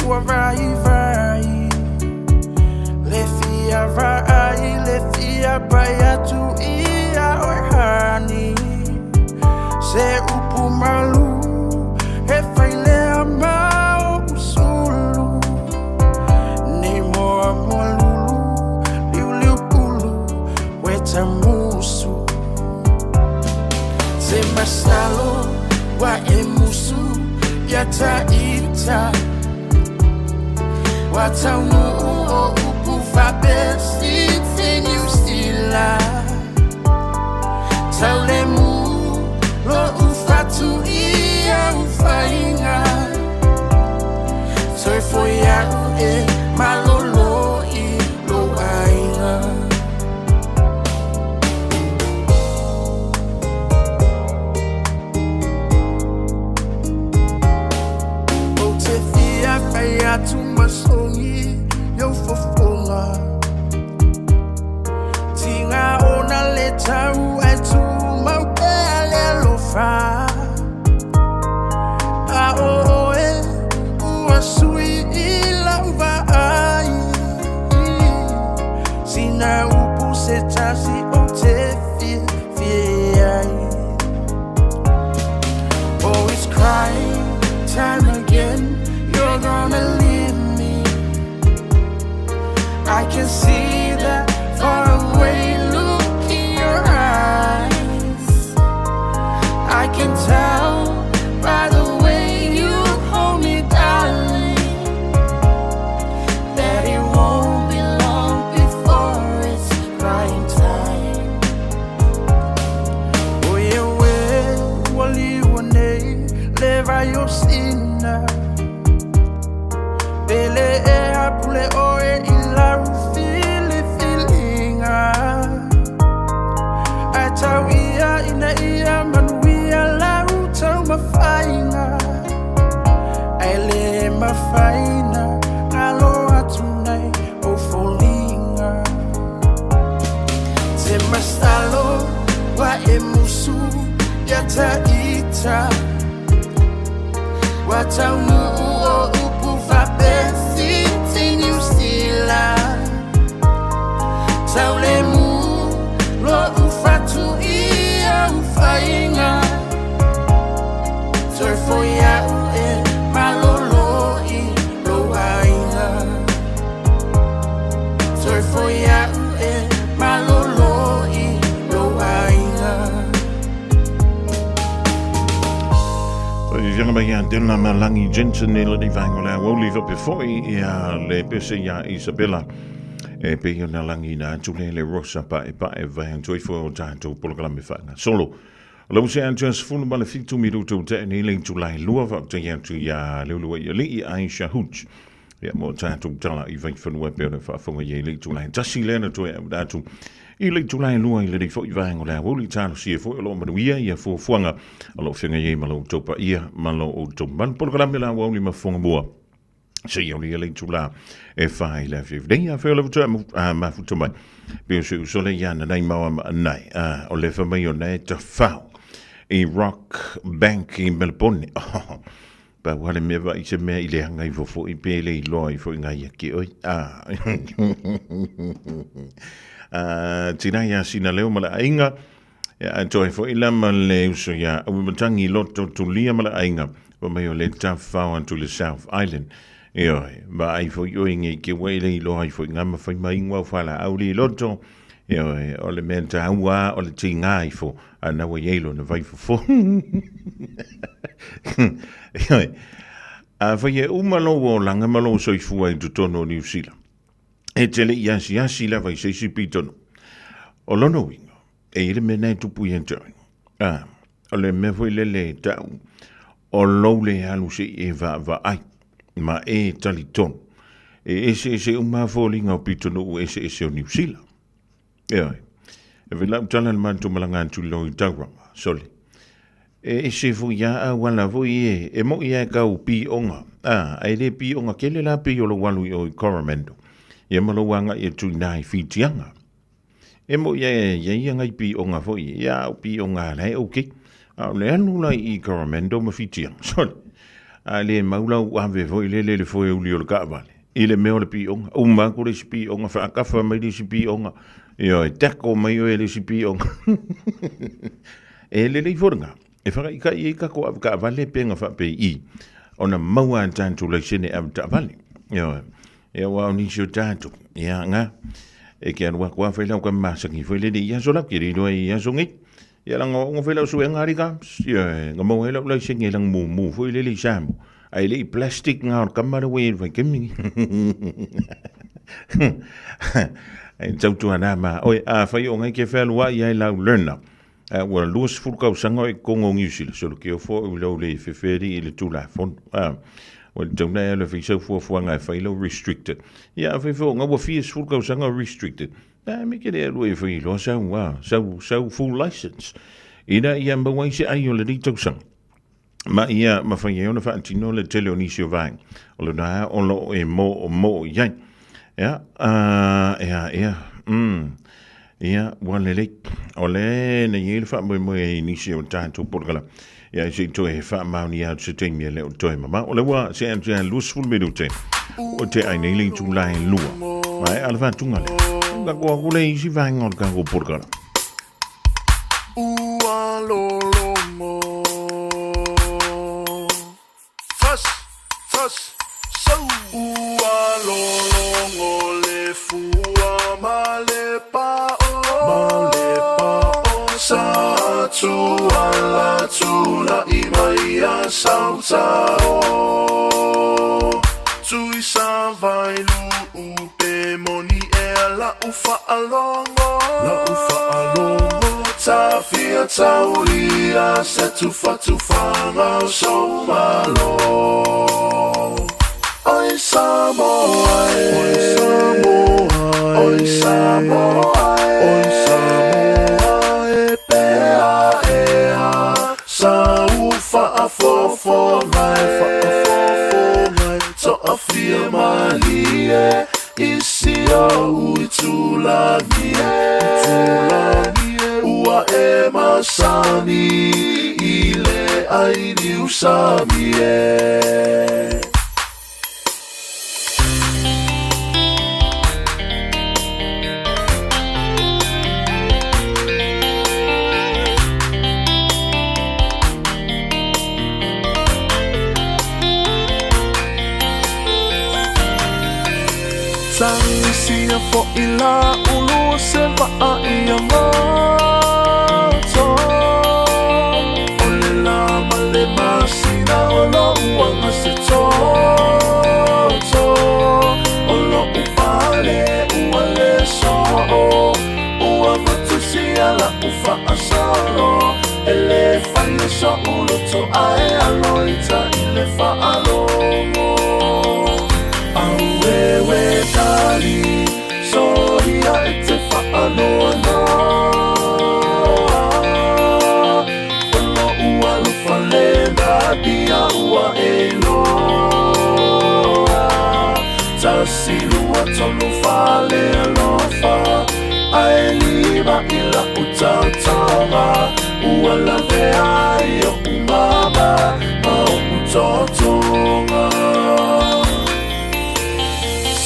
ua vaivai Le fia vaai le fia pai atu ia oe honey Se upu malu e fai lea ma o'u sulu Nei moa moa lulu liuliu pulu weta musu Se masalo wa e musu ia ta ita Wa taunuu o upu faapesiti New Zealand Taulemu lo'u fatu ia ufaiga Toe foi a'u e malolo i lou aiga. Ou te fia fai atu masogi iou fofoga Tiga ona le tau ae tumau pea le alofa A o oe ua sui i lau vaai Sina upu se tasi ou te fiafia ai Oh, it's crying time again. You're gonna leave me. I can see that faraway look in your eyes. I can tell by the way you hold me, darling, that it won't be long before it's crying time. Oh, yeah, ua liua nei le vai o sina Pele e hapule oe i lau filifiliga Ae tau ia ina ia manuia lau taumafaiga Ae lē mafai ona galo atu nai ou foliga Te masalo ua e musu ia ta ita Ua taunuu o upu faapesiti New Zealand Taulemu lo'u fatu ia ufaiga Toe foi a'u e malolo i lou aiga Toe foi a'u e malolo i lou aiga. Fianga mai ia Della Malangi Jensen e lenei vaega o le aoauli faapea foi ia le pese ia Isabella e pei ona lagiina atu le le Rosa Paepae vaeatu ai foi o tatou polokalame faagasolo. O lau se atu 17 minuto ua tea nei le itula e 2 faafetai atu ia Leuluaialii Aisha Hooch ia mo tatou tala i Vaifanua e pei ona faafofoga i ai le itula e 1 lea na toe auina atu i le itula e 2 i lenei foi vaega o le aoauli. Talosia foi o lo o manuia ia fuafuaga o lo o feagai ai ma lo outou paia ma lo outou mamalu. Polokalame o le aoauli ma fofoga mua seia aulia le itula e 4 i le afiafi nei. Afai o le faatoa mafuta mai pe o se uso le ia na nai maoa ma anai o le fa mai o nei tafao i Rock Bank i Melbourne. Oh, pa ua le mea vai se mea i le hanga i fofo i pe le iloa i fo i ngai ake oi. Ah. Tina ia sina leo ma le aiga. Ia, a toe foi la ma le uso ia au matangi loto tulia ma le aiga. Pa mai o le tafao atu le South Island. E oi, ma ai foi oi nge ke wai le iloa i foi ngā ma whai mai ingua whala au le loto. E oi, o le mea tāua o le tingā i fo, a naua i eilo na vai fofo. E oi, a whai e uma lo o langa ma lo soifua i totonu o New Zealand. E tele i asi asi lava i se isi pitono. O lona uiga, e i le mea nei tupu ia te oe. A, o le mea foi lele e tau, o lou le alu se i e vaavaai, ma e talitonu. E ese ese uma foliga o pitonuu ese ese o Niu Sila. E oe, e whai lau tala le matou malaga atu i lo i Tauranga, sole. E ese foi ia auala foi e, e mo'i e kau pionga. A, ai le pionga kele la pei o lou alu i o i Coromandel. Ia ma lou agai atu i nā i Whitianga. E mo'i e ia ia ngai pionga foi, ia au pionga la e okay. A o le alu la i Coromandel ma Whitianga, sole. A le mau lau ave foi lele i le foe uli o le taavale, i le mea o le pioga. Uma atu le isi pioga, faatafa mai le isi pioga, ioe, tackle mai oe e le isi pioga. E lelei foi lena, e faataitai ai tatou avetaavale pe na faapei i, ona maua a tatou laisene avetaavale. Ioe, ia aua o nisi o tatou, ia na, e te alu atu lava fai lau tama masani foi lele i aso la, ou te le iloa i aso nei. Ia leaga o au na fai lau suega alii ka, ioe, na maua ai lau laisene i lana mumu foi lele i Samoa. Ae le i plastic na o le tama lea ua i ai i le vaitaimi lenei. Ae tautuana ma oe, afai o ngai ke fealuai ai lau learner, a ua 20 tausaga o i totonu o Niu Sila, solo ke ofo i lau le feferi i le Tulafono. A, ua le tau na e alu e fai sau fuafuaga e fai lau restricted. Ia afai foi o nga ua fia sefulu tausaga o restricted, a me ke le alu e fai loa sau, a, sau, sau full license. Ina ia maua ai se ai o lenei tausaga. Ma ia mafai ai ona faatino le tele o nisi o vaega. O lena o lo o e moomoo i ai. Ia, ia, ia, ia, ua lelei. O le na i ai le faamoemoe ai i nisi o tatou polokalame. Ia, se i toe faamaonia atu se taimi e le o toe mamao. O le ua se atu ia 20 minute o te ai nei le itula e lua. Ma e ala faatuga lea. Ka kua kule isi vaega o le tatou polokalame. Ua lologo. Fas, fas, sau. Ua lologo le fua ma le pa'o. Ma le pa'o. Sa tuala tula'i mai a sautao. Tui sa vai lu'u pe moni ea la'u fa'alogo. La'u fa'alogo. Tafia taulia se tufatufaga o sou malo. Oi Samoa e. Oi Samoa e. Oi Samoa e. Oi Samoa e pea ea. Sa u faafofoga e faafofoga e toafia malie i si ou itulagi e itulagi e ua e masani i le ai niu sami e. Tagisia fo'i la ulu o se va'a i Agoto. O le lā ma le masina o lo'u aga se toto. O lo'u pale ua le so'o. Ua matusia la'u fa'asolo. E lē fai o so'u loto ae alo ita i le fa'alogo. Auewe tali soia e te fa'anoanoa. O lo'u alofa le natia ua e iloa. Tasi lua tolu fa le alofa. Ae lima i la'u taotaoga. Ua lavea ai o'u mama ma o'u totoga.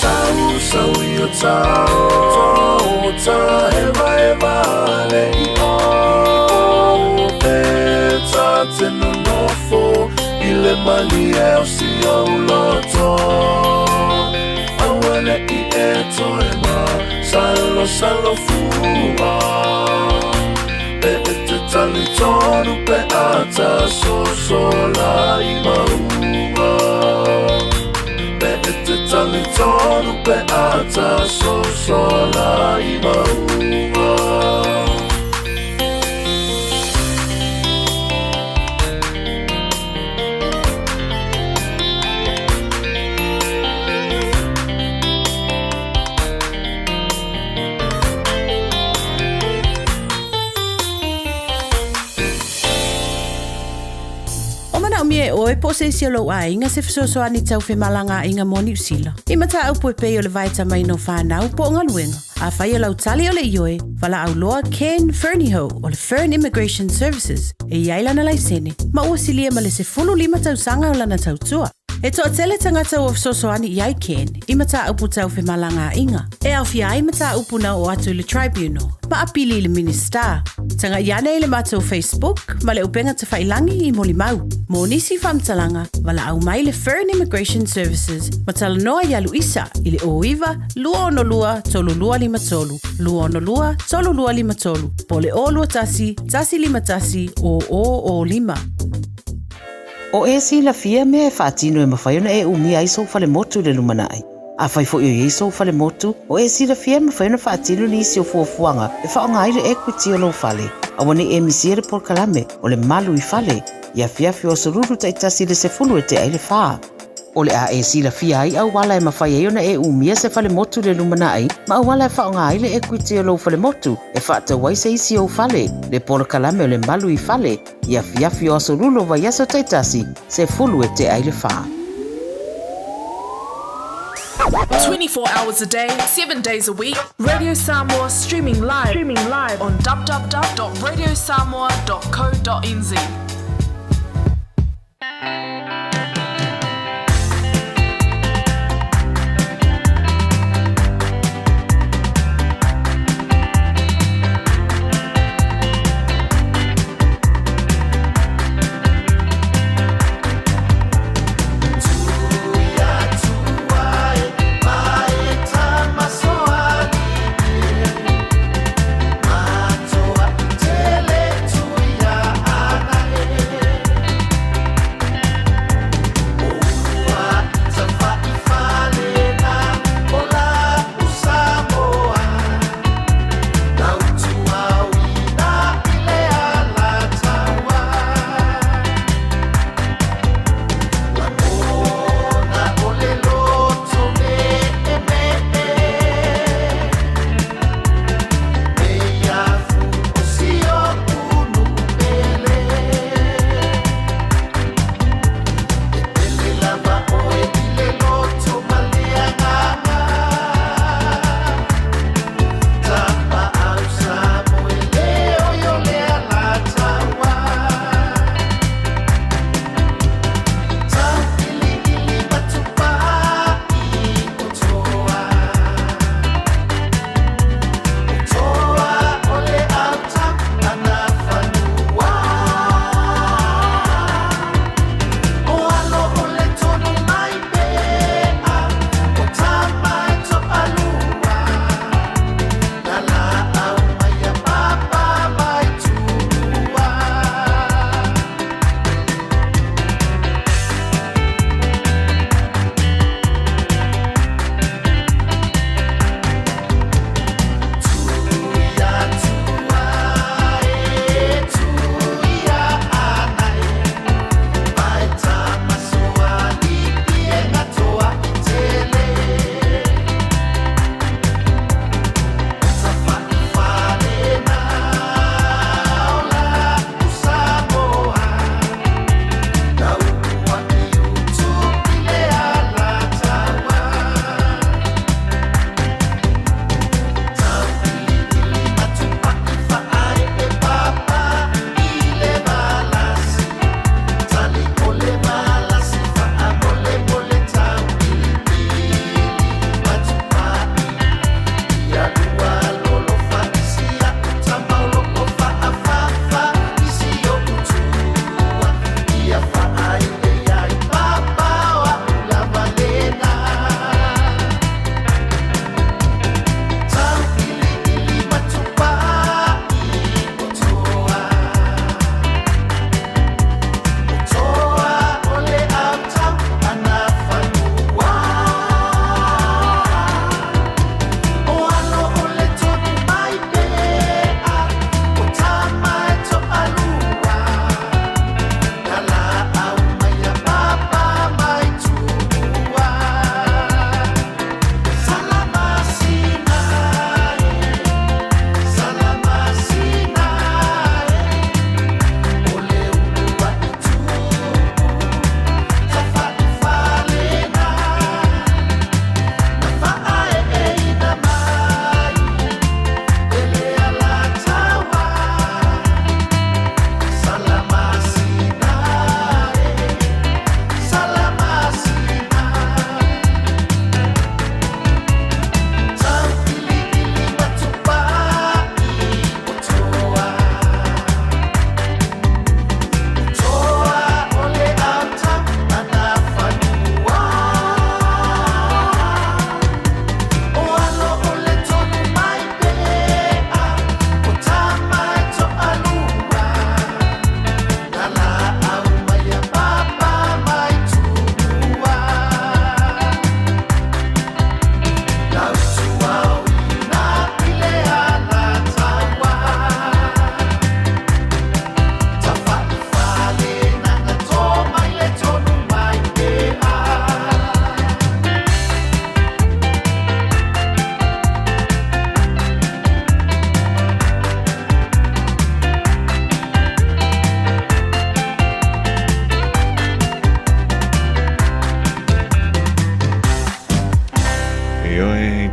Sau sau i o tao ta hevaheva le i'o. Pe ta te nonofo i le malie o si ou loto. Aua ne'i e toe ma salo salo fua. Pe e te talitonu pe a ta sosola i mauga. Pe e te talitonu pe a ta sosola i mauga. O manaomia e oe po o se isi o lou aiga se fesoasoani tau femalagaaiga mo Niu Sila i mataupu e pei o le vaetamaina o fanau po o galuega? Afai o lau tali o le ioe, valaau loa Ken Fernihough o le Fern Immigration Services e i ai lana laisene ma ua silia ma le 15 tausaga o lana tautua. E toatele tagata ua fesoasoani i ai Ken i mataupu tau femalagaaiga, e aofia ai mataupu na oo atu i le Tribunal ma apili i le Minisita. Tagai ane i le matou Facebook ma le upega tafailangi i molimau. Mo nisi faamatalaga, valaau mai le Fern Immigration Services ma talanoa iā Luisa i le 09 262 3253, 262 3253, po o le 021 151 0005. O e silafia mea e faatino e mafai ona e umia ai sou falemotu i le lumanai. Afai foi o i ai sou falemotu, o e silafia e mafai ona faatino nisi o fuafuaga e faaaoga ai le equity o lou fale. Aua ne i e misia le polokalame o le Malu i Fale i afiafi o Aso Lulu taitasi i le 10 e tea ai le fa. O le a e silafia ai auala e mafai ai ona e umia se falemotu i le lumanai ma auala e faaaoga ai le equity o lou falemotu e faatau ai se isi ou fale, le polokalame o le Malu i Fale i afiafi o Aso Lulu o vaiaso taitasi, 10 e tea ai le fa. 24 hours a day, 7 days a week, Radio Samoa streaming live, streaming live on www.radiosamoa.co.nz.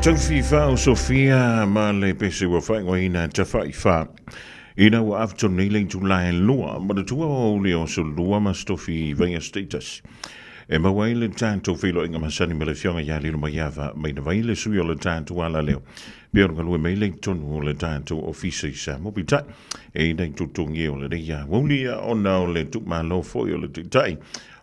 Taufifa o Sofia ma le pese ua faaigoaina Tafaifa. Ina ua afe tonu nei le itula e 2, manatua o aoauli o aso 2 ma se tofi vaiaso taitasi. E maua ai le tatou feiloaiga masani ma le Afioga ia Lilomaiava Mainavai, le sui o le tatou alaleo, pei ona galue mai le tonu o le tatou ofisa i Samoa. Peitai, e i nei totogi o lenei aoauli ona o le tuumalo foi o le Taitai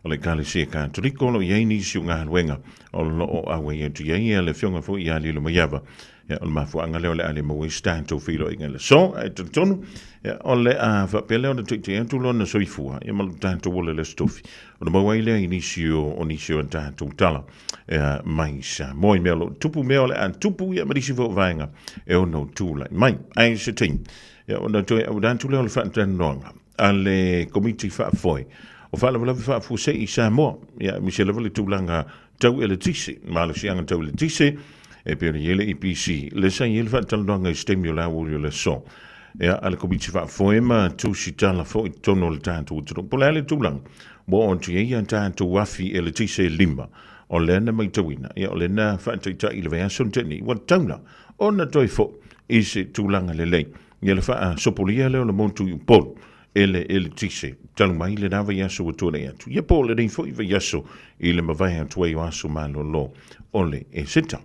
o le Ekalesia Katoliko o lo o i ai nisi o galuega o lo o auai atu i ai le Afioga foi ia Lilomaiava. Ia, o le mafuaaga lea o le a le maua ai se tatou feiloaiga i le aso, ae talitonu, ia, o le a faapea lea ona teitei atu lona soifua, ia ma lo tatou ola i le Aso Tofi, ona maua ai lea i nisi o, o nisi o a tatou tala, ia, mai Samoa i mea o lo o tupu, mea o le a tupu, ia, ma nisi foi o vaega e ono tulai mai. Ae se taimi, ia, ona toe auina atu lea o le faatalanoaga a le Komiti Faafoe o Faalavelave Faafuasei i Samoa, ia, aemaise lava le tulaga tau eletise, malosiaga tau eletise, e pei ona i ai le EPC, lea sa i ai le faatalanoaga i se taimi o le aoauli o le aso, ia, a le Komiti Faafoe ma tusitala foi i totonu o le tatou atunuu. Po o le a le tulaga ua oo atu i ai a tatou afi eletise e 5, o lea na matauina, ia, o lea na faataitai i le vaiaso na tea nei, ua tatau la ona toe foi i se tulaga lelei, ia le faasopolia lea o le motu i Upolu e le eletise talu mai lena vaiaso ua tuanai atu, ia po o lenei foi vaiaso i le mavae atu ai o aso malolo o le Eseta.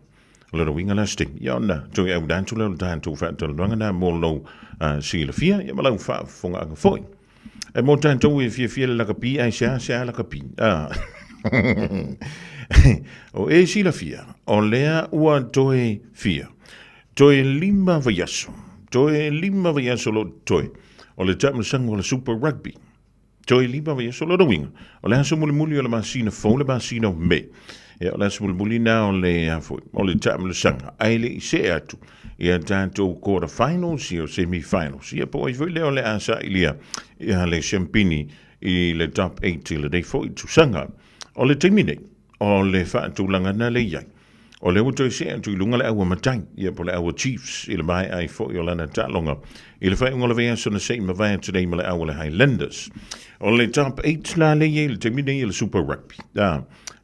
O lona uiga la se taimi, ia ona toe auina atu lea o le tatou faatalanoaga na mo lou silafia ia ma lau faafofogaaga foi. E mo tatou e fiafia le lakapi, ae seasea lakapi. O e silafia, o lea ua toe fia. Toe 5 vaiaso, toe 5 vaiaso o lo o totoe o le taamilosaga o le Super Rugby. Toe 5 vaiaso, lona uiga, o le aso mulimuli o le masina fou, le masina o Me. Ia, o le aso mulimuli lena o le, a foi, o le taamilosaga, ae le i see atu ia tatou quarter finals, ia semi finals, ia po o ai foi lea o le a sailia ia le siampini i le top 8 i lenei foi tausaga. O le taimi nei, o le faatulagaga lea e i ai, o lea ua toe see atu i luga le aua matai, ia po o le aua Chiefs, i le maea ai foi o lana taaloga i le faaiuga o le vaiaso na se i mavae atu nei ma le aua le Highlanders. O le top 8 la lea e i ai i le taimi nei i le Super Rugby. A,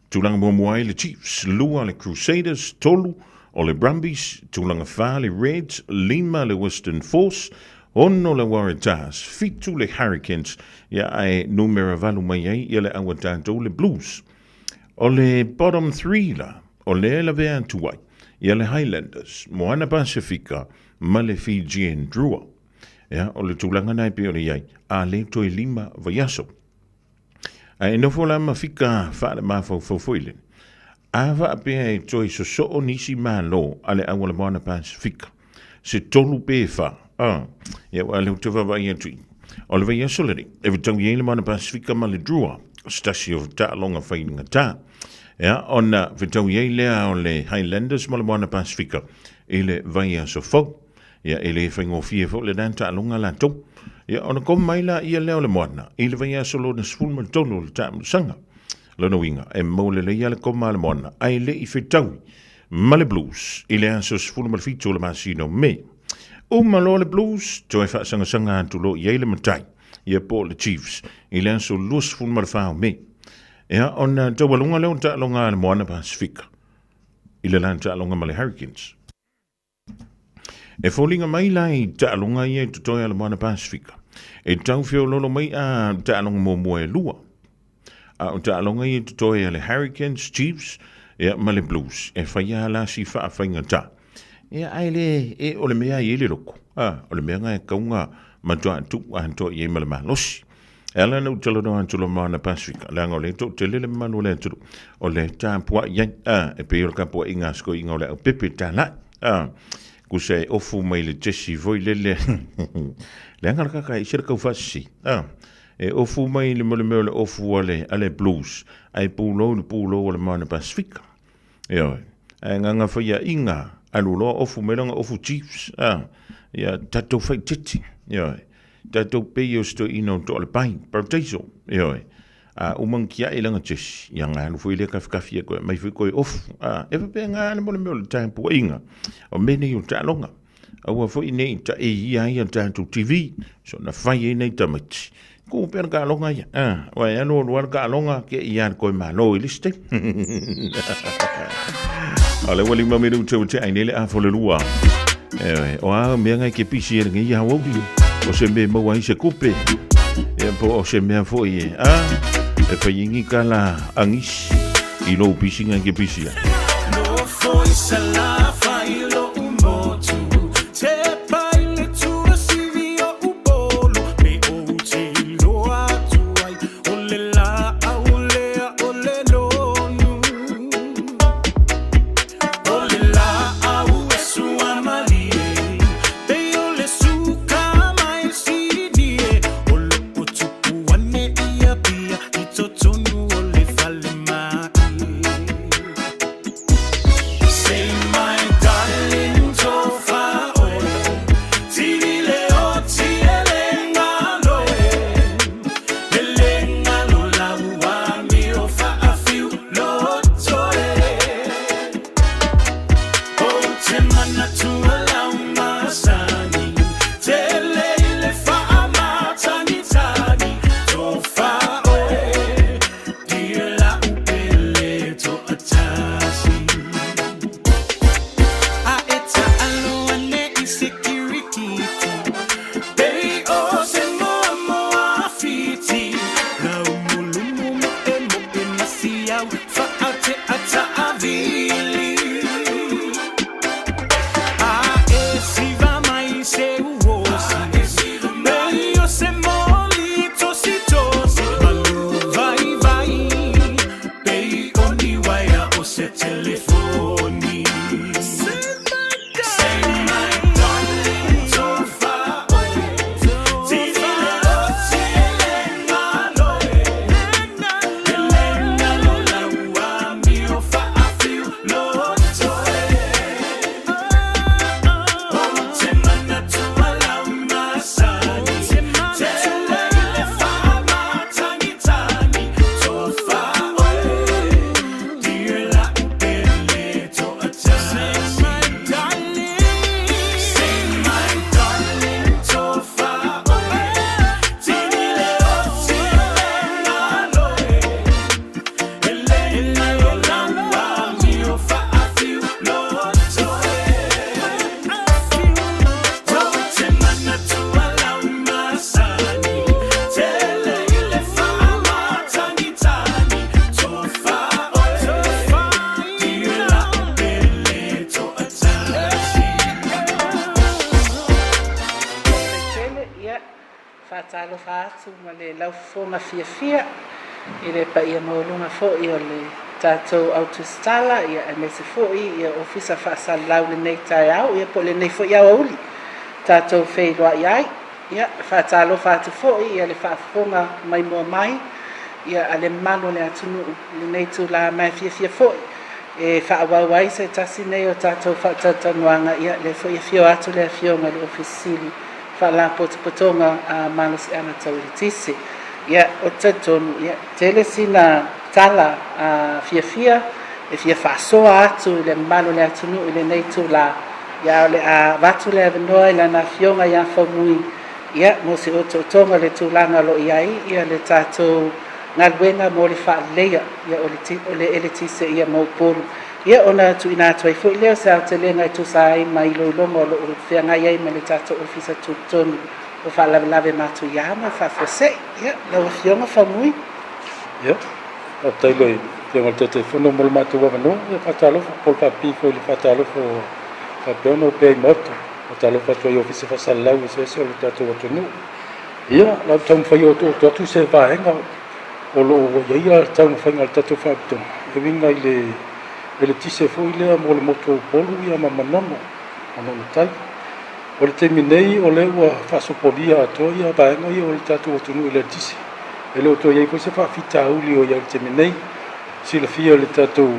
tulaga muamua ai le Chiefs, 2 le Crusaders, 3 o le Brumbies, tulaga 4 le Reds, 5 le Western Force, 6 le Waratahs, 7 le Hurricanes, ia ae numera 8 mai ai ia le aua tatou le Blues. O le bottom 3 la, o lea e lavea atu ai ia le Highlanders, Moana Pasifika ma le Fijian Drua. Ia, o le tulaga na e pei ona i ai, a le toe 5 vaiaso. Ae nofo la ma fika faale-mafaufau foi lele. A faapea e toe sosoo nisi malo a le au o le Moana Pasifika, se 3 pe 4, a, ia ua lea ou te vaavaai atu i. O le vaiaso lenei, e fetaui ai le Moana Pasifika ma le Drua, se tasi o taaloga faigata. Ia, ona fetaui ai lea o le Highlanders ma le Moana Pasifika i le vaiaso fou. Ia, e le faigofie foi lena taaloga latou. Ia, ona koma mai la ia lea o le Moana i le vaiaso lona 13 o le taamilosaga. Lona uiga, e maua lelei lava le koma a le Moana, ae le i fetaui ma le Blues i le aso 17 o le masina o Me. Uma loa le Blues, toe faasangasaga atu loa i ai le Matai, ia po o le Chiefs, i le aso 24 o Me. Ia, ona taualuga lea o le taaloga a le Moana Pasifika i le la taaloga ma le Hurricanes. E foliga mai la i taaloga ia i totoe a le Moana Pasifika, e tau feololo mai a taaloga muamua e 2. A o taaloga ia i totoe a le Hurricanes, Chiefs, ia, ma le Blues, e fai lava la si faafaigata. Ia, ae le, e, o le mea e i ai le loko, a, o le mea na e tatau ona matua tuu atoa i ai ma le malosi. E ala ona ou talanoa atu loa ma Moana Pasifika, leaga o lea e toatele le mamalu o le atunuu, o lea e tapuai ai, a, e pei o le tapuaiga a si toeaina o le aupepe talai, a, tusa e ofu mai le jesi foi lele, leaga le kaka e ese le taufaasisi, a, e ofu mai le mea o le ofu a le, a le Blues, ae pulou le pulou a le Moana Pasifika. Ioe, ae agaga faiaʻiga, alu loa ofu mai lona ofu Chiefs, a, ia tatou faititi, ioe, tatou pei o si toeaina o Toalepai, Parataiso, ioe, a uma ona tiai lana jesi, ia ona alu foi lea kafikafi e koe aumai foi koe ofu, a, e faapena le mea o le mea o le tapuaiga o mea nei o taaloga. Aua foi ne i taeia ai a tatou TV, soona fai ai nai tamaiti. Kū pea le taaloga ia. Aua e alu alu lava le taaloga, te i lava i le toe malo i le isi taimi. O lea ua 5 minute ua tea ai nei le afa o le 2. Ioe, o a mea na e te pisi ai i lenei aoauli? O se mea e maua ai se tupe? Ia po o se mea foi e, a, e fai ai ni tala a nisi i lou pisi na e te pisi ai. Tele, ia, faatalofa atu ma le laufofoga fiafia i le paia maualuga foi o le tatou au tusitala, ia, aemaise foi ia Ofisa Faasalalau i lenei taeao, ia, po o lenei foi aoauli tatou feiloai ai. Ia, faatalofa atu foi ia le faafofoga maimoa mai ia a le mamalu o le atunuu i lenei itula ma e fiafia foi e faaauau ai se tasi nei o tatou faatalatalanoaga. Ia, lea foi e afio atu le Afioga i le Ofisa Sili o Faalapotopotoga a Malosiaga Tau Eletise. Ia, ou te talitonu, ia, tele sina tala a fiafia e fia faasoa atu i le mamalu o le atunuu i lenei itula. Ia, o le a avatu le avanoa i lana Afioga ia Faumui, ia, mo se otootoga o le tulaga o lo o i ai, ia, le tatou galuega mo le faaleleia, ia, o le, o le eletise, ia, mo Upolu. Ia, ona tuuina atu ai foi lea o se aotelega e tusa ai ma iloiloga o lo o feagai ai ma le tatou Ofisa Tutotonu o Faalavelave Matuia ma Faafuasei. Ia, lau Afioga Faumui. Ia, faafetai i le Afioga i le Taitaifono mo le matou avanoa. Ia, faatalofa po o le faapipii foi i le faatalofa o faapea ona opea i Maota. Faatalofa atu ai i Ofisa Faasalalau eseese o le tatou atunuu. Ia, o le a ou taumafai e otooto atu se vaega o lo o i ai taumafaiga a le tatou Faalapotopotoga e uiga i le eletise foi lea mo le motu o Upolu ia ma Manono, Manono Tai. O le taimi nei o lea ua faasopolia atoa ia vaega ia o le tatou atunuu i le eletise. E le o toe i ai foi se faafitauli o i ai i le taimi nei. Silafia e le tatou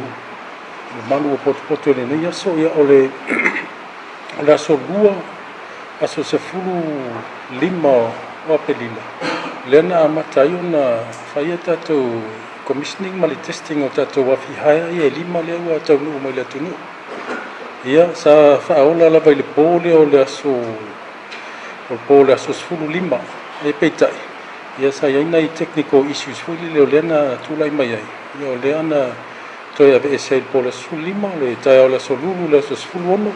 mamalu ua potopoto i lenei aso, ia o le o le aso 2, aso 15 o Aperila, lea na amata ai ona fai a tatou commissioning ma le testing o tatou afi haea ia e 5 lea ua taunuu mai i le atunuu. Ia, sa faaola lava i le po lea o le aso o le po o le aso 15, ae peitai, Ia sa i ai nai technical issues foi lele o lea na tulai mai ai, ia o lea na toe aveese ai i le po o le aso 15, o le taeao o le aso Lulu i le aso 16,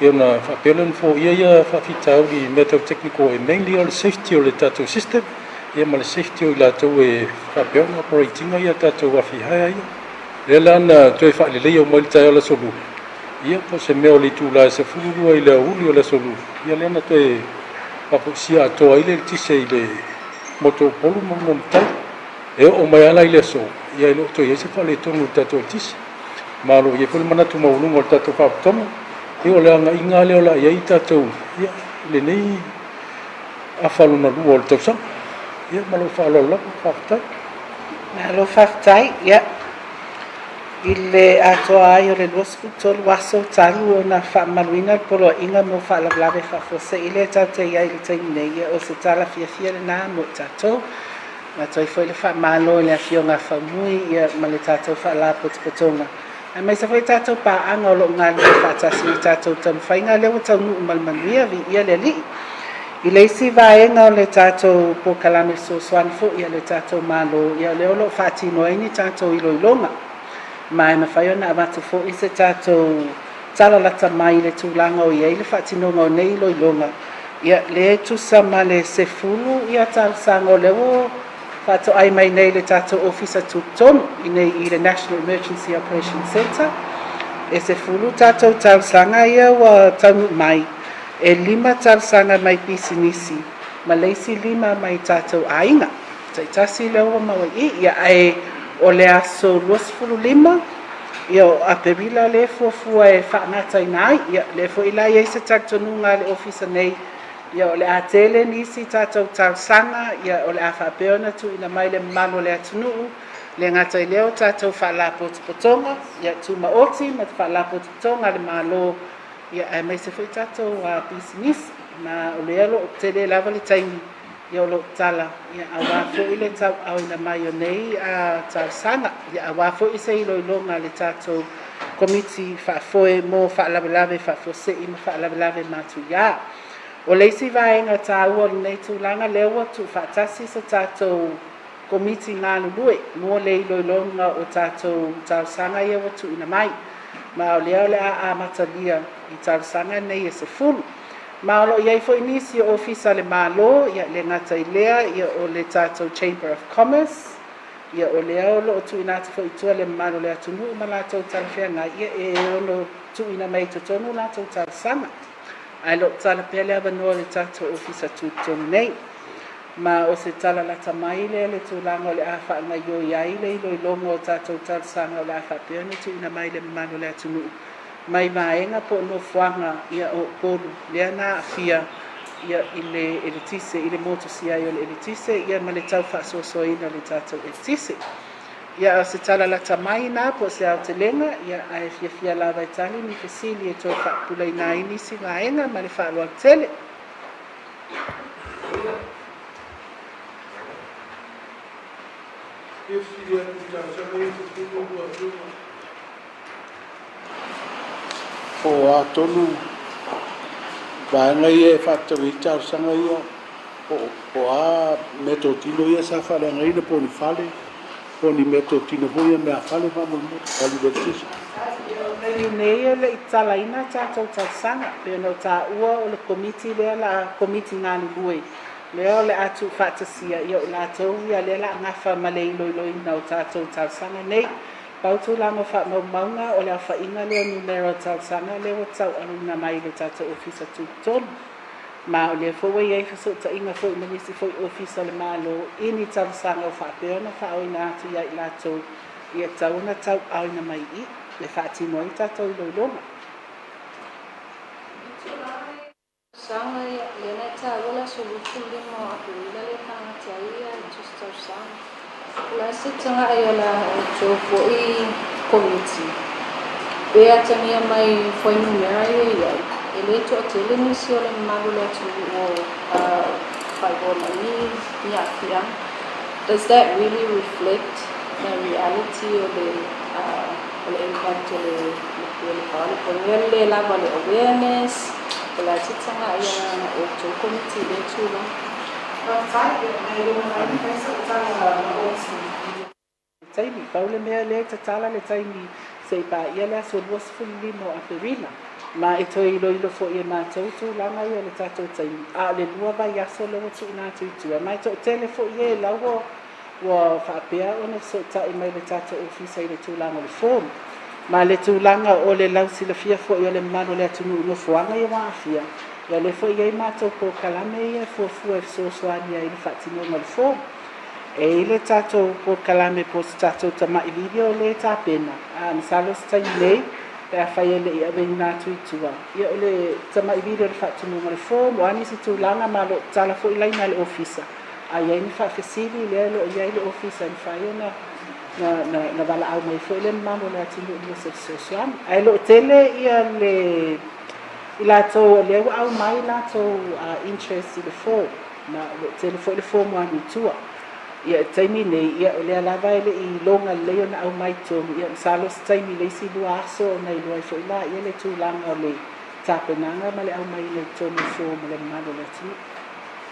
ia ona faapea lea ona foia ia faafitauli i mea tau technical e mainly o le safety o le tatou system, ia ma le safety o i latou e faapea ona operate ina ia tatou afi hire ia. Lea la na toe faaleleia uma ai le taeao o le aso Lulu, ia po o se mea o le itula e 12 i le aoauli o le aso Lulu, ia lea na toe faafoisia atoa ai le eletise i le motu o Upolu ma lona matai. E oo mai lava la i le aso, ia e le o toe i ai se faaletonu i le tatou eletise. Ma o lo o i ai foi le manatu maualuga o le tatou Faalapotopotoga, ia o le agaiga lava lea o le a i ai tatou ia i lenei afa lona lua o le tausaga. Ia ma lou faaaloalo lava, faafetai. Malo faafetai. Ia, i le atoa ai o le 23 aso talu ona faamamaluina le Poloaiga mo Faalavelave Faafuasei lea tatou te i ai i le taimi nei, ia o se tala fiafia lena mo i tatou. Avatu ai foi le faamalo i le Afioga a Faumui ia ma le tatou Faalapotopotoga, aemaise foi tatou paaga o lo o galulue faatasi i tatou taumafaiga lea ua taunuu ma le manuia, viia le Alii. I le isi vaega o le tatou polokalame fesoasoani foi a le tatou Malo, ia o lea o lo o faatino ai ni tatou iloiloga, ma e mafai ona avatu foi se tatou tala lata mai i le tulaga o i ai le faatinoga o nei iloiloga, ia lea e tusa ma le 10 ia talosaga o lea ua faatoai mai nei le tatou Ofisa Tutotonu i nei i le National Emergency Operations Centre. E 10 tatou talosaga ia ua taunuu mai, e 5 talosaga mai pisinisi ma le isi 5 mai tatou aiga. Taitasi lea ua maua i i, ia ae o le aso 25 ia o Aperila lea e fuafua e faagataina ai. Ia lea foi la e i ai se talitonuga a le Ofisa nei, ia o le a tele nisi tatou talosaga, ia o le a faapea ona tuuina mai le mamalu o le atunuu, le gata i lea o tatou faalapotopotoga, ia tumaoti ma faalapotopotoga a le Malo, ia aemaise foi tatou pisinisi. Ma o lea o lo o tele lava le taimi ia o lo o tala ia aua foi le tauaaoina mai o nei talosaga, ia aua foi se iloiloga a le tatou Komiti Faafoe mo Faalavelave Faafuasei ma Faalavelave Matuia. O le isi vaega taua o lenei tulaga lea ua tuufaatasi se tatou Komiti galulue mo le iloiloga o tatou talosaga ia ua tuuina mai, ma o lea o le a amatalia i talosaga nei e 10. Ma o lo o i ai foi nisi o ofisa a le Malo, ia le gata i lea, ia o le tatou Chamber of Commerce, ia o lea o lo o tuuina atu foi i tua le mamalu o le atunuu ma latou talafeagai, ia e ono tuuina mai i totonu latou talosaga. Ae o lo o tatala pea le avanoa i le tatou ofisa tutotonu nei. Ma o se tala lata mai lea le tulaga o le a faagaioi ai le iloiloga o tatou talosaga o le a faapea ona tuuina mai i le mamalu o le atunuu mai vaega po o nofoaga ia o Upolu lea na aafia ia i le eletise, i le motusia ai o le eletise ia ma le tau faasoasoaina o le tatou eletise. Ia a o se tala lata mai na po o se aotelega ia ae fiafia lava e tali ni fesili e toe faapupulaina ai nisi vaega ma le faaaloalo tele. Po o a tonu vaega ia e faatatau i ai talosaga ia, po o a meatotino ia sa faaleagaina, po o ni fale, po o ni meatotino foi ia meafale faamolemole, tali le eletise. O le taimi nei e le i tatalaina a tatou talosaga, pei ona ou taua o le Komiti lea o le a Komiti galulue lea o le a tuufaatasia, ia o latou ia lea o le a gafa ma le iloiloina o tatou talosaga nei. Pau tulaga o faamaumauga, o le aofaiga lea o numera o talosaga lea ua taualuina mai i le tatou Ofisa Tutotonu. Ma o lea foi ua i ai fesootaiga foi ma nisi foi Ofisa o le Malo i ni talosaga ua faapea ona faaoina atu ia i latou ia tatau ona tauaoina mai i i e faatino ai tatou iloiloga. Tausaga ia, lea na e taua le aso 25 o Aperila lea e faagata ai ia tusi tausaga. O le a se taga'i o la outou foi komiti pe atagia mai fuainumera ia i ai, e le toatele nisi o le mamalu o le atunuu o faigoa mai ni aafiaga. Does that really reflect the reality o le o le impact o le o le o le le lava o le awareness, o le a se taga'i a outou komiti i lea tulaga? Faafetai, ma e le o mafai ona fai sau tala maoti i le taimi. Pau le mea lea e tatala le taimi se i paia le aso 25 o Aperila, ma e toe iloilo foi e matou tulaga ia o le tatou taimi, a o le lua vaiaso lea ua tuuina atu i tua, ma e toatele foi e la ua ua faapea ona fesootai mai le tatou ofisa i le tulaga o le form, ma le tulaga o le lausilafia foi o le mamalu o le atunuu i nofoaga ia ua aafia, ia lea foi e i ai matou polokalame ia e fuafua e fesoasoani ai i le faatinoga o le form. E i ai le tatou polokalame po o se tatou tamai video lea e tapena, a masalo o se taimi nei pe afai e le i aveina atu i tua, ia o le tamai video o le faatinoga o le form, o a nisi tulaga ma o lo o tatala foi laina a le ofisa, a i ai ni faafesili lea o lo o i ai le ofisa e mafai ona na, na, na valaau mai foi le mamalu o le atunuu mo se fesoasoani. Ae o lo o tele ia le i latou o lea ua aumai latou interest i le form, ma o lo o tele foi le form ua alu i tua. Ia, i le taimi nei, ia, o lea lava e le i iloga lelei ona aumai i totonu, ia, masalo se taimi i le isi lua aso ona iloa ai foi laia le tulaga o le tapenaga ma le aumaiina i totonu o form a le mamalu o le atunuu.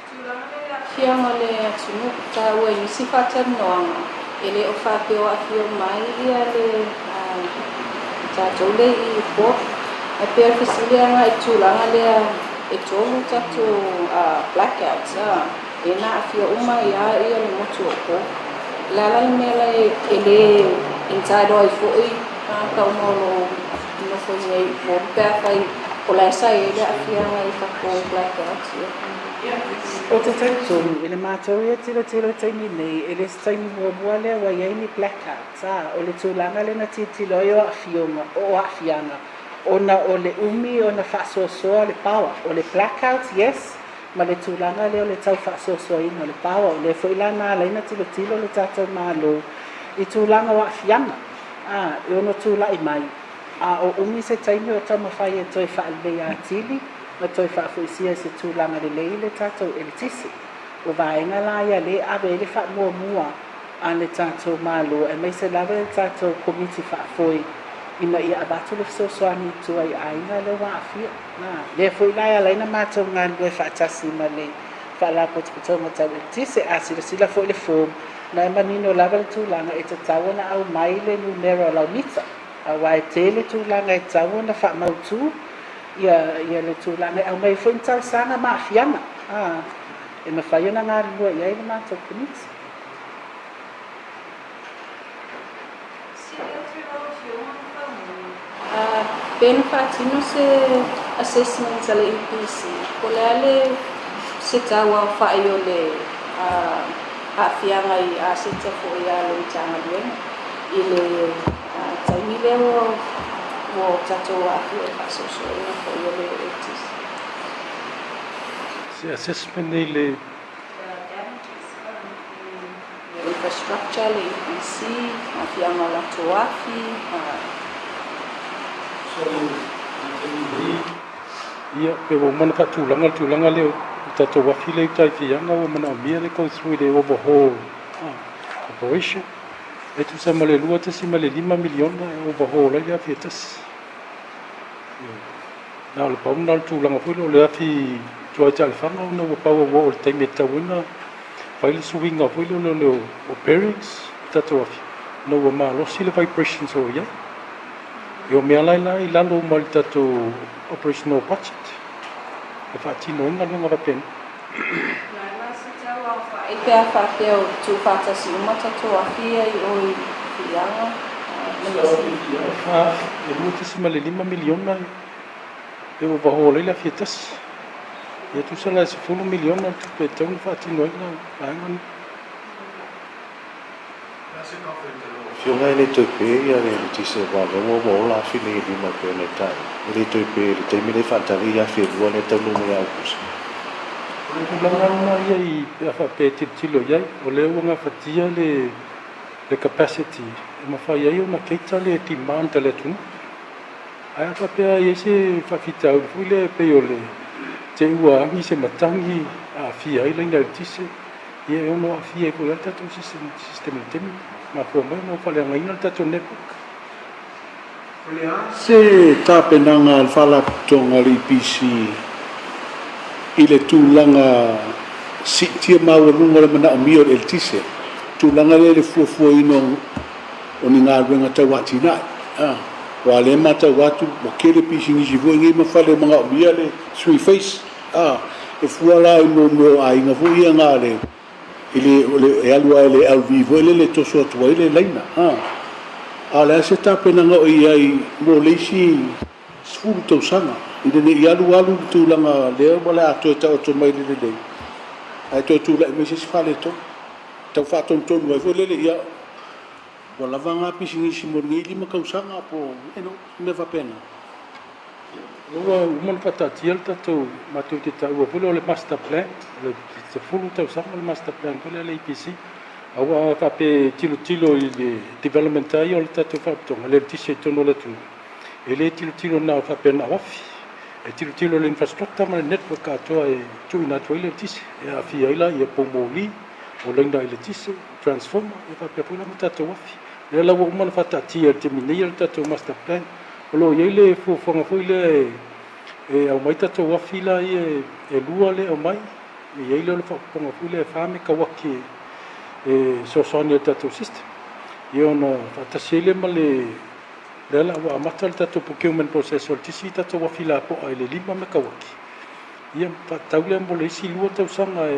Tulaga lea i le aafiaga o le atunuu, taua i nisi faatalanoaga, e le o faapea o aafia uma ai ia le tatou lea i Upolu. Ae pei o le fesili agai i le tulaga lea e tolu tatou blackouts e na aafia uma ai lava ia le motu o Upolu. O le a la le mea la e le entitle ai foi tagata uma o lo o nofo i inei i Upolu pe afai o la e sa i ai le aafiaga i tatou blackouts ia. Ou te talitonu, i le matou ia tilotilo i le taimi nei, e le se taimi muamua lea ua i ai ni blackouts, ā, o le tulaga lea na tilotilo ai o aafiaga, o aafiaga, ona o le umi ona faasoasoa le power. O le blackout, yes, ma le tulaga lea o le tau faasoasoaina o le power. O lea foi la na ala ai ona tilotilo le tatou Malo i tulaga o aafiaga, ā, e ono tulai mai, a o umi se taimi o taumafai e toe faaleleia atili ma toe faafoisia i se tulaga lelei le tatou eletise. O vaega la ia lea e ave ai le faamuamua a le tatou Malo aemaise lava le tatou Komiti Faafoe ina ia avatu le fesoasoani i tua i aiga lea ua aafia. Lea foi la e ala ai ona matou galulue faatasi ma le Faalapotopotoga Tau Eletise. A silasila foi i le form, na e manino lava le tulaga e tatau ona aumai le numera o lau mita. Aua e tele tulaga e tatau ona faamautu ia ia le tulaga e aumai ai foi ni talosaga ma aafiaga a e mafai ona galulue i ai le matou Komiti. Sili atu i lau Afioga ma Faumuina, pe na faatino se assessment a le EPC po o le a le se tau aofai o le aafiaga i aseta foi a le Matagaluega i le taimi lea ua ua tatou aafia i faasoasoaina foi o le eletise. Se assessment nei le. Infrastructure, le EPC, aafiaga o latou afi. Ia, pe ua uma ona faatulaga le tulaga lea o le tatou afi lea i uta i Fiaga ua manaomia le go through i le overhaul operation. E tusa ma le $2.5 miliona e overhaul ai le afi e tasi. Na o le pau lena o le tulaga foi lea o le afi tuai taalofaga ona ua pau ua oo i le taimi e tatau ai ona fai le suiga foi lea o bearings o tatou afi ona ua malosi le vibrations o lo o i ai. O mea la la i lalo uma o le tatou operational budget e faatino ai galuega faapena. Aofa'i pe a faapea o tuufaatasi uma tatou afi ia i o i Fiaga ma nisi. E $2.5 miliona e overhaul ai le afi e tasi. Ia tusa la e $10 miliona le tupe e tatau ona faatino ai le vaega lenei. Afioga e le toe pe ia le eletise aua o lea ua ua ola afi nei e lima e pei ona e taua. E le toe pe i le taimi lea e faatali ai afi e lua lea e taunuu mai ia Aukuso. O le tulaga lena ia i pe a faapea e tilotilo i ai, o lea ua gafatia le le capacity e mafai ai ona cater le demand a le atunuu. Ae a faapea e i ai se faafitauli foi lea e pei o le te i ua agi se matagi aafia ai laina eletise, Ia e ono aafia ai foi lava le tatou system i le taimi lenei. Mafua mai ona ua faaleagaina le tatou network. O le a se tapenaga a le Faalapotopotoga a le EPC i le tulaga siitia maualuga o le manaomia o le eletise, tulaga lea i le fuafuaina o ni galuega tau atinae. Aua o lea e matau atu ua tele pisinisi foi nei ma fale e manaomia le three phase. E fua la i mea o aiga foi ia na o le i le, e alu lava i le LV foi lele e toso atu ai le laina. A o le a se tapenaga o i ai mo le isi 10 tausaga, ina ne i alu alu le tulaga lea ua le a toe taoto mai i le lelei, ae toe tulai mai se isi faaletonu. Tau faatonutonu ai foi lele, ia, ua lava na pisinisi mo lenei 5 tausaga po o, you know, mea faapena. Ua uma ona faataatia le tatou, matou te taua foi lea o le master plan, o le 10 tausaga le master plan foi lea a le EPC. Aua a faapea e tilotilo i le development lava ia o le tatou faalapotopotoga, le eletise i totonu o le atunuu, e le tilotilo na o faapea na o afi, e tilotilo i le infrastructure ma le network atoa e tuuina atu ai le eletise, e aafia ai la ia poumoli, o laina eletise, transformer, ia faapea foi la ma tatou afi. O lea la ua uma ona faataatia i le taimi nei le tatou master plan. O lo o i ai le fuafuaga foi lea e aumai tatou afi la ia e lua lea e aumai, e i ai lea o le faaopoopoga foi lea e 4 mekauati e fesoasoani ai i le tatou system. Ia ona faatasi ai lea ma le lea la ua amata le tatou procurement process o le tisi tatou afi lapoa i le 5 mekauati. Ia faatatau lea mo le isi 2 tausaga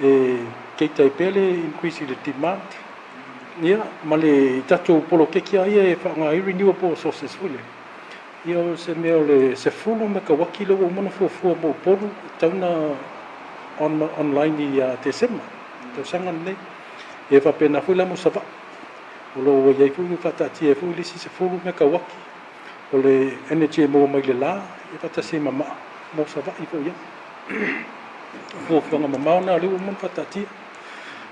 e cater ai pea le increase i le demand. Ia, ma le tatou poloketi lava ia e faaaoga ai renewable sources foi lea, ia o se mea o le 10 mekauati lea ua uma ona fuafua mo Upolu e tatau ona on, online ia Tesema, tausaga lenei. Ia e faapena foi la mo Savaii. O lo o ua i ai foi, ua faataatia ai foi le isi 10 mekauati o le energy e maua mai le la, ia faatasi ai ma maa mo Savaii foi ia. O fuafuaga mamao na o lea ua uma ona faataatia.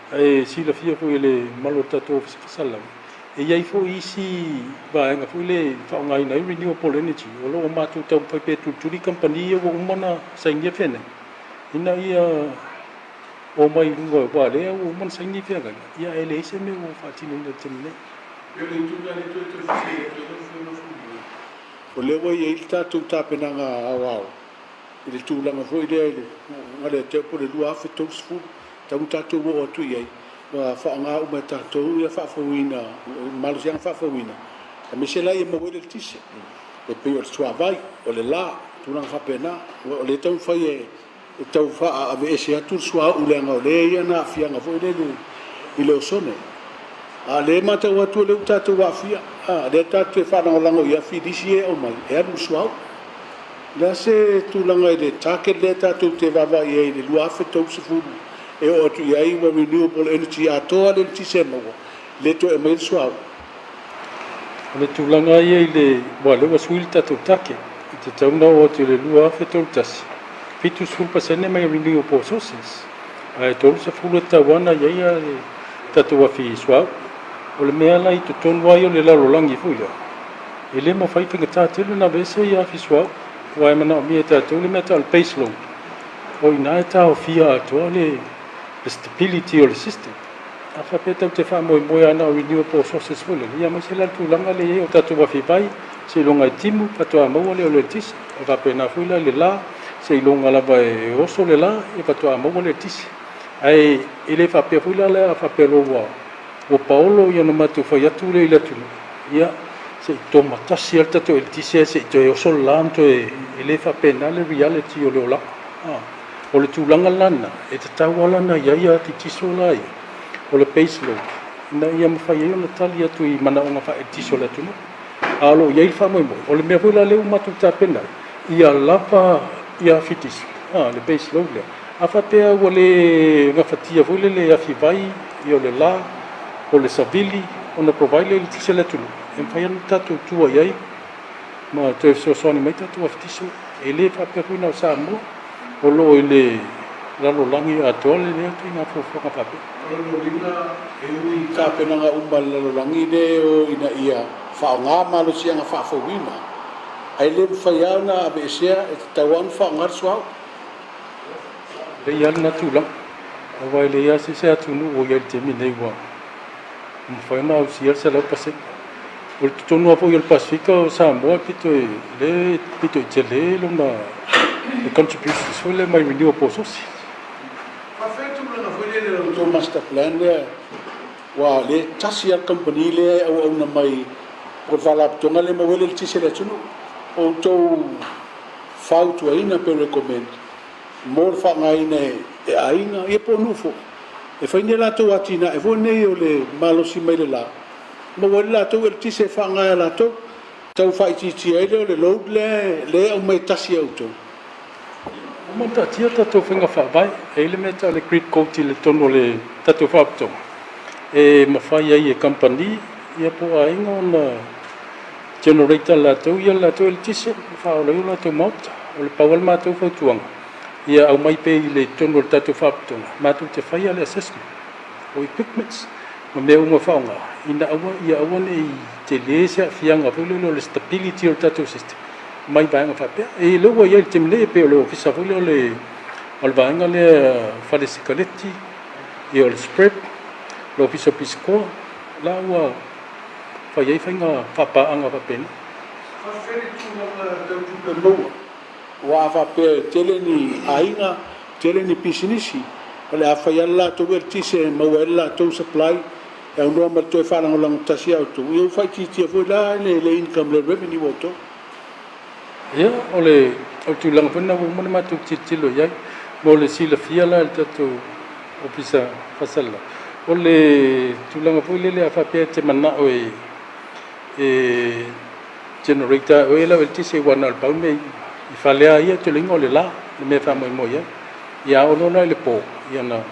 Ae silafia foi e le mamalu o le tatou Ofisa Faasalalau, e i ai foi isi vaega foi lea e faaaogaina ai renewable energy. O lo o matou taumafai pea e tulituli kamupani ia ua uma ona sainia feagaiga, ina ia omai i luga, aua o lea ua uma ona saini feagaiga, ia ae leai se mea ua faatinoina i le taimi nei. E le itu lea e toe toe fesili atu ai lau Afioga Fuaimea. O lea ua i ai le tatou tapenaga aoao i le tulaga foi lea i le gale ia te au po o le 2030, tatau ona tatou oo atu i ai, ua faaaoga uma e tatou ia faafouina, malosiaga faafouina, aemaise la ia maua ai le eletise, e pei o le suavai, o le la, tulaga faapena. O lea e taumafai e tau faaveese atu le suauu leaga o lea e i ai ana aafiaga foi lele i le osone. A o lea e matau atu o lea ua tatou aafia, o lea tatou te faalagolago i afi lisi ia e aumai e alu i le suauu. O le a se tulaga i le target lea tatou te vaavaai i ai i le 2030 e oo atu i ai ua renewable energy atoa le eletise e maua, le toe aumaia le suauu? O le tulaga ia i le, aua o lea ua sui le tatou target, e tatau ona oo atu i le 2031, 70% mai renewable sources, ae 30 e tatau lava ona i ai le tatou afi suauu. O le mea la i totonu lava ia o le lalolagi foi lea, E le mafai faigata tele ona aveese ia afi suauu aua e manaomia e tatou le mea tau o le base load. O i ina e taofia atoa le stability o le system. A faapea tatou te faamoemoe lava na o renewable sources foi lele, ia aemaise la le tulaga lea e i ai o tatou afi vai, seiloga e timu faatoa maua lea o le eletise. E faapena foi la i le la, seiloga lava e oso le la ia faatoa maua le eletise. Ae e le faapea foi la a faapea loa ua Ua paolo ia ona matou fai atu lea i le atunuu, ia, se i toma tasi lava le tatou eletise ae se i toe oso le la ma toe, e le faapena le reality o le olaga. A, o le tulaga la lena, e tatau lava la ona i ai ati tiso la ia, o le base load, ina ia mafai ai ona tali atu i manaoga faaeletise o le atunuu. A o lo o i ai le faamoemoe, o le mea foi la lea ua matou tapena ai, ia lava ia afi tiso, a, le base load lea. A faapea ua le gafatia foi lele e afi vai, ia o le la, o le savili, ona provide lea eletise a le atunuu, e mafai ona tatou tua i ai ma toe fesoasoani mai tatou afi tiso. E le faapea foi na o Samoa, o lo o i le lalolagi atoa lea ituaiga fuafuaga faapea. O lona uiga, e ui i tapenaga uma a le lalolagi le o ina ia faaaoga malosiaga faafouina, ae le mafai lava ona aveesea, e tatau lava ona faaaoga le suauu. Lelei lava lena tulaga, aua e leai lava se isi atunuu o i ai i le taimi nei ua mafai ona ausia le 100%. O le totonu lava foi o le Pasefika o Samoa e pito i, lea e pito i tele lona contributions foi lea mai renewable sources. master plan lea aua o lea e tasi lava le kamupani lea e auauna mai po o le faalapotopotoga lea e maua ai le eletise a le atunuu. O outou fautuaina pe recommend mo le faaaogaina e aiga ia po o nuu foi e fai ni a latou atinae foi nei o le malosi mai le la, maua ai le latou eletise e faaaoga e latou. Tau faaitiitia ai lea o le load lea e aumai e tasi e outou. Ua uma ona taatia tatou faiga faavae, e i ai le mea e tau o le grid code i le totonu o le tatou faalapotopotoga e mafai ai e kamupani ia po o aiga ona generate e latou ia le latou eletise e faaola ai o latou maota. O le pau lava le matou fautuaga, ia aumai pea i le totonu o le tatou faalapotopotoga matou te faia le assessment o equipments ma mea uma e faaaoga ina aua ia aua ne i tele se aafiaga foi lele o le stability o le tatou system mai vaega faapea. E lea ua i ai i le taimi nei e pei o le ofisa foi lea o le o le vaega lea fale sikaleti, ia o le SPREP, le ofisa o pisikoa, la ua fai ai faiga faapaaga faapena. Faafetai le tulaga tau tupe maua. Aua a faapea e tele ni aiga, tele ni pisinisi, o le a fai lava le latou eletise e maua ai le latou supply e aunoa ma le toe faalagolago tasi ia outou, ia ua faaitiitia foi la le income, le revenue a outou. Ia, o le tulaga foi lena ua uma ona matou tilotilo i ai. Mo le silafia la e le tatou Ofisa Faasalalau, o le tulaga foi lele a faapea e te manao e generate lava e oe lau eletise aua na o le pau le mea i fale lava ia, tuleiga o le la le mea e faamoemoe i ai. Ia a oo loa la i le po, ia ona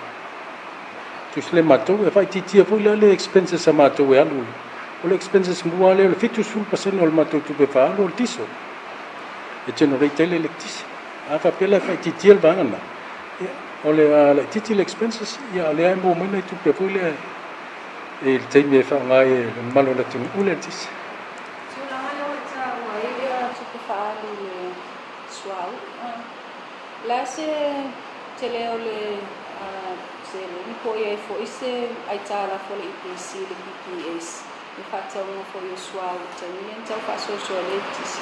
tusi lea matou. E faaitiitia foi la le expenses a matou e alu. O le expenses mua lava lea o le 70% o le matou tupe faaalu o le diesel e generate ai le eletise. A faapea la e faaitiitia le vaega lena, ia o le a laitiiti le expenses, ia a o lea e maua mai nai tupe foi lea i le taimi e faaaoga ai e le mamalu o le atunuu le eletise. Tulaga lea ua taua ai le tupe faaalu i le suauu. O le a se tele o le seleni po o i ai foi se aitalafu a le EPC i le PPS i le faatauga foi o suauu i le taimi lea na tau faasoasoa ai le eletise?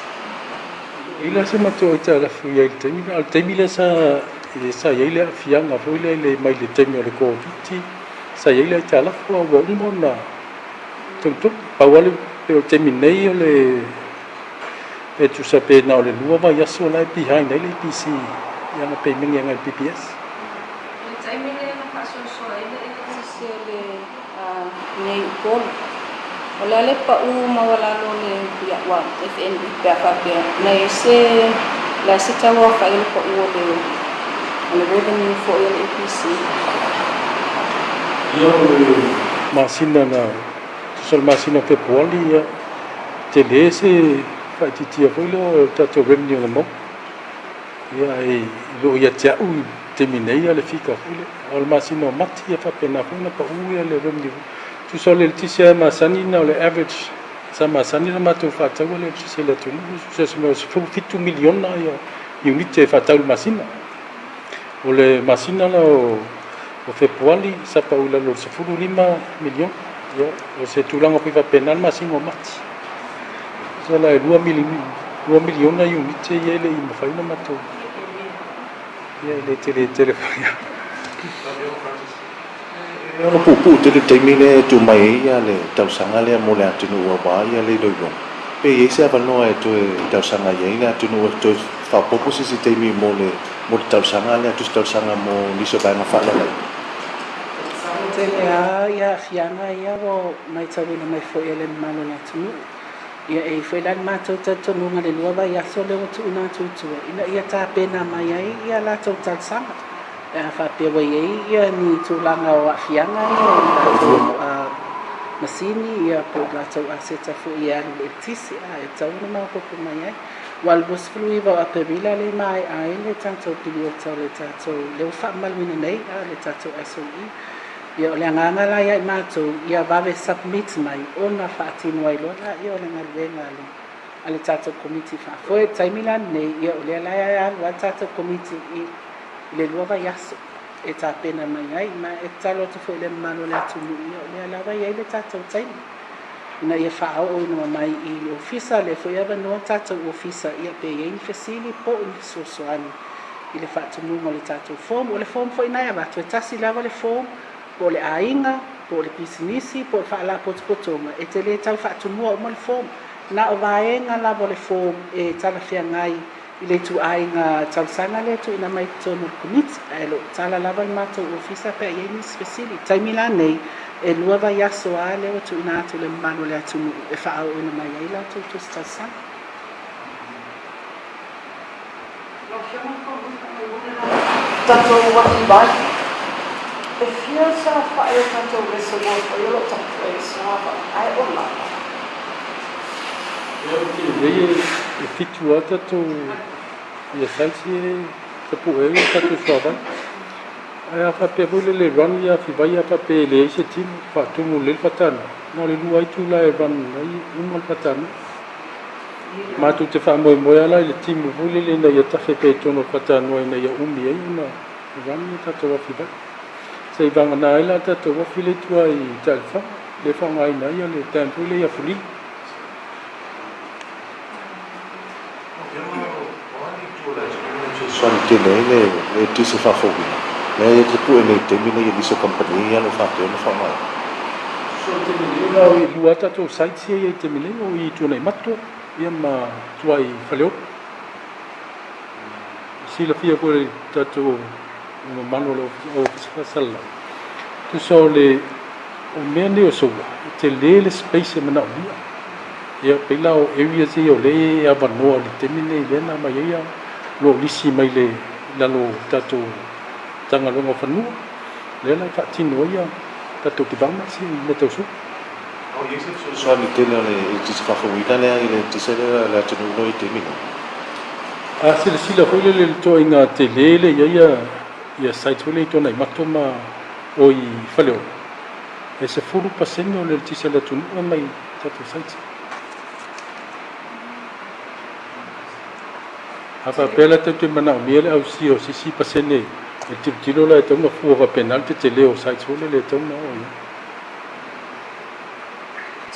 E le se matou aitalafu i ai i le taimi lea, a o le taimi lea sa i ai le aafiaga foi lea mai le taimi o le Koviti, sa i ai le aitalafu a ua uma ona togitogi. Pau lava le pei o le taimi nei o le pe tusa pe na o le lua vaiaso la e behind ai le EPC i ana pemeni agai le PPS. I le taimi lea na faasoasoa ai le eletise o le nei Upolu, o le a le pau maualalo o le ua FNB pe a faapea na i ai se le a se tauaofai o le pau o le o le revenue foi a le EPC. Ia o le masina na tusa o le masina o Fepuali ia tele se faaitiitia foi lea o le tatou revenue na maua. Ia e le o ia te au i le taimi nei le fika foi lea. A o le masina o Mati e faapena foi ona pau le revenue. Tusa o le eletise lava e masani na o le average sa masani ona matou faataua le eletise i le atunuu, tusa o se mea o 17 miliona iunite e faatau i le masina. O le masina la o Fepuali sa pau i lalo o le 15 miliona. Ia, o se tulaga foi faapena le masina o Mati. Tusa la e 2 miliona iunite ia e le i mafai ona matou. Ia e le tele tele foi. E ono puupuu tele le taimi lea e tuu mai ai le tausaga lea mo le atunuu aua le iloiloga. Pe i ai se avanoa e toe tausaga i ai le atunuu e toe faaopoopo se isi taimi mo le mo le tausaga lea, tusi tausaga mo nisi o vaega faalelei. E tele lava aafiaga ia ua matauina mai foi e le mamalu o le atunuu. Ia e i ai foi la le matou talitonuga i le lua vaiaso lea ua tuuina atu i tua ina ia tapena mai ai ia latou talosaga pe a faapea ua i ai ni tulaga o aafiaga ia i latou masini ia po o latou aseta foi e alu i le eletise a e tatau ona maopoopo mai ai. Aua o le 29 o Aperila lea e maea ai le tatou piliota o le tatou lea ua faamamaluina nei a le tatou SOE. Ia o le agaga la ia i matou ia vave submit mai ona faatino ai loa laia o le galuega a le a le tatou Komiti Faafoe. I le taimi la lenei ia o lea la e alu lava le tatou Komiti i le lua vaiaso e tapena mai ai. Ma e tatalo atu foi i le mamalu o le atunuu ia o lea lava e i ai le tatou taimi ina ia faaooina mai i le Ofisa, lea foi e avanoa le tatou Ofisa ia pe i ai ni fesili po o ni fesoasoani i le faatumuga o le tatou form. O le form foi lena e avatu, e tasi lava le form po o le aiga, po o le pisinisi, po o le faalapotopotoga, e te le tau faatumua uma le form. Na o vaega lava o le form e talafeagai i le ituaiga talosaga lea e tuuina mai i totonu o le Komiti, ae o lo o tala lava le matou Ofisa pe a i ai nisi fesili. I le taimi la nei, e lua vaiaso lava lea ua tuuina atu i le mamalu o le atunuu e faaooina mai ai latou tusi talosaga. Lau Afioga i le Fofoga Fetalai, tatou afi vai, e fia saofai o tatou reservoir foi o lo o tapue i le suava, ae o lava. Ia ou te lelei e fitu lava tatou ia size ia e tapue ai tatou suavai. Ae a faapea foi lele e run ia afi vai a faapea e leai se tino, faatumu lelei le faatanoa, na o le lua itula e run ai uma le faatanoa. Matou te faamoemoe lava la i le timu foi lele ina ia tafe pea i totonu o le faatanoa ina ia umi ai ona run ia tatou afi vai. Se i vagana ai la tatou afi lea i tua i Taelefaga, lea e faaaogaina ai le dam foi lea i Afulili. Fesoasoani tele ai le eletise faafouina, lea e te pue nei i le taimi lenei e nisi o kamupani ia o lo o faapea ona faaaogaina. Fesoasoani tele nei la e lua lava tatou sites ia e i ai i le taimi nei, o i Tuanaimato ia ma tua i Faleolo. E silafia foi e le tatou mamalu o le Ofisa Faasalalau, tusa o le o mea nei o solar, e tele le space e manaomia. Ia, pei la o areas ia o lea e avanoa i le taimi lenei lea na aumai ai o lo o lisi mai le lalo o tatou Matagaluega o Fanua, lea la e faatino ai tatou developments ia i mea tau solar. O i ai se fesoasoani tele a le eletise faafouina lea i le eletise lea a le atunuu o lo o i ai i le taimi lenei? A silasila foi lele i le toaiga tele lea e i ai ia sites foi lea i Tuanaimato ma o i Faleolo, e 10% o le eletise a le atunuu e aumai i tatou sites. A faapea la tatou te manaomia le ausia o se isi pasene e tilotilo la e tatau ona fua faapena le tetele o sites foi lele e tatau ona oo i ai.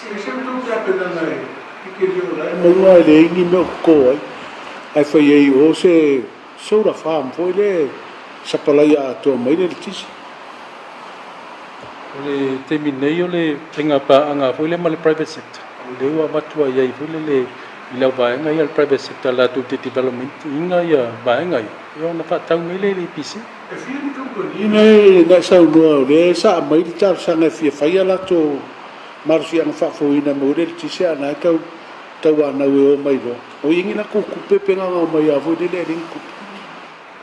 E ese le tou tapenaga e ike o la e maua e leai ni mea o toto ai, ae fai ai i o se solar farm foi lea e sapalaia atoa mai le eletise. O le taimi nei o le faiga paaga foi lea ma le private sector, o lea ua avatu ai ai foi lele i lau vaega ia le private sector latou te development ina ia vaega ia, ia ona faatau mai lea i le EPC. E fia ni kamupani nei na e saunoa o lea sa aumai le talosaga e fia fai a latou malosiaga faafouina mo le eletise a o na e tau tauanau e o mai loa. O i ai ni latou tupe pe na ona omai lava foi lele e leai ni tupe.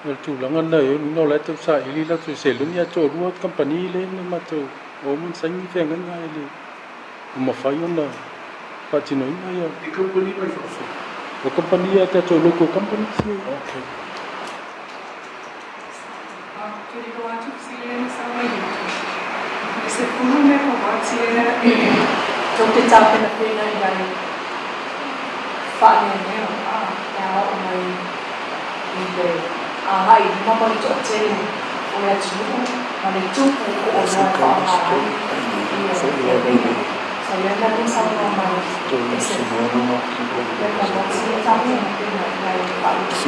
O le tulaga lena e ui o la e tau saili latou seleni ae toalua kamupani lea na matou o uma ona saini feagaiga ae le o mafai ona faatinoina ia. Ni kamupani mai fafo? O kamupani a tatou local companies ia. Okay. E sefulu mekawati ea e tou te tapenapena i ai faaneanea e aoao mai i le agai i luma ma le toatele o le atunuu ma le tupu o oloa e faaaoga ai ia feagaiga. Sa i ai la le saunoa mai e sefulu mekawati e tapenapena i ai faaneanea.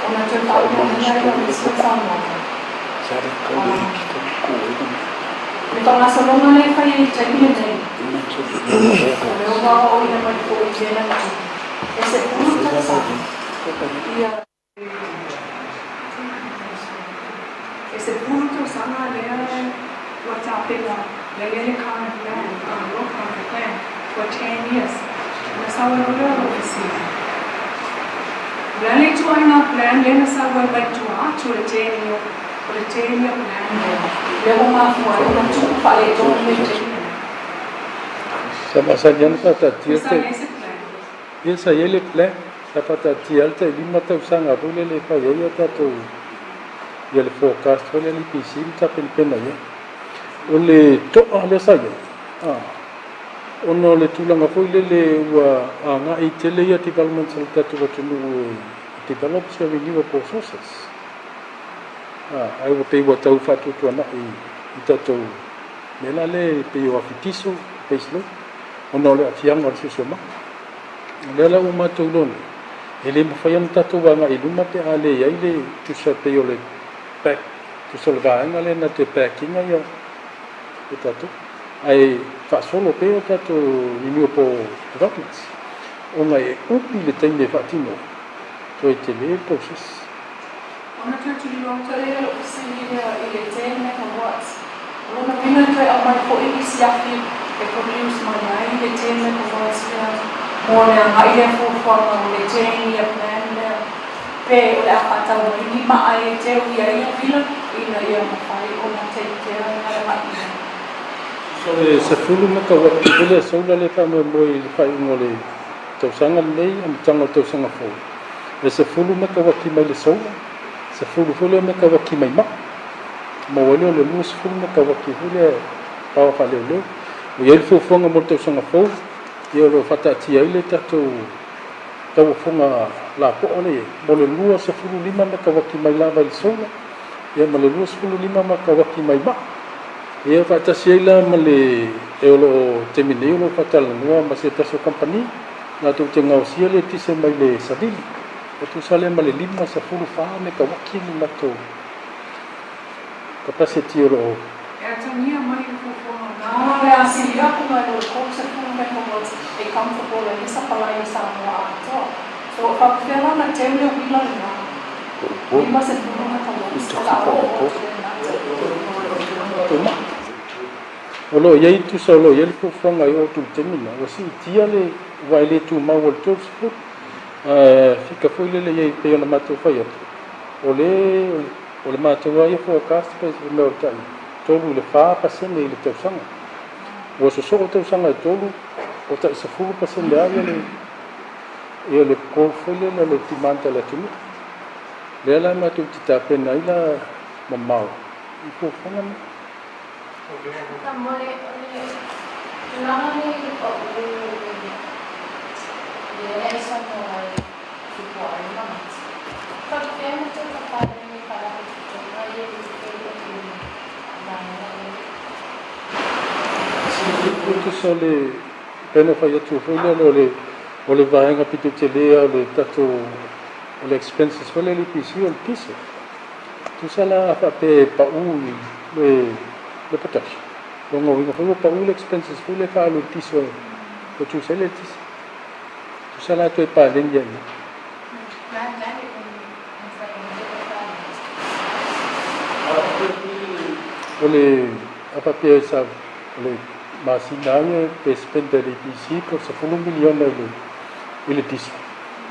Ona toe faapea mai ai o le isi saunoaga. Le faagasologa lea e fai ai i le taimi lenei, o le ono aoaoina mai foi i mea na tupu e 10 tausaga ia. E 10 tausaga lea ua tapena lea i ai le current plan, your current plan for 10 years. Ona sau ai loa lea o lou fesili. O le a le ituaiga plan lea na sau ai mai tua atu o le 10 year, o le 10 year plan lea, lea ua mafua ai ona tupu faaletonu le taimi lenei. Sa masani lava ona faataatia Pe sa i ai se plan? Ia sa i ai le plan, sa faataatia lava le tai lima tausaga foi lele e fai ai a tatou ia le forecast foi lea a le EPC ma tapenapena i ai. O le to'a lea sa i ai, ona o le tulaga foi lele ua agai tele ia developments a le tatou atunuu e develop se renewable sources, ae ua pei ua tau faatuatuanai i tatou mea la lea e pei o afi diesel, base load, ona o le aafiaga o le siosiomaga. O lea la ua matou iloa nei, e le mafai ona tatou agai i luma pe a le i ai le tusa pei o le back Tusa o le vaega lea na te back ina ia tatou ae faasolo pea tatou renewable developments ona e umi le taimi e faatino ai, toe tele le process. Ona toe tililo atu ai lea i lou fesili lea i le 10 megawatts. O lona uiga e toe aumai foi nisi afi e produce mai ai le 10 megawatts lea mo le agai lea fuafuaga o le 10 year plan lea pe o le a faatau mai ni maa e teu i ai ia uila ina ia mafai ona take care le agai i ai. So le 10 mekawati foi lea solar lea e faamoemoe i le faaiuga o le tausaga lenei amataga o le tausaga fou. E 10 mekawati mai le solar, 10 foi lea mekawati mai maa. Maua ai lea o le 20 mekawati foi lea power faaleoleo. Ua i ai le fuafuaga mo le tausaga fou, ia o lo o faataatia ai le tatou tauofoga lapoa lea i ai, mo le 25 mekawati mai lava i le solar, ia ma le 25 mekawati mai maa. Ia faatasi ai la ma le e o lo o taimi nei o lo o faatalanoa ma se tasi o kamupani latou te gaosia le eletise mai le savili, e tusa lea ma le 54 mekawati le latou capacity o lo o. E atagia mai le fuafuaga na le a sili atu nai lo le 30 megawatts e comfortable ai le sapalai o Samoa atoa. So e faapefea la ona teu le uila lena 50 megawatts o le a oo atu lena taimi. O lo o i ai tusa o lo o i ai le fuafuaga e oo atu i le taimi lena, ua siitia le aua e le tumau o le 30, ae fika foi lele i ai pei ona matou fai atu, o le o le matou lava ia forecast pe se mea o le tai 3 i le 4% i le tausaga. Ua sosoo tausaga e tolu, o tai 10% lava ia le ia le growth foi lele o le demand a le atunuu. Lea la matou te tapena ai la mamao i fuafuaga nei. Faamolemole, o le tulaga lenei i le pau lea e saunoa ai Tupuai ma Mati. Faapefea ona toe papalagi e Faalapotopotoga ia le tupe o le vaega lea? Tusa o le pei ona fai atu foi lea o le o le vaega pito tele lava o le tatou o le expenses foi lea i le EPC o le diesel. Tusa la a faapea e pau i le production, lona uiga foi ua pau le expenses foi lea e faaalu i le diesel e produce ai le eletise. Tusa la toe paleni ai i. O le a faapea sa o le masina lava ia pe spend e le EPC po o le 10 miliona i le diesel,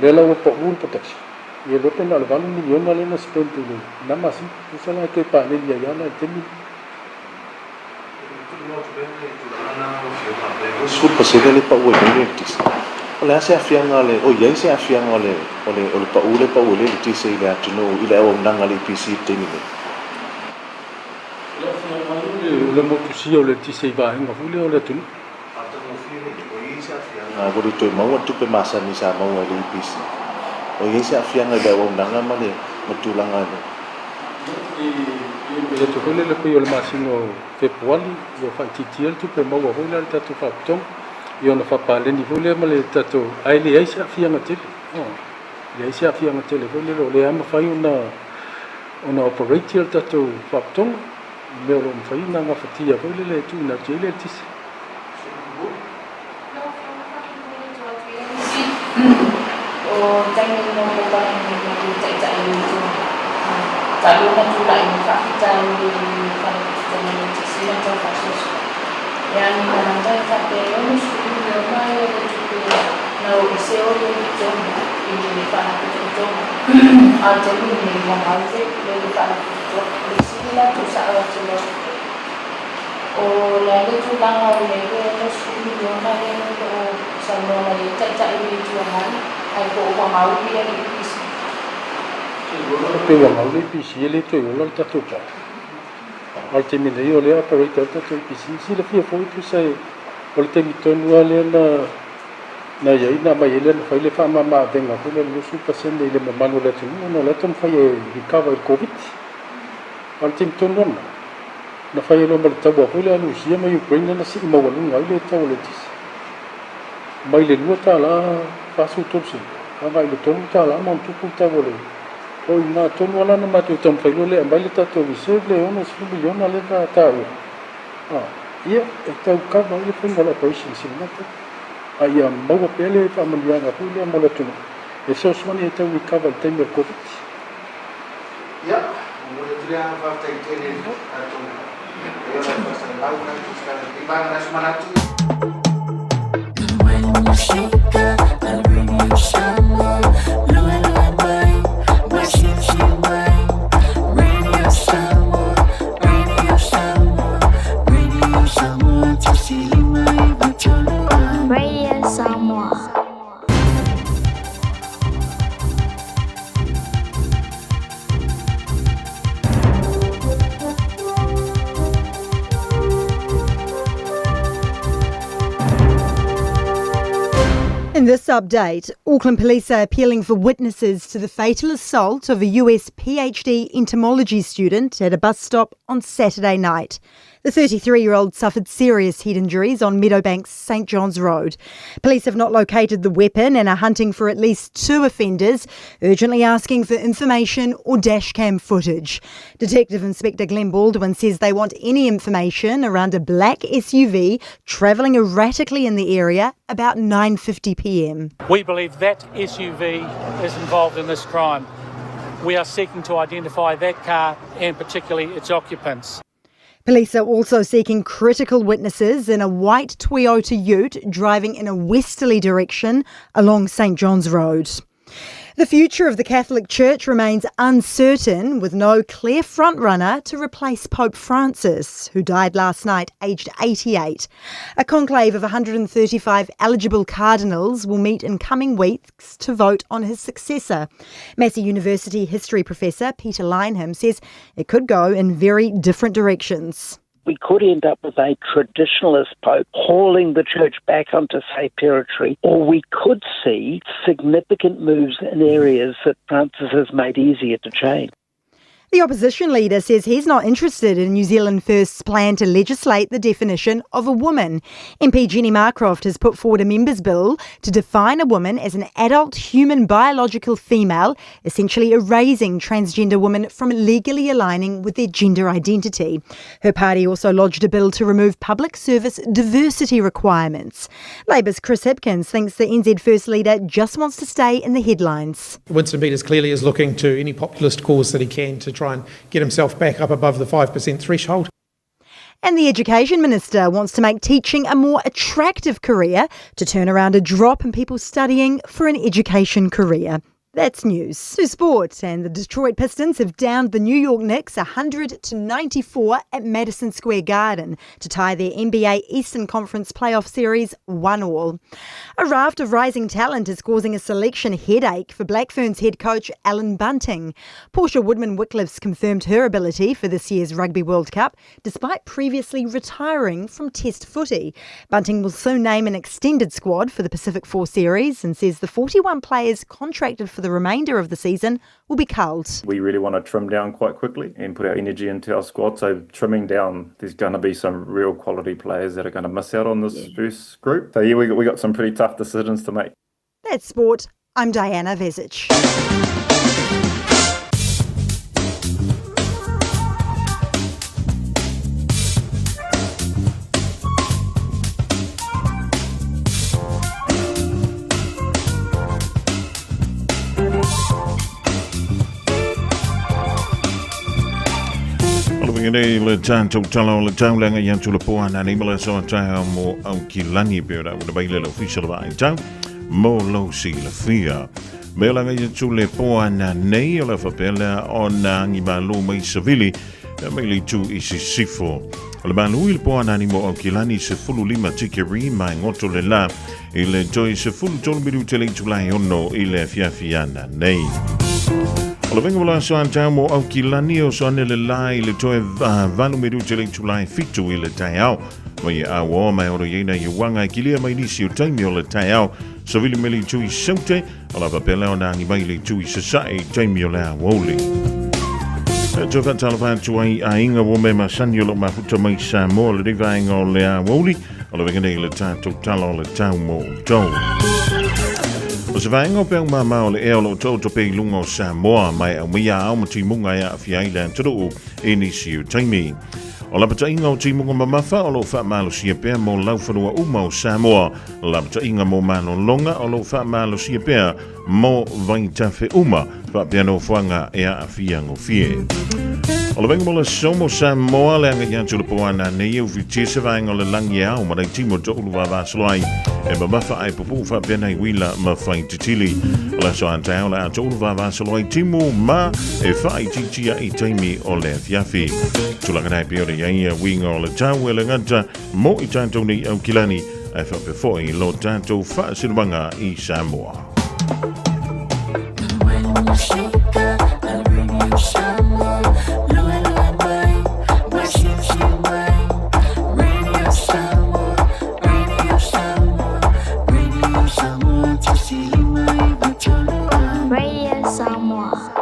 lea la ua pau le production. Ia iloa pe na o le 8 miliona lea na spend i lena masina. Tusa la e toe paleni ai lava la i le taimi lea. 20% le pau ai nei le eletise. O le a se aafiaga o le, o i ai se aafiaga o le, o le, o le pau le pau ai le eletise i le atunuu i le auaunaga a le EPC i le taimi nei? O le aafiaga ai o le motusia o le eletise i vaega foi lea o le atunuu. Ua le toe maua le tupe masani sa maua e le EPC. O i ai se aafiaga i le auaunaga ma le tulaga e. I atu foi lele pei o le masina o Fepuali ua faaitiitia le tupe maua foi lea a le tatou faalapotopotoga ia ona faapaleni foi lea ma le tatou ae leai se aafiaga tele. E leai se aafiaga tele foi lele o lea lava e mafai ona operate le tatou faalapotopotoga i mea o lo o mafai ona gafatia foi lele e tuuina atu i ai le eletise. Lau Afioga faamolemole tuu atu ia nisi o taimi mo polokalame mo le Taitai o le Itu Agai. Talu ona tulai mai faafitauli i le Faalapotopotoga o le ETC ma le tau faasoasoa. E ani tagata e faapea e 60 miliona ia le tupe na o ese o le totogi i le Faalapotopotoga a o le taimi lenei ua gau le Faalapotopotoga. O le fesili la tuu sao atu i lau Afioga. O le a le tulaga o i ai le 60 miliona lea o lo o saunoa mai ai Taitai o le Itu Agai, ae po o ua gau ia le EPC? Pei ua gau le EPC e le toe ola le tatou power. A o le taimi nei o lea e operate ai le tatou EPC. Silafia foi tusa o le taimi tonu lava lea na na i ai na aumai ai lea na fai le faamama avega foi lea i le 20% i le mamalu o le atunuu ona o la e taumafai e recover i le Koviti. A o le taimi tonu lava lena, Na fai ai loa ma le taua foi lea a Rusia ma Ukraine lea na sii maualuga ai le tau o le eletise mai le $2.43 agai i le $3 ma ona tupu le tau o le O i ina tonu lava la na matou taumafai loa lea e aumai le tatou reserve lea e $60 miliona lea na taua, a, ia, e tau cover ai le faiga o le operations i lena taimi, a ia maua pea le faamanuiaga foi lea mo le atunuu e fesoasoani ai e tau recover i le taimi o le Koviti. Ia, momoli atu le agaga faafetai tele i le tatou paia o le faasalalau na i vaega nai se manatu. Radio Samoa. In this update, Auckland police are appealing for witnesses to the fatal assault of a US PhD entomology student at a bus stop on Saturday night. The 33 year old suffered serious head injuries on Meadowbank's St John's Road. Police have not located the weapon and are hunting for at least two offenders, urgently asking for information or dashcam footage. Detective Inspector Glenn Baldwin says they want any information around a black SUV travelling erratically in the area about 9:50 p.m. We believe that SUV is involved in this crime. We are seeking to identify that car and particularly its occupants. Police are also seeking critical witnesses in a white Toyota Ute driving in a westerly direction along St John's Road. The future of the Catholic Church remains uncertain, with no clear frontrunner to replace Pope Francis, who died last night aged 88. A conclave of 135 eligible cardinals will meet in coming weeks to vote on his successor. Massey University history professor Peter Lineham says it could go in very different directions. We could end up with a traditionalist pope hauling the church back onto safe territory, or we could see significant moves in areas that Francis has made easier to change. The opposition leader says he's not interested in New Zealand First's plan to legislate the definition of a woman. MP Jenny Marcroft has put forward a member's bill to define a woman as an adult human biological female, essentially erasing transgender women from legally aligning with their gender identity. Her party also lodged a bill to remove public service diversity requirements. Labour's Chris Hipkins thinks the NZ First leader just wants to stay in the headlines. Winston Peters clearly is looking to any populist cause that he can to try and get himself back up above the 5% threshold. And the Education Minister wants to make teaching a more attractive career to turn around a drop in people studying for an education career. That's news. To sport, and the Detroit Pistons have downed the New York Knicks 100 to 94 at Madison Square Garden to tie their NBA Eastern Conference playoff series 1 all. A raft of rising talent is causing a selection headache for Black Ferns head coach Alan Bunting. Portia Woodman Wickliffe confirmed her ability for this year's Rugby World Cup, despite previously retiring from Test footy. Bunting will soon name an extended squad for the Pacific Four Series and says the 41 players contracted for the remainder of the season will be culled. We really want to trim down quite quickly and put our energy into our squad. So trimming down, there's going to be some real quality players that are going to miss out on this yeah. first group. So yeah, we got, we got some pretty tough decisions to make. That's sport. I'm Diana Vesic. Nei le tātou tala o le taulaga i atu le poa nā nei mala soa taea mo au ki langi pe ora una mai le ofisa le vai tau mo lo si la fia. Me langa i atu le poa nā nei o le whapela o nā ngi malu mai savili mai le tu i sisifo. O le malu i le poa nā ni mo au ki lani se fulu lima tikeri mai ngoto le la i le toi se fulu tolu miru te le itulai ono i le afiafi ana nei. O le venga wala so an mo au ki lani o so ane le lai le toe valu miru te le itulai fitu i le tai au. Mai a o mai oro yeina i wanga i kilia mai nisi o taimi o le tai au. So vili mele tui saute, o la papele o nā ngi mai le tui sasai taimi o le a woli. Tō whātala whātu ai a inga wo me masani o lo mafuta mai Samoa le riva inga o le a woli. O le venga nei le tātou tala o le tau mo tau. O se vaega o peau māmā o le ea o lo o taoto pea i luga o Samoa, ma e aumaia ao ma timuga e aafia ai le atunuu i nisi o taimi. O lapataiga o timuga mamafa o lo o faamalosia pea mo laufanua uma o Samoa, lapataiga mo malologa o lo o faamalosia pea mo vaitafe uma, faapea nofoaga e aafia gofie. O le vaega mo le aso mo Samoa, le agai atu le po a nanei e ufitia se vaega o le lagi e ao ma nai timo toʻulu vavasolo ai e mamafa ae pupuu faapea nai uila ma faititili. O le aso a taeao le a toʻulu vavasolo ai timu ma e faaitiitia i taimi o le afiafi. Tulaga nae pei ona i ai ia uiga o le tau e le gata mo i tatou nei Aukilani ae faapea foi lo tatou faasinomaga i Samoa. Radio Samoa.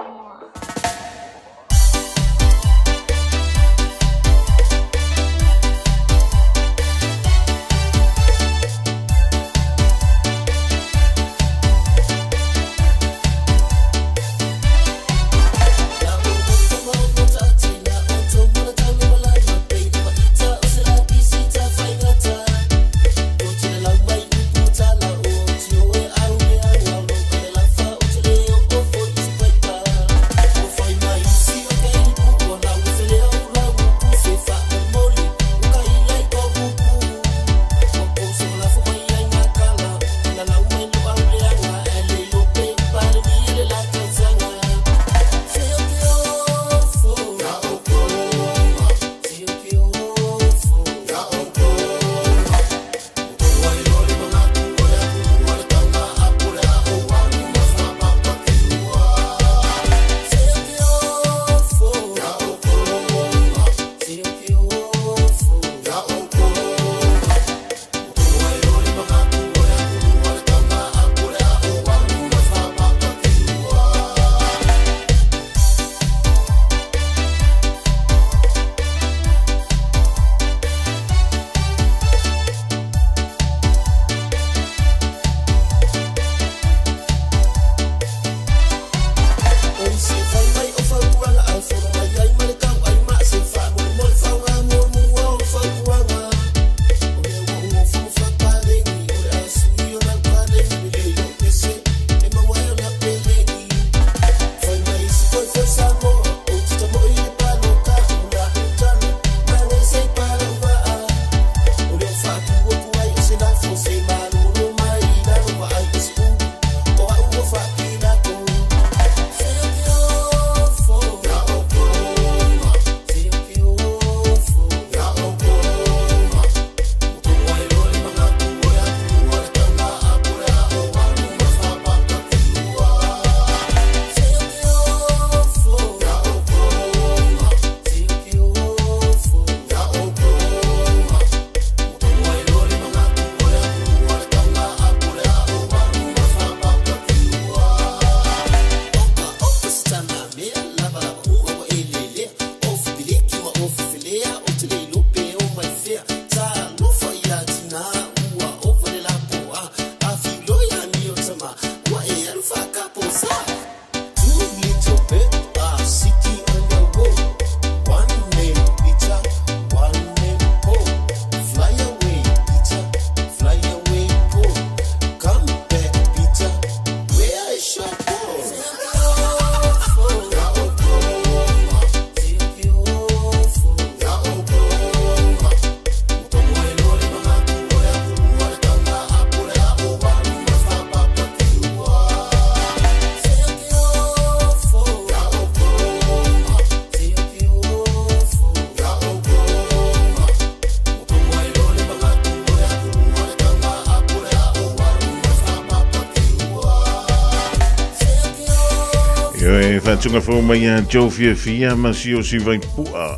Ioe, whātunga whau mai a Joe Fiafia ma si o si vai pua.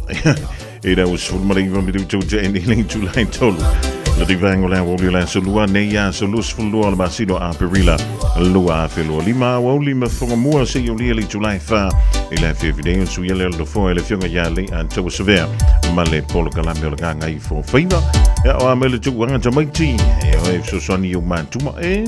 E rau sefulu ma le iva minutu te eni le itula tolu. Le rivango le awauli le aso lua nei aso 22 o le masino a Aperila 2025 awauli ma whangamua se i olia le itula e wha i le awhiawhi nei o suia le le foa e le fionga ia le a taua savea ma le polo kalame o le nganga i fo whaiva. Ia o a mele tu anga tamaiti e oe fesoasoani i o mātuma e.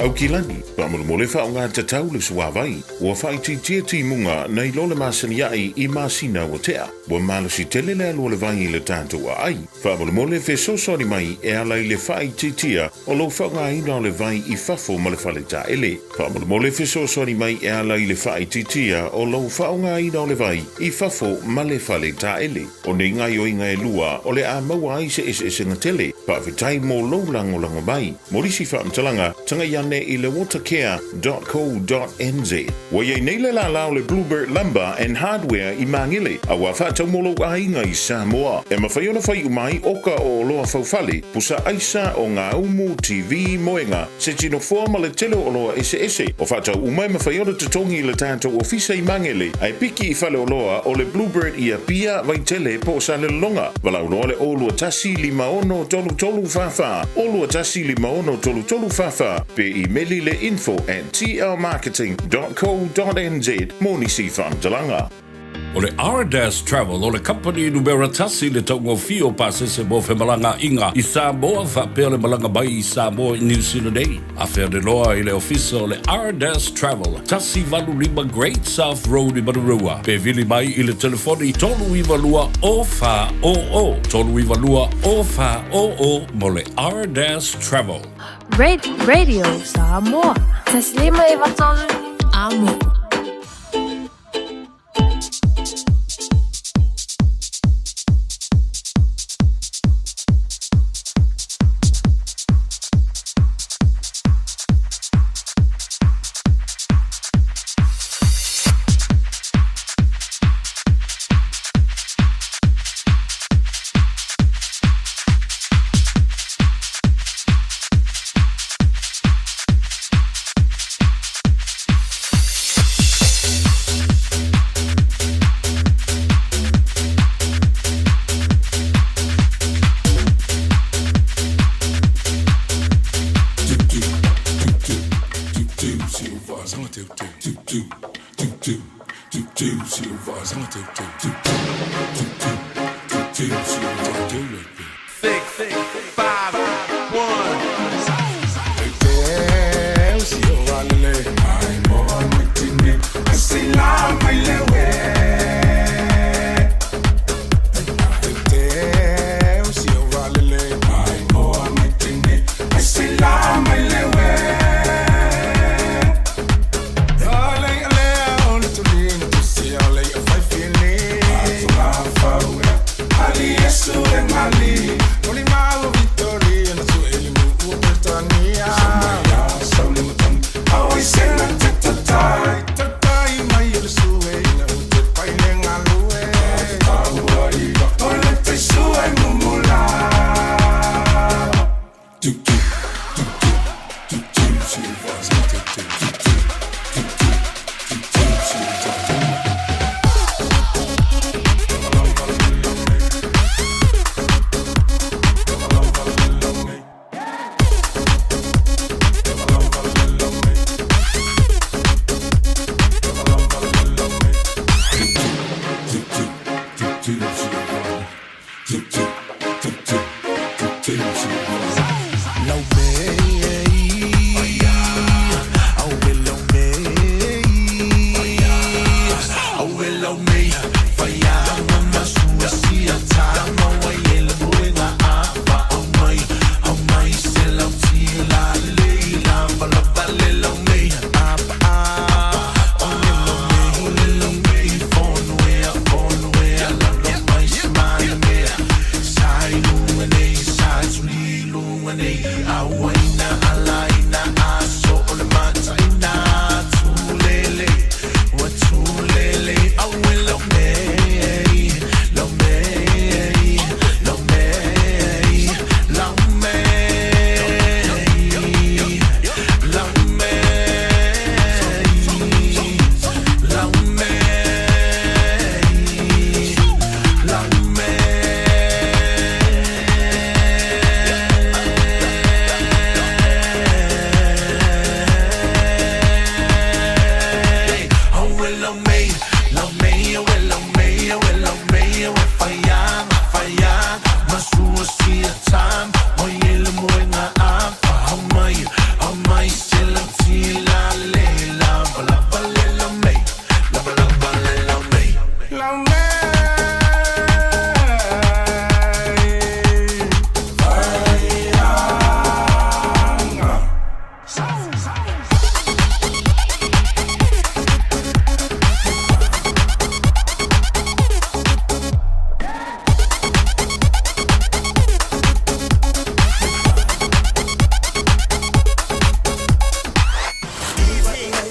Aukilani, faamolemole faaaoga tatau le suavai. Ua faaitiitia timuga nai lo le masani ai i masina ua tea. Ua malosi tele le alu o le vai i le tatou aai. Faamolemole fesoasoani mai e ala i le faaitiitia o lou faaaogaina o le vai i fafo ma le fale taele. Faamolemole fesoasoani mai e ala i le faaitiitia o lou faaaogaina o le vai i fafo ma le fale taele. O nei gaoioiga e lua o le a maua ai se eseesega tele. Faafetai mo lou lagolago mai. Mo nisi faamatalaga, tagai ane i le watercare.co.nz. Ua i ai nei le lālā o le Bluebird Lumber and Hardware i Magele, a ua faatau mo lou aiga i Samoa. E mafai ona fai uma ai oka o oloa faufale, pusa aisa, ogaumu, TV, moega, se tinofoa ma le tele o oloa eseese. O faatau uma e mafai ona totogi i le tatou ofisa i Magele, ae piki i faleoloa o le Bluebird i Apia, Vaitele po o Salelologa. Valaau loa le 021 56 33 44, 021 56 33 44, pe imeli le info at tlmarketing.co.nz mo nisi faamatalaga. O le Ardas Travel o le kamupani numera tasi i le taugofie o pasese mo femalagaaiga i Samoa faapea le malaga mai i Samoa i Niu Sila nei. Afea loa i le ofisa o le Ardas Travel, 185 Great South Road i Manurewa, pe vili mai i le telefoni 392 0400, 392 0400 mo le Ardas Travel. Radio Samoa. Taslima e vatolu. Amo.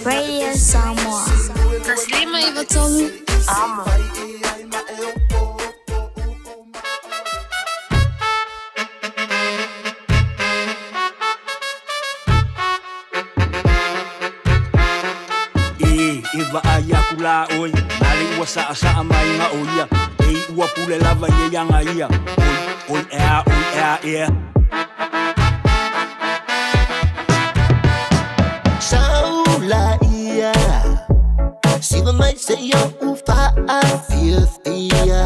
Radio Samoa. 593 Amo. E, e vaai aku la oe, na le ua saʻasaʻa mai ga o ia, e ua pule lava ia iaga ia, oi, oi ea, oi ea, ea. Saula ia Siva mai se ia u faafiafia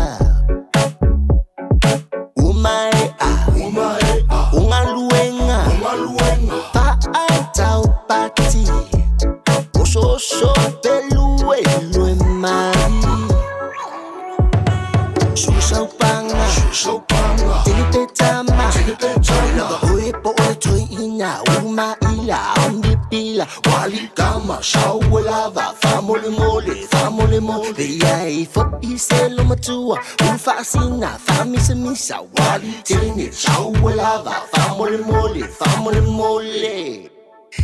Umae a Ungaluenga Faataupati Ososo peluelue mai Susaupanga Tinipetama Lava oe po o le toeina Umaila Omnipila Walikama Sauelava Famolemole Famolemole Ia e fo'i se lomatua Ulufaasina Faamisamisa Walitene Sauelava Famolemole Famolemole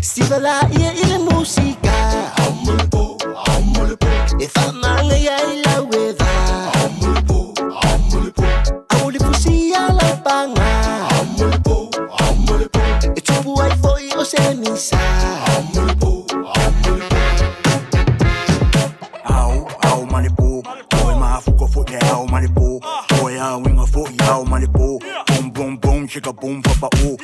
Siva la ia i le musika E faamaga ia i lau e va Au le fusia laupaga E tupu ai fo'i o se misa. Ao, ao ma le po, oe mafuka fo'i le ao ma le po, oe auiga fo'i ao ma le po, boom boom boom chicka boom papa o,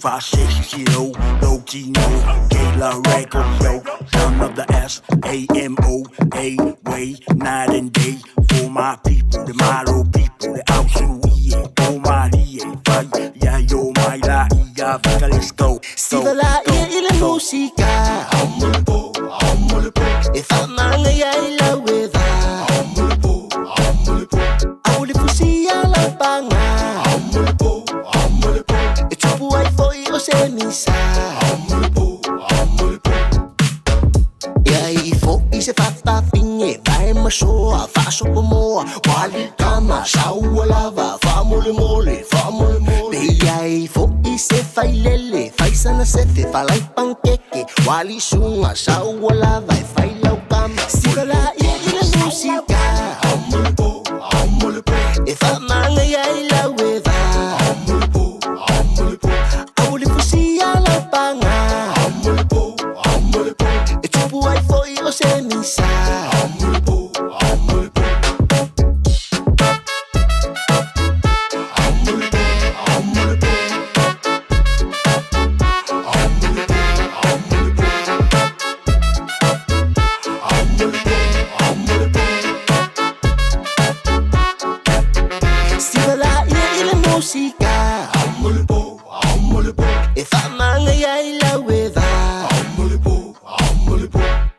5 6 0 low T no, Gala record yo, son of the S A M O A way night and day for my people, the Malo people, the Ausui, o Marie, Fai, ya yo mai la ia, vika let's go. Siva la ia i le musika E faamaga ia i lau e va Au le fusia laupaga E tupu ai fo'i o se misa. Ia i fo'i se fafafine Vae masoa faasopomoa Walikama saualava Faamolemole faamolemole Pe ia i fo'i se failele Faisana sefe falaipankeke Walisuga saualava E failaukama Siva la ia i le musika E faamaga ia i lau e va Au le fusia laupaga E tupu ai fo'i o se misa. Siva la ia i le musika E faamaga ia i lau e va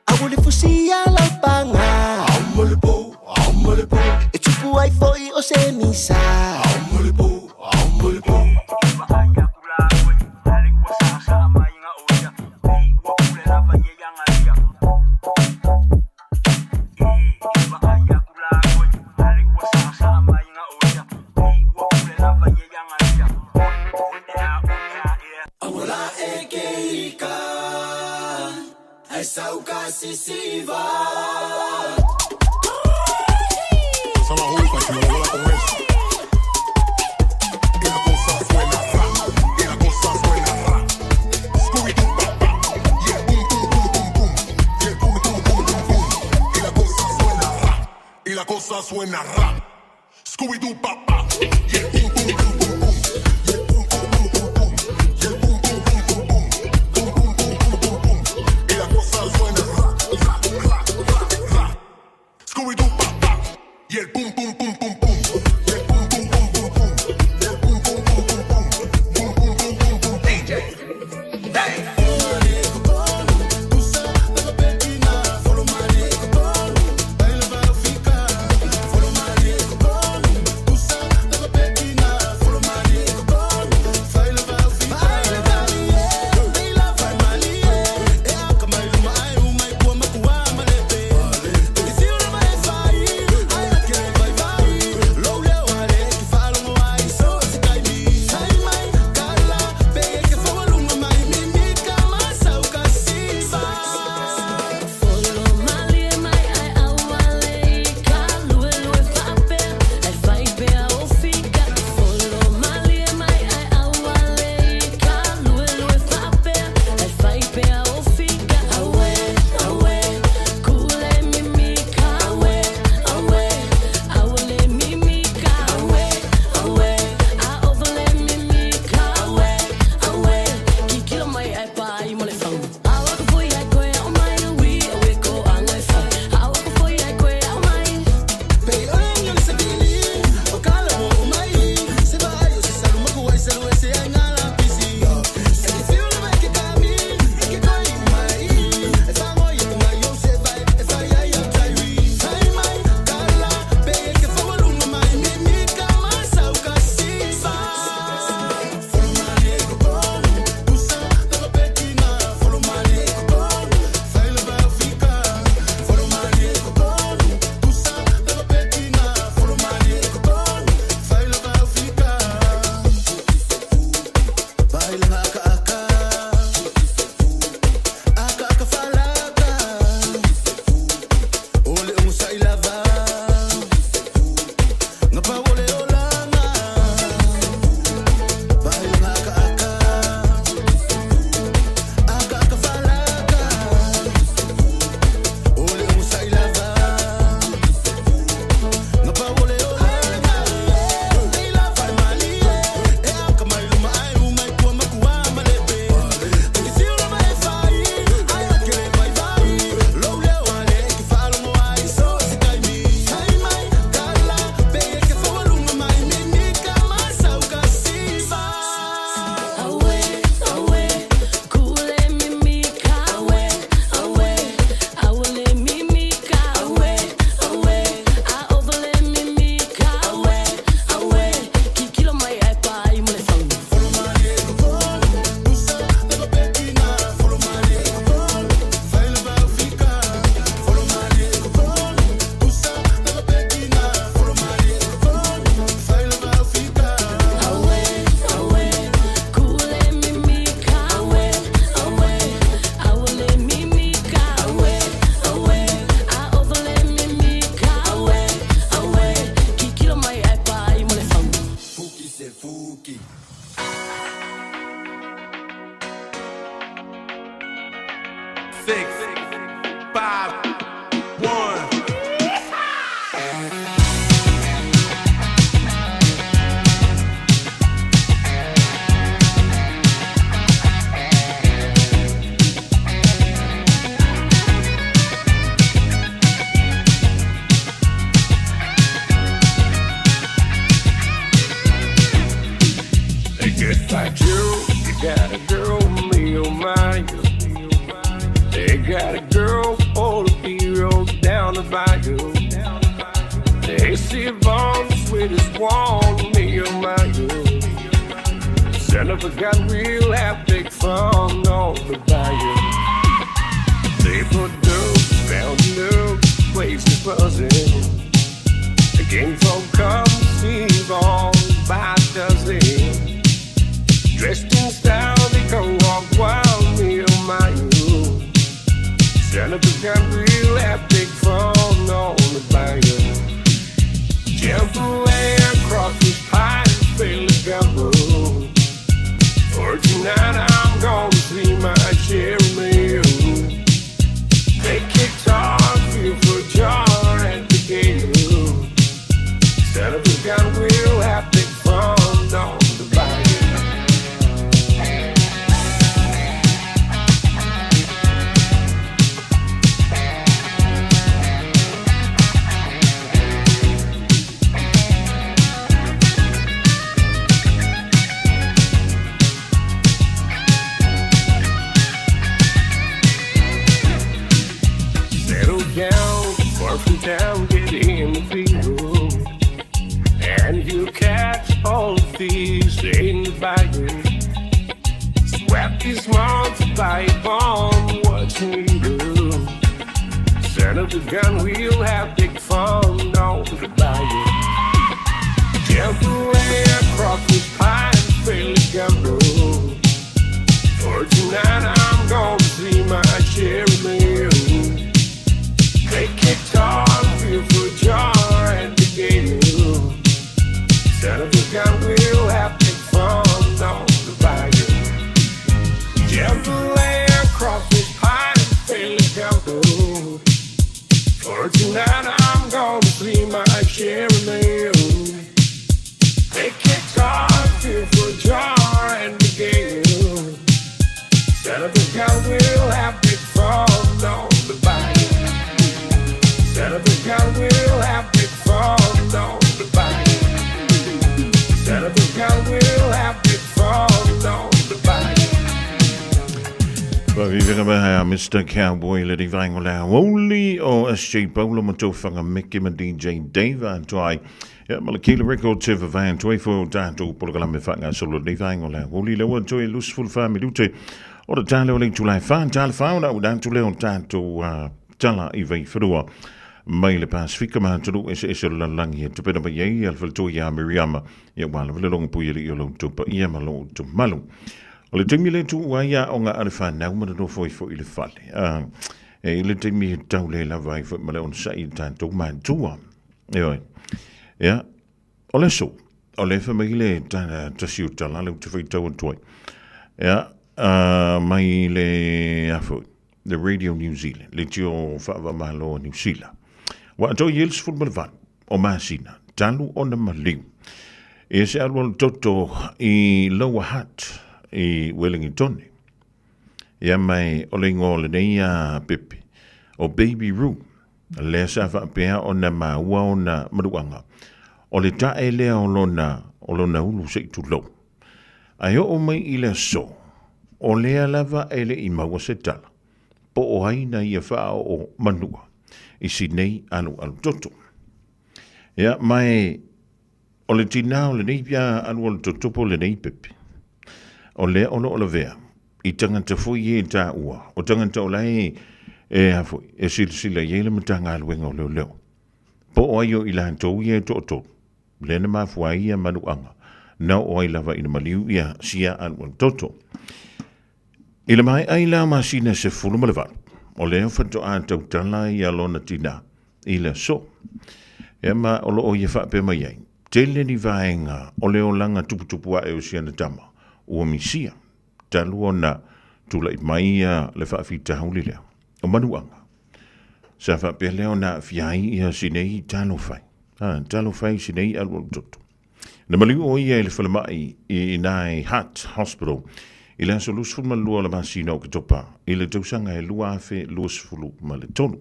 Au le fusia laupaga E tupu ai fo'i o se misa. Amola e keika Ai sauka sisiva. Sama jupa si me bola con eso. Y la cosa suena ra, y la cosa suena ra. Scooby-Doo pa pa, yeah boom boom boom boom boom, yeah boom boom boom boom boom. Y la cosa suena ra, y la cosa suena ra. Scooby-Doo pa pa, yeah boom boom boom boom boom, yeah boom boom boom boom boom, yeah boom boom boom boom boom, boom boom boom boom boom boom. Y la cosa suena ra, ra, ra, ra, ra. Scooby-Doo pa pa, y el boom boom boom boom boom, yeah boom boom boom boom boom, yeah boom boom boom boom boom, boom boom boom boom boom. DJ, hey. Vega Vaha, Mr. Cowboy, le Divine o le Aoli o SJ Paula ma Tofanga Meke ma DJ Dave atoai. Ia, ma le Kila Records e vavae atoai fo tātou polokalame whaangasolo le Divine o le Aoli le ua toe lusful wha minute o le tale o le itulai wha, tale wha o na udantu leo tātou tala i vei whenua mai le Pasifika ma atunuu eseese o le lalolagi e tupena mai ai a le faletua ia Miriama ia ua lava le logo pui alii o lo outou paia ma lo outou malu. O le taimi lea tuu ai aoga a le fanau ma nonofo ai foi i le fale. A, e i le taimi e tau le lava ai foi ma le onosai i le tatou matua. Ioe. Ia, o le aso, o le fa mai le tasi o tala le ou te faitau atu ai. Ia, mai le a foi, le Radio New Zealand, le tio faavamalo o Niu Sila. Ua atoa i le 18 o masina, talu ona maliu. E se alualu toto i Lower Hutt i Wellington. Ia mai o le ingoa o lenei a pepe, o Baby Roo. Lea sa faapea ona maua ona maluaga. O le tae lea o lona, o lona ulu se i tulou. Ae oo mai i le aso, o lea lava e le i maua se tala, po o ai na ia faaoo manua i si nei alualu toto. Ia, ma e, o le tinā o lenei alualu toto po o lenei pepe, o lea o lo o lavea i tagata foi e taua, o tagata o la e, e a foi, e silasila i ai le Matagaluega o Leoleo, po o ai o i latou ia e toatolu. Lea na mafua ai ia manuaga, na oo ai lava ina maliu ia sia alualu toto. I le maea i la masina 18, o lea faatoa tautala ia lona tinā i le aso. Ia ma o loo ia faapea mai ai, tele ni vaega o le olaga tuputupu ae o si ana tama, ua misia, talu ona tulai mai ia le faafitauli lea o manuaga. Sa faapea lea ona aafia ai ia si nei talo fai. A, talo fai si nei alualu toto. Na maliu o ia i le falemai i ina i Hutt Hospital i le aso 22 o le masina o Oketopa i le tausaga e 2023.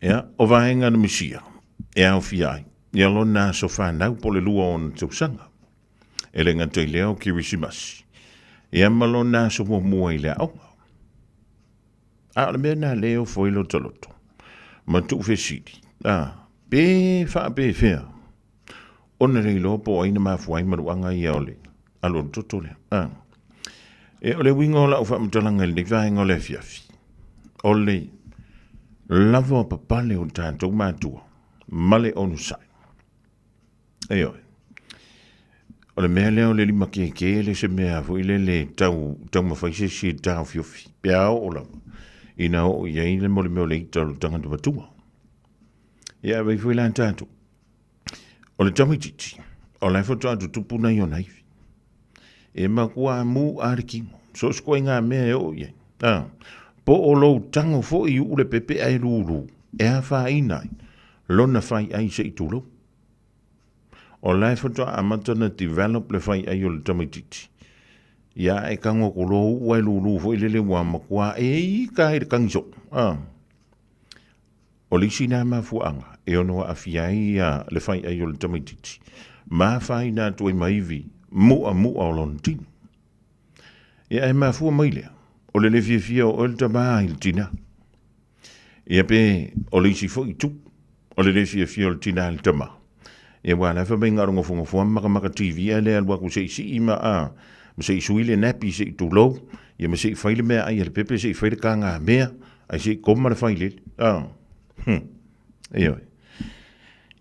Ia, o vaega na misia e aofia ai ia lona aso fanau po o le lua o ona tausaga. E le gata i lea o Kerisimasi, ia ma lona aso muamua i le aoga. A o le mea lena lea e ofo ai lota loto ma tuufesili, a, pe faapefea ona le iloa po o ai na mafua ai maluaga ia o le alualu toto lea. A, e o le uiga o lau faamatalaga i lenei vaega o le afiafi, o le lava o papale o tatou matua ma le onosai. Ioe. O le mea lea o le lima kēkē e le se mea foi lele tau taumafai se isi e taofiofi pe a oo lava ina oo i ai le mo le mea o le ita o le tagata matua. Ia e vai foi la tatou. O le tamaitiiti, o la e faatoa tutupu nai ona ivi. E makuā mū a le kino. So o se ituaiga mea e oo i ai. A, po o lou tago foi i uu le pepe ae lūlū, e afaina ai lona faiai se i tulou. O la e faatoa amata ona develop le faiai o le tamaitiiti. Ia e tago atu loa uu ae lūlū foi lele ua matua e ita ai le tagi soo. A. O le isi lena mafuaaga e ono aafia ai le faiai o le tamaitiiti ma afaina atu ai ma ivi mu'amu'a o lona tino. Ia e mafua mai lea, o le le fiafia o oe le tama i le tinā. Ia pe o le isi foi itu, o le le fiafia o le tinā i le tama. Ia aua o la e fai mai na o le nofonofo lava ma makamaka TV ae le alu atu se i sii ma a, ma se i sui le nappy se i tulou, ia ma se i fai le meaai a le pepe, se i fai le kagamea, ae se i koma le failele. A, hum, ioe.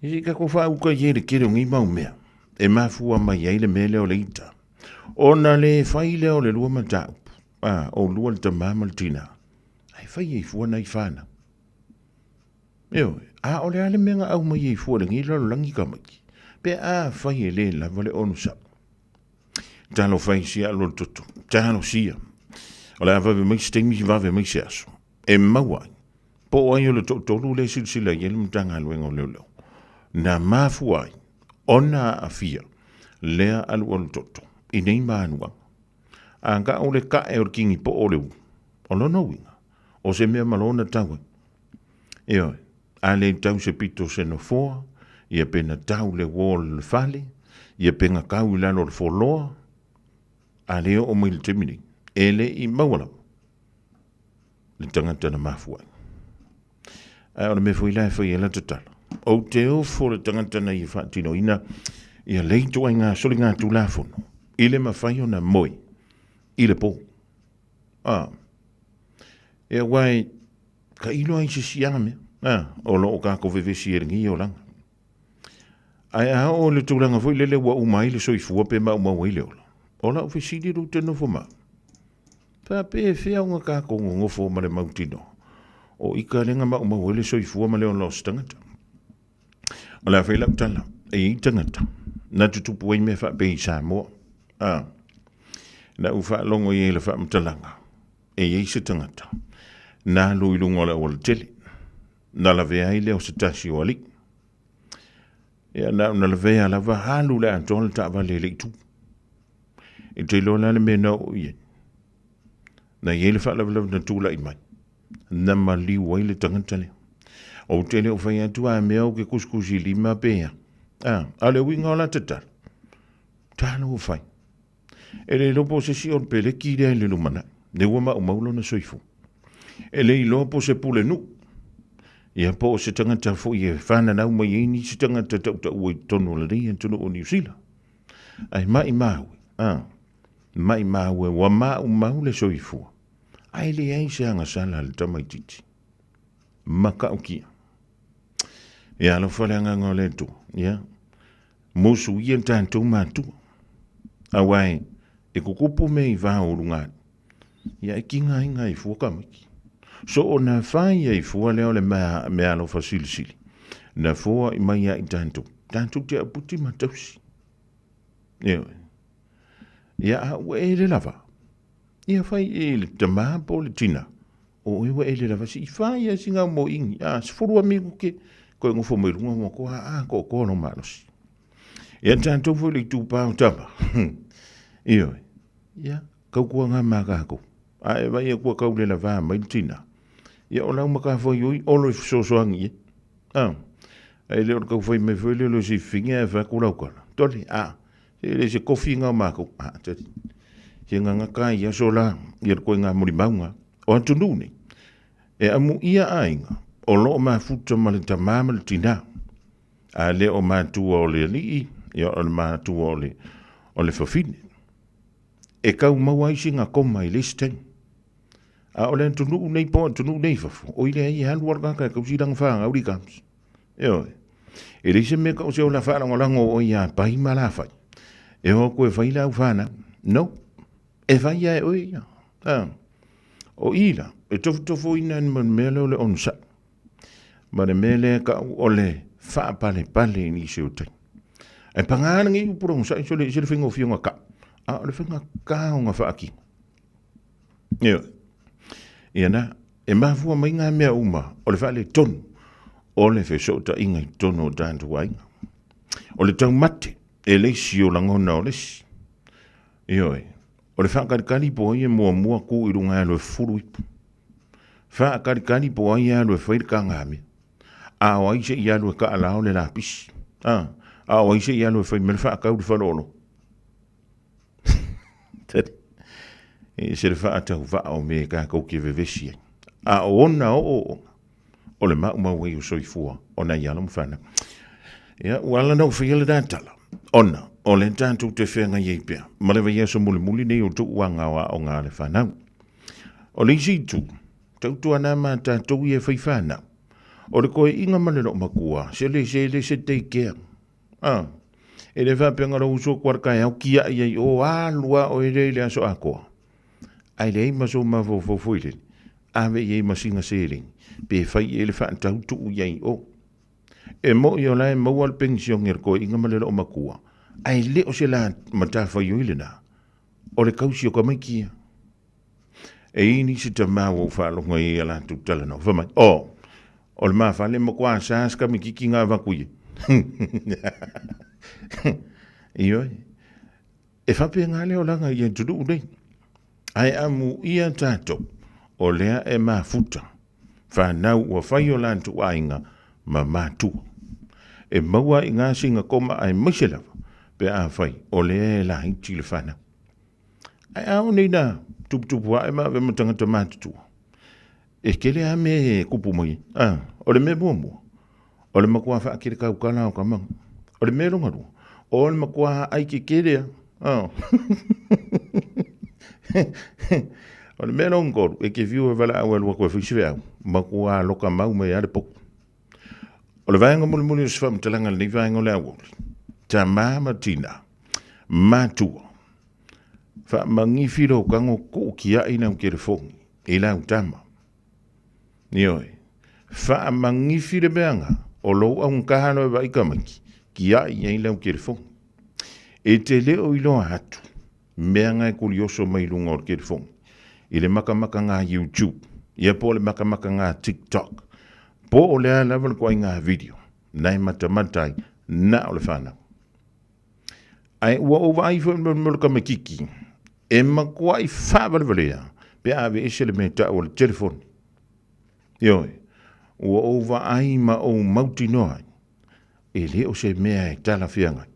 Ia se i tatou faauka i ai le tele o nei mau mea e mafua mai ai le mea lea o le ita. Ona le fai lea o le lua mataupu, a, o lua le tama ma le tinā, ae fai ai fua nai fanau. Ioe, a o le a le mea na aumai ai fua i lenei lalolagi tamaiti, pe afai e le lava le onosai. Talofa i si alu o le toto, talosia. O le a vave mai se taimi, vave mai se aso. E maua ai, po o ai o le toatolu lea e silasila i ai le Matagaluega o Leoleo, na mafua ai ona aafia lea alualu toto i nei manuaga. A ka o le ka'e o le kingi po'o o le ulu, o lona uiga, o se mea ma lona tau ai. Ioe, a le tau se pito o se nofoa, ia pe na tau le wall i le fale, ia pe na kau i lalo o le foloa, a le oo mai i le taimi nei, e le i maua lava. le tagata na mafua ai. Ae o le mea foi la e fai ai la tatalo, ou te ofo le tagata na ia faatinoina ia le ituaiga soligatulafono i le mafai ona moe i le po. A, e aua e tailo ai se siaga mea, a, o lo o kākou vevesi e lenei olaga. Ae a oo i le tulaga foi lele ua uma ai le soifua pe maumau ai le ola, o lau fesili lou te nofo ma au, Faapefea ona kākou nonofo ma le mautinoa o ika lea na maumau ai le soifua ma le ola o se tagata? O le a fai lau tala, e i ai tagata na tutupu ai mea faapea i Samoa. A, na ou faalogo i ai i le faamatalaga, e i ai se tagata na alu i luga o le aualatele, na lavea ai lea o se tasi o alii. Ia, na ona lavea lava, alu le atoa le taavale e le i tu. E te iloa la le mea na oo i ai. Na i ai le faalavelave na tulai mai, na maliu ai le tagata lea. Ou te le o fai atu a mea ou ke kusikusi lima pe a. A, a o le uiga o la tatalo, talo o fai. E le iloa po o se isi o le peleki lea i le lumanai, lea ua maumau lona soifua. E le iloa po o se pulenuu, ia po o se tagata foi e fananau mai ai nisi tagata tautaua i totonu o lenei atunuu o Niu Sila. Ae maimau e, a, maimau e ua maumau le soifua, ae leai se agasala a le tamaitiiti. Matautia. Ia alofa le agaga o le Atua, ia, musu ia tatou matua. Aua e, e kukupu mea i va o luga atu, ia e kiga ai ngai fua tamaiti. So o na fai ai fua lea o le mea, mea alofa silisili, na fua i mai ia i tatou, tatou te aputi ma tausi. Ioe. Ia a ua e le lava, ia fai e le tamā po le tina, o oe ua e le lava si i fai ia si ngau mo ingi, a sefulu a miku ke, koe ngofo mai lunga mo koa, a ko koa no malosi. Ia tatou foi le itupa o tama. Ioe. Ia, kau kua ngā mā kākou. A e vai e kua kau le lavā mai le tina. Ia o lau makawhai oi, olo i whasoasoangi e. A, e le o le kau whai mai whai le lo si whinga e whai ku kala. Tole, a, se le se kofi ngā mākou. A, tari. Se ngā ngā kai ia so la, ia le koe ngā muri maunga. O atu nū nei. E amu ia ainga, o loo mafuta ma le tamā ma le tina. A le o matua o le alii, ia o le matua o le, o le fafine. E kau maua ai singa koma i le isi taimi. A o le atunuu nei po atunuu nei fafo, o ile ai e alu alu kaka e kausi langa whanga uri kams. Ioe. E leai se mea ka o se ola whaalangolago o ia pai ma la whai. E hoa koe whai la au whānau. No. E whai ia e oe ia. Ah. O ila, e tofotofo ina ni ma mea leo le onsa. Ma le mea lea ka o le whaapalepale i nisi o taimi. E pangā ana ngi upu rongo sa i se le whenga o whionga ka. A o le whenga ka o ngā whaakino. Ioe. Ia nā, e mafua mai ngā mea uma o le faaletonu o le fesootaiga i totonu o tatou aiga. O le taumate e le isi o lagona o le isi. Ioe, o le faakalikali po ai e muamua ku i luga e alu e fufulu ipu. Faakalikali po ai e alu e fai le kagamea. A o ai se i alu e kaalao le lapisi. A, a o ai se i alu e fai mai le faakau le faleolo. E ese le faatauvaa o mea kākou ke vevesi ai. A o ona ooooga, o le maumau ai o soifua o nai alo ma fanau. Ia, ua ala na ou faia lena tala, ona o lea tatou te feagai ai pea ma le vaiaso mulimuli nei o tuuaga o aoga a le fanau. O le isi itu, tautuana ma tatou ia e fai fanau, o le koeʻiga ma le loomatua, se le se le se daycare. A, e le faapea na lou uso atu a le taeao tiai ai o alu a oe lea i le aso atoa. Ae leai ma sou mafaufau foi lele, ave i ai ma sina seleni, pe fai i ai le faatau tuu i ai i o. E moi o la e maua le penisione a le toeaina ma le loomatua, ae le o se la matafaioi lena, o le tausi o tamaiti ia. E i ai nisi tama ua ou faalogo ai i a latou talanoa, fai mai, Oh, o le ma fale e matua sa se kamititi na avatu i ai. Ioe, e faapena le olaga i atunuu nei. Ae amuia tatou, o lea e mafuta, fanau ua fai o latou aiga ma matua. E maua ai ngā singa koma aemaise lava pe afai o lea e laiti le fanau. Ae a o nei na tuputupu ae ma ave ma tagata matutua. E tele lava mea e kupu mai ai. A, o le mea muamua, o le matua faakele tautala o tamaga. O le mea lona lua, o le matua aai tetele lava. A. O le mea lona tolu, e te fiu e valaau e alu atu e fai se feau, matua loka mau mai lava le potu. O le vaega mulimuli o se faamatalaga i lenei vaega o le aoauli, tama ma tina, matua, faamagifi lou tago tuu tiai lau telefoni i lau tama. Ioe, faamagifi le mea na o lou augata loa e vaai tamaiti, tiai i ai lau telefoni. E te le o iloa atu mea na e kulioso mai luga o le telefoni i le makamaka YouTube, ia po o le makamaka TikTok, po o le a lava le ituaiga video na e matamata ai na o le fanau. Ae ua ou vaai foi i le mea o le tamaitiiti, e matuai faavalevalea pe a aveese le mea tau o le telefoni. Ioe, ua ou vaai ma ou mautinoa ai, e le o se mea e talafeagai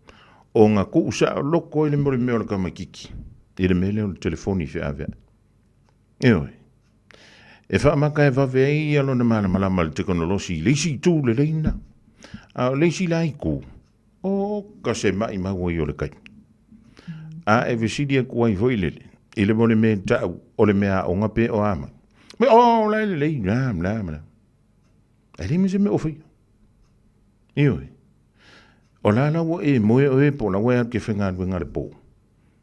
ona tuu saoloto ai le mea o le tamaitiiti i le mea lea o le telefoni feaveai. Ioe, e faamata e vave ai ia lona malamalama i le tekonolosi i le isi itu lelei lena. A o le isi la itu, Oka se maʻimau ai o le taimi. A e fesili atu ai foi lele, i le mo le mea ta'u o le mea aoga pe o a mai. Mai, oh, la e lelei, la, la, la. E leai ma se mea o faia. Ioe. O la la ua e moe oe po o la ua e alu ke faigaluega i le po.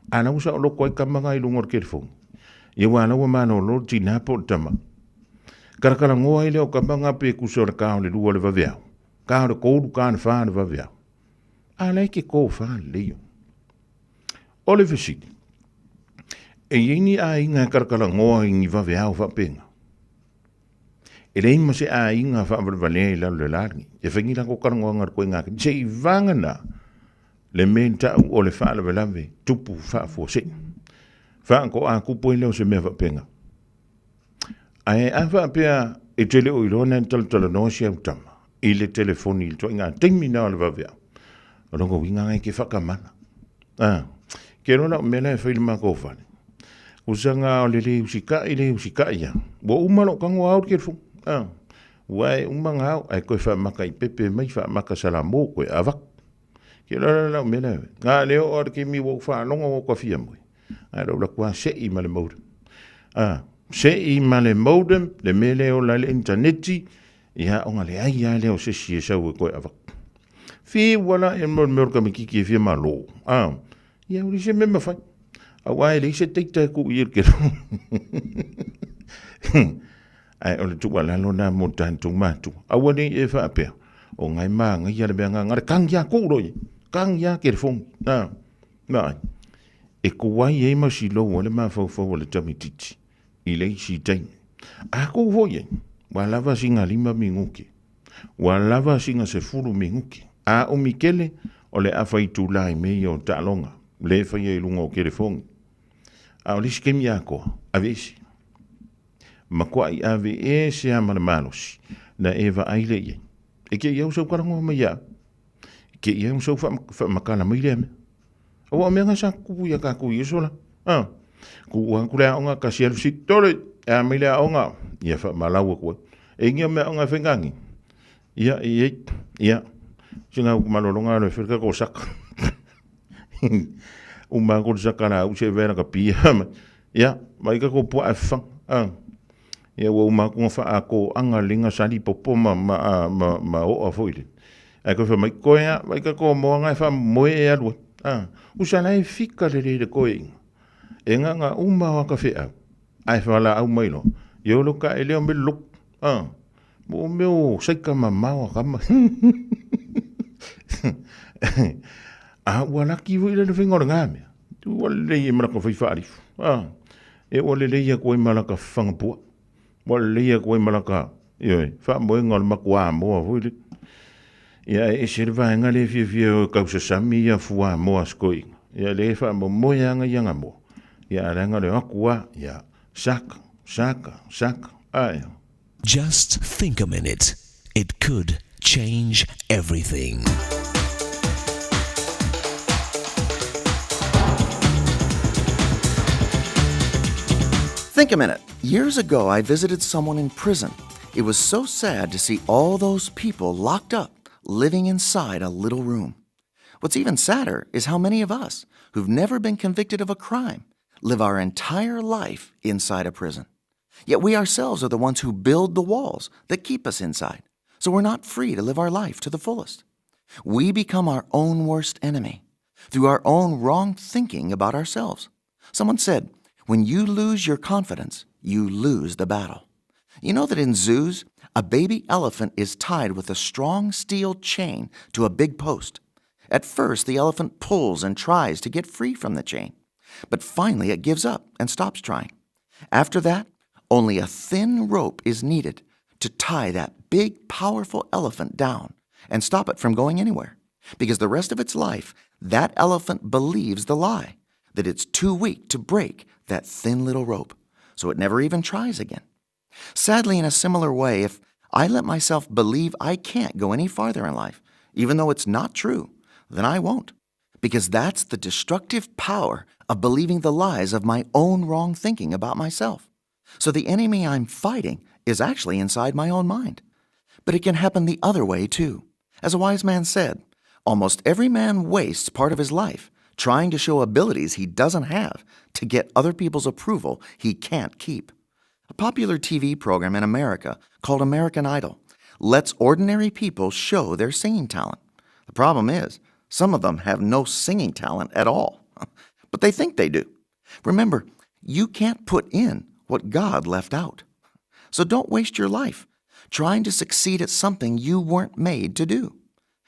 A la ua saoloko ai kama nga i luga o le telefoni. Ia ua la ua malolo le tinā po o le tama. Kalakalanoa ai lea o kama nga pe tusa o le ka o le lua o le vaveao. Ka o le kolu, ka o le fa o le vaveao. A la e ke kofa lelei o. O le fesili, e i ai ni aiga e kalakalanoa i ni vaveao faapena? E leai ma se aiga faavalevalea i lalo le lalagi e fai ni latou talanoaga i le koiga ake, se i vagana le mea ta'u o le faalavelave tupu faafuasei. Faatoa tupu ai lea o se mea faapena. Ae a faapea e te le o iloa na talatalanoa si au tama i le telefoni i le ituaiga taimi na o le vaveao, o lona uiga lena e te faatamala. A, ke iloa la o mea la e fai i le matou fale, usaga o le le usitai le usitai lava, ua uma lou tago ao le telefoni. A, ua e uma ona ao, ae toe faamata i pepe mai, faamata salamo, toe avatu. Ke iloa la la o mea la e fai, na le oo lava i le taimi ua ou faalogo ua ou tafia mai, ae lou alu atu lava sei ma le modem. A, sei ma le modem, le mea lea e ola ai le initaneti, ia ona leai lava lea o se isi e sau e toe avatu. Fiu ala e mo le mea o le tamaitiiti e fia malo. A, ia ua leai se mea e mafai. Aua e leai se data e tuu i ai i le telefoni. Ae o le tuualalo lena mo tatou matua. Aua ne i e faapea, o nga e magaia le mea nga, nga le kagi lava tuu loa i ai. Kagi lava telefoni. A, vaai. E tuai ai ma silou ai le mafaufau o le tamaitiiti i le isi taimi. A tuu foi i ai, ua lava sina 5 minute, ua lava sina 10 minute. A umi tele, o le afa itula i mea ia o taaloga, lea e faia i luga o telefoni. A o le isi taimi atoa, aveese. Matuai aveese lava ma le malosi, na e vaai lea i ai. E te i au sau talanoa mai ia au. E te i au sau faamatala mai lea mea. Aua o mea na sa tutupu ia tatou i aso la. A, tuu atu le aoga, tasi alu siti, tole, e a mai le aoga, ia faamalau atu ai. E ia mea aoga e faigani. Ia, e i, ia, sina uku malologa alo e fai le tatou saka. Uma atu le saka la au se vela ka pia. Ia, mai tatou puaa e fafaga. A, ia ua uma atu na faatoaga le sali popo ma, ma, ma, ma oa foi le. Ae toe fai mai, koe a, vai tatou moaga e faamomoe e alu ai. A, usa la e fika lelei le toeaina. E gaga uma o aka feau, ae falaau mai loa, ia o lo ka e leo me le lotu. A, mo mea o saika mamao a kama. A ua laki foi le faiga o le mea. Ua lelei e malaka fai faalifu. A, e ua lelei atu ai malaka fagapua. Ua lelei atu ai malaka, ioe, faamoega o le matua moa foi le. Ia e ese le vaega lea e fiafia e o e tausasami ia fuamoa a si toeaina. Ia lea e faamoemoe lava ia na moa. Ia ae leaga le o atu lava, ia, saka, saka, saka, ae. Just think a minute, it could change everything. Think a minute. Years ago, I visited someone in prison. It was so sad to see all those people locked up, living inside a little room. What's even sadder is how many of us who've never been convicted of a crime live our entire life inside a prison. Yet we ourselves are the ones who build the walls that keep us inside, so we're not free to live our life to the fullest. We become our own worst enemy through our own wrong thinking about ourselves. Someone said, When you lose your confidence, you lose the battle. You know that in zoos, a baby elephant is tied with a strong steel chain to a big post. At first, the elephant pulls and tries to get free from the chain, but finally it gives up and stops trying. After that, only a thin rope is needed to tie that big, powerful elephant down and stop it from going anywhere. Because the rest of its life, that elephant believes the lie that it's too weak to break that thin little rope, so it never even tries again. Sadly, in a similar way, if I let myself believe I can't go any farther in life, even though it's not true, then I won't. Because that's the destructive power of believing the lies of my own wrong thinking about myself. So the enemy I'm fighting is actually inside my own mind. But it can happen the other way too. As a wise man said, almost every man wastes part of his life trying to show abilities he doesn't have to get other people's approval he can't keep. A popular TV program in America called American Idol lets ordinary people show their singing talent. The problem is, some of them have no singing talent at all, but they think they do. Remember, you can't put in what God left out. So don't waste your life trying to succeed at something you weren't made to do.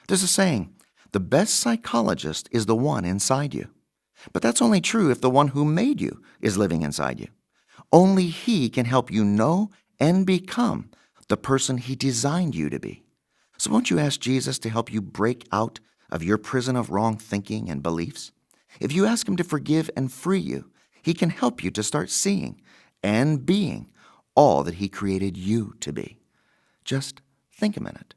There's a saying the best psychologist is the one inside you. But that's only true if the one who made you is living inside you. Only he can help you know and become the person he designed you to be. So won't you ask Jesus to help you break out of your prison of wrong thinking and beliefs? If you ask him to forgive and free you, he can help you to start seeing and being all that he created you to be. Just think a minute.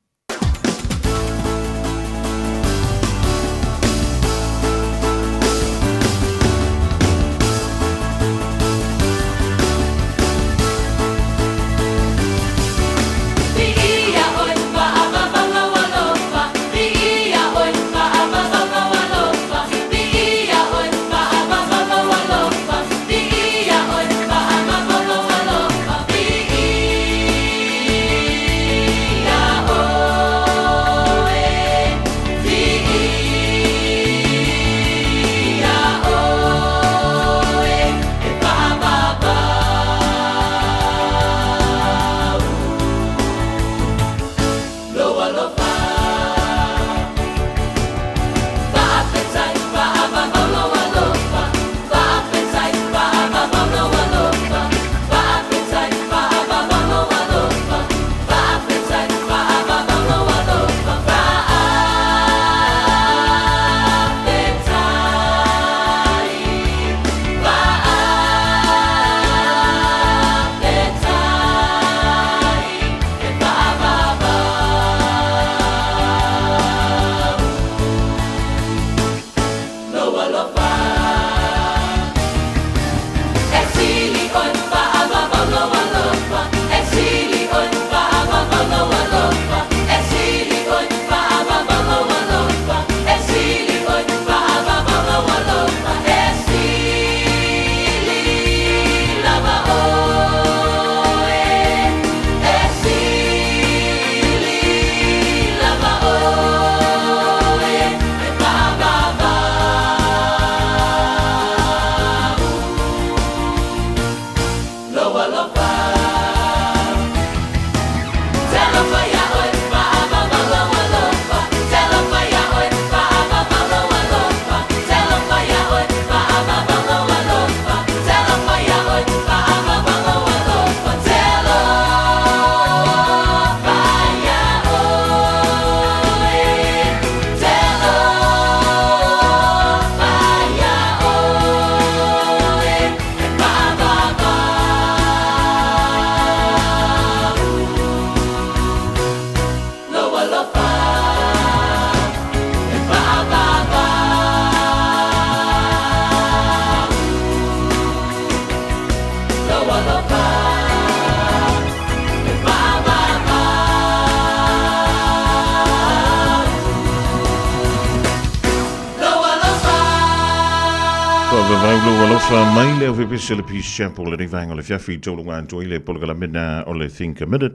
lou alofa mai le aufaipisinisi a le Peace Chapel lenei vaega o le afiafi i tauluga atoa i le polokalame na o le Think a Minute.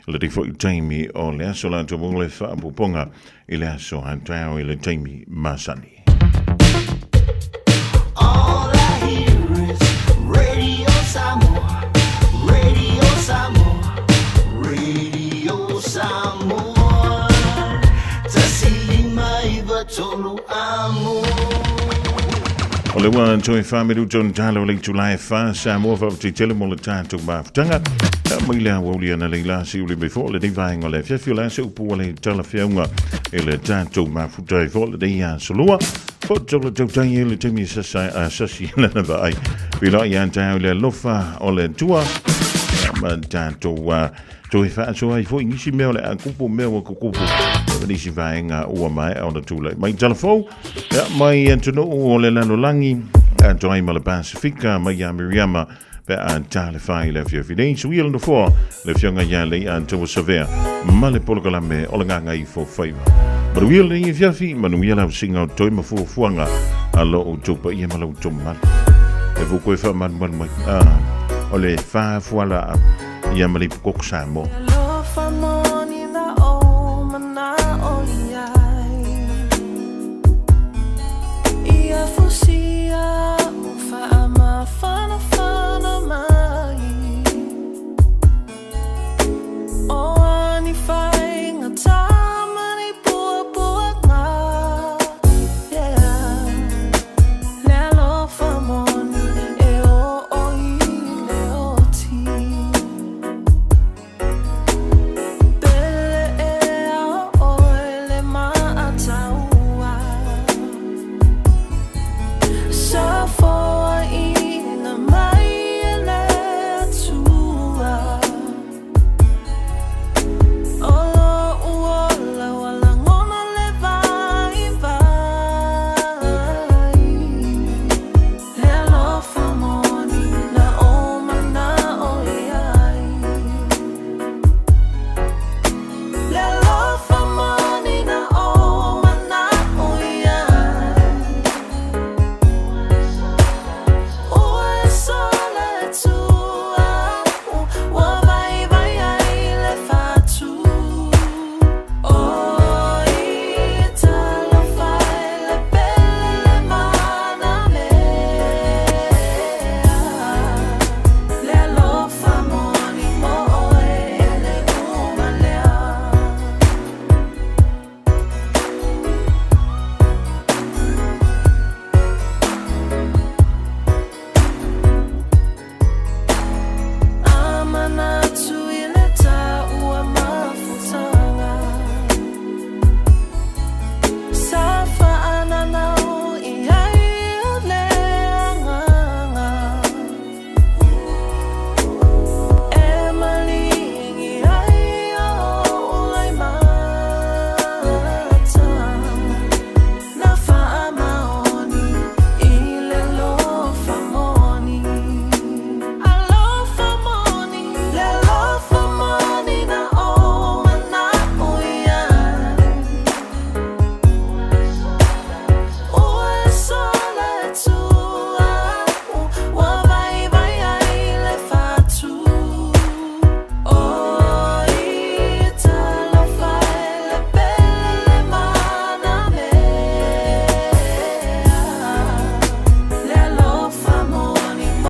Lenei foi taimi o le aso latou mo le faaopoopoga i le aso a taeao i le taimi masani. All I hear is Radio Samoa, Radio Samoa, Radio Samoa. 105 3 amo. O le ua toe 4 minuta ona tala o le itula e 4 Samoa faafetai tele mo le tatou mafutaga. Mai le aoauli ana leila si uli mai fo lenei vaega o le afiafi o le a se upu a le talafeauga i le tatou mafuta ai fo lenei aso lua. Poto le tautai e le taimi e sasa a sasi lana vaai. Pila ia taeao i le alofa o le Atua. Ma tatou toe faasoa ai foi nisi mea o le a kupu mea ua kukupu. Ma nisi vaega ua maea ona tulai mai tala fou. Ia, mai atunuu o le lalolagi, atoa ai ma le Pasifika, mai ia Miriama, pe a talefa i le afiafi nei. Suia le nofoa, le afioga ia Lei Taua Savea, ma le polokalame o le Gagaifo Faiva. Manuia lenei afiafi, manuia le ausiga o toe ma fuafuaga a lo outou paia ma lo outou mamalu. E fuku e faamalumalu mai, o le fa fualaau ia ma le ipukoko Samoa. Alofa moni na o mana'o iai. Ia fusia o faamafanafana mai. O ani faigata ma ni puapuaga. Yeah. Le alofa moni e oo i le oti. Pele e a oe le maataua. Sa foaina mai e le Atua. O lo'u ola ua lagona le vaivai. Le alofa moni na o mana'o iai. Le alofa moni na o mana'o iai. Ua e sola e Atua, ua vaivai ai le fatu. O i talofa e le pele le manamea. Le alofa moni mo oe e le uma lea. Amana.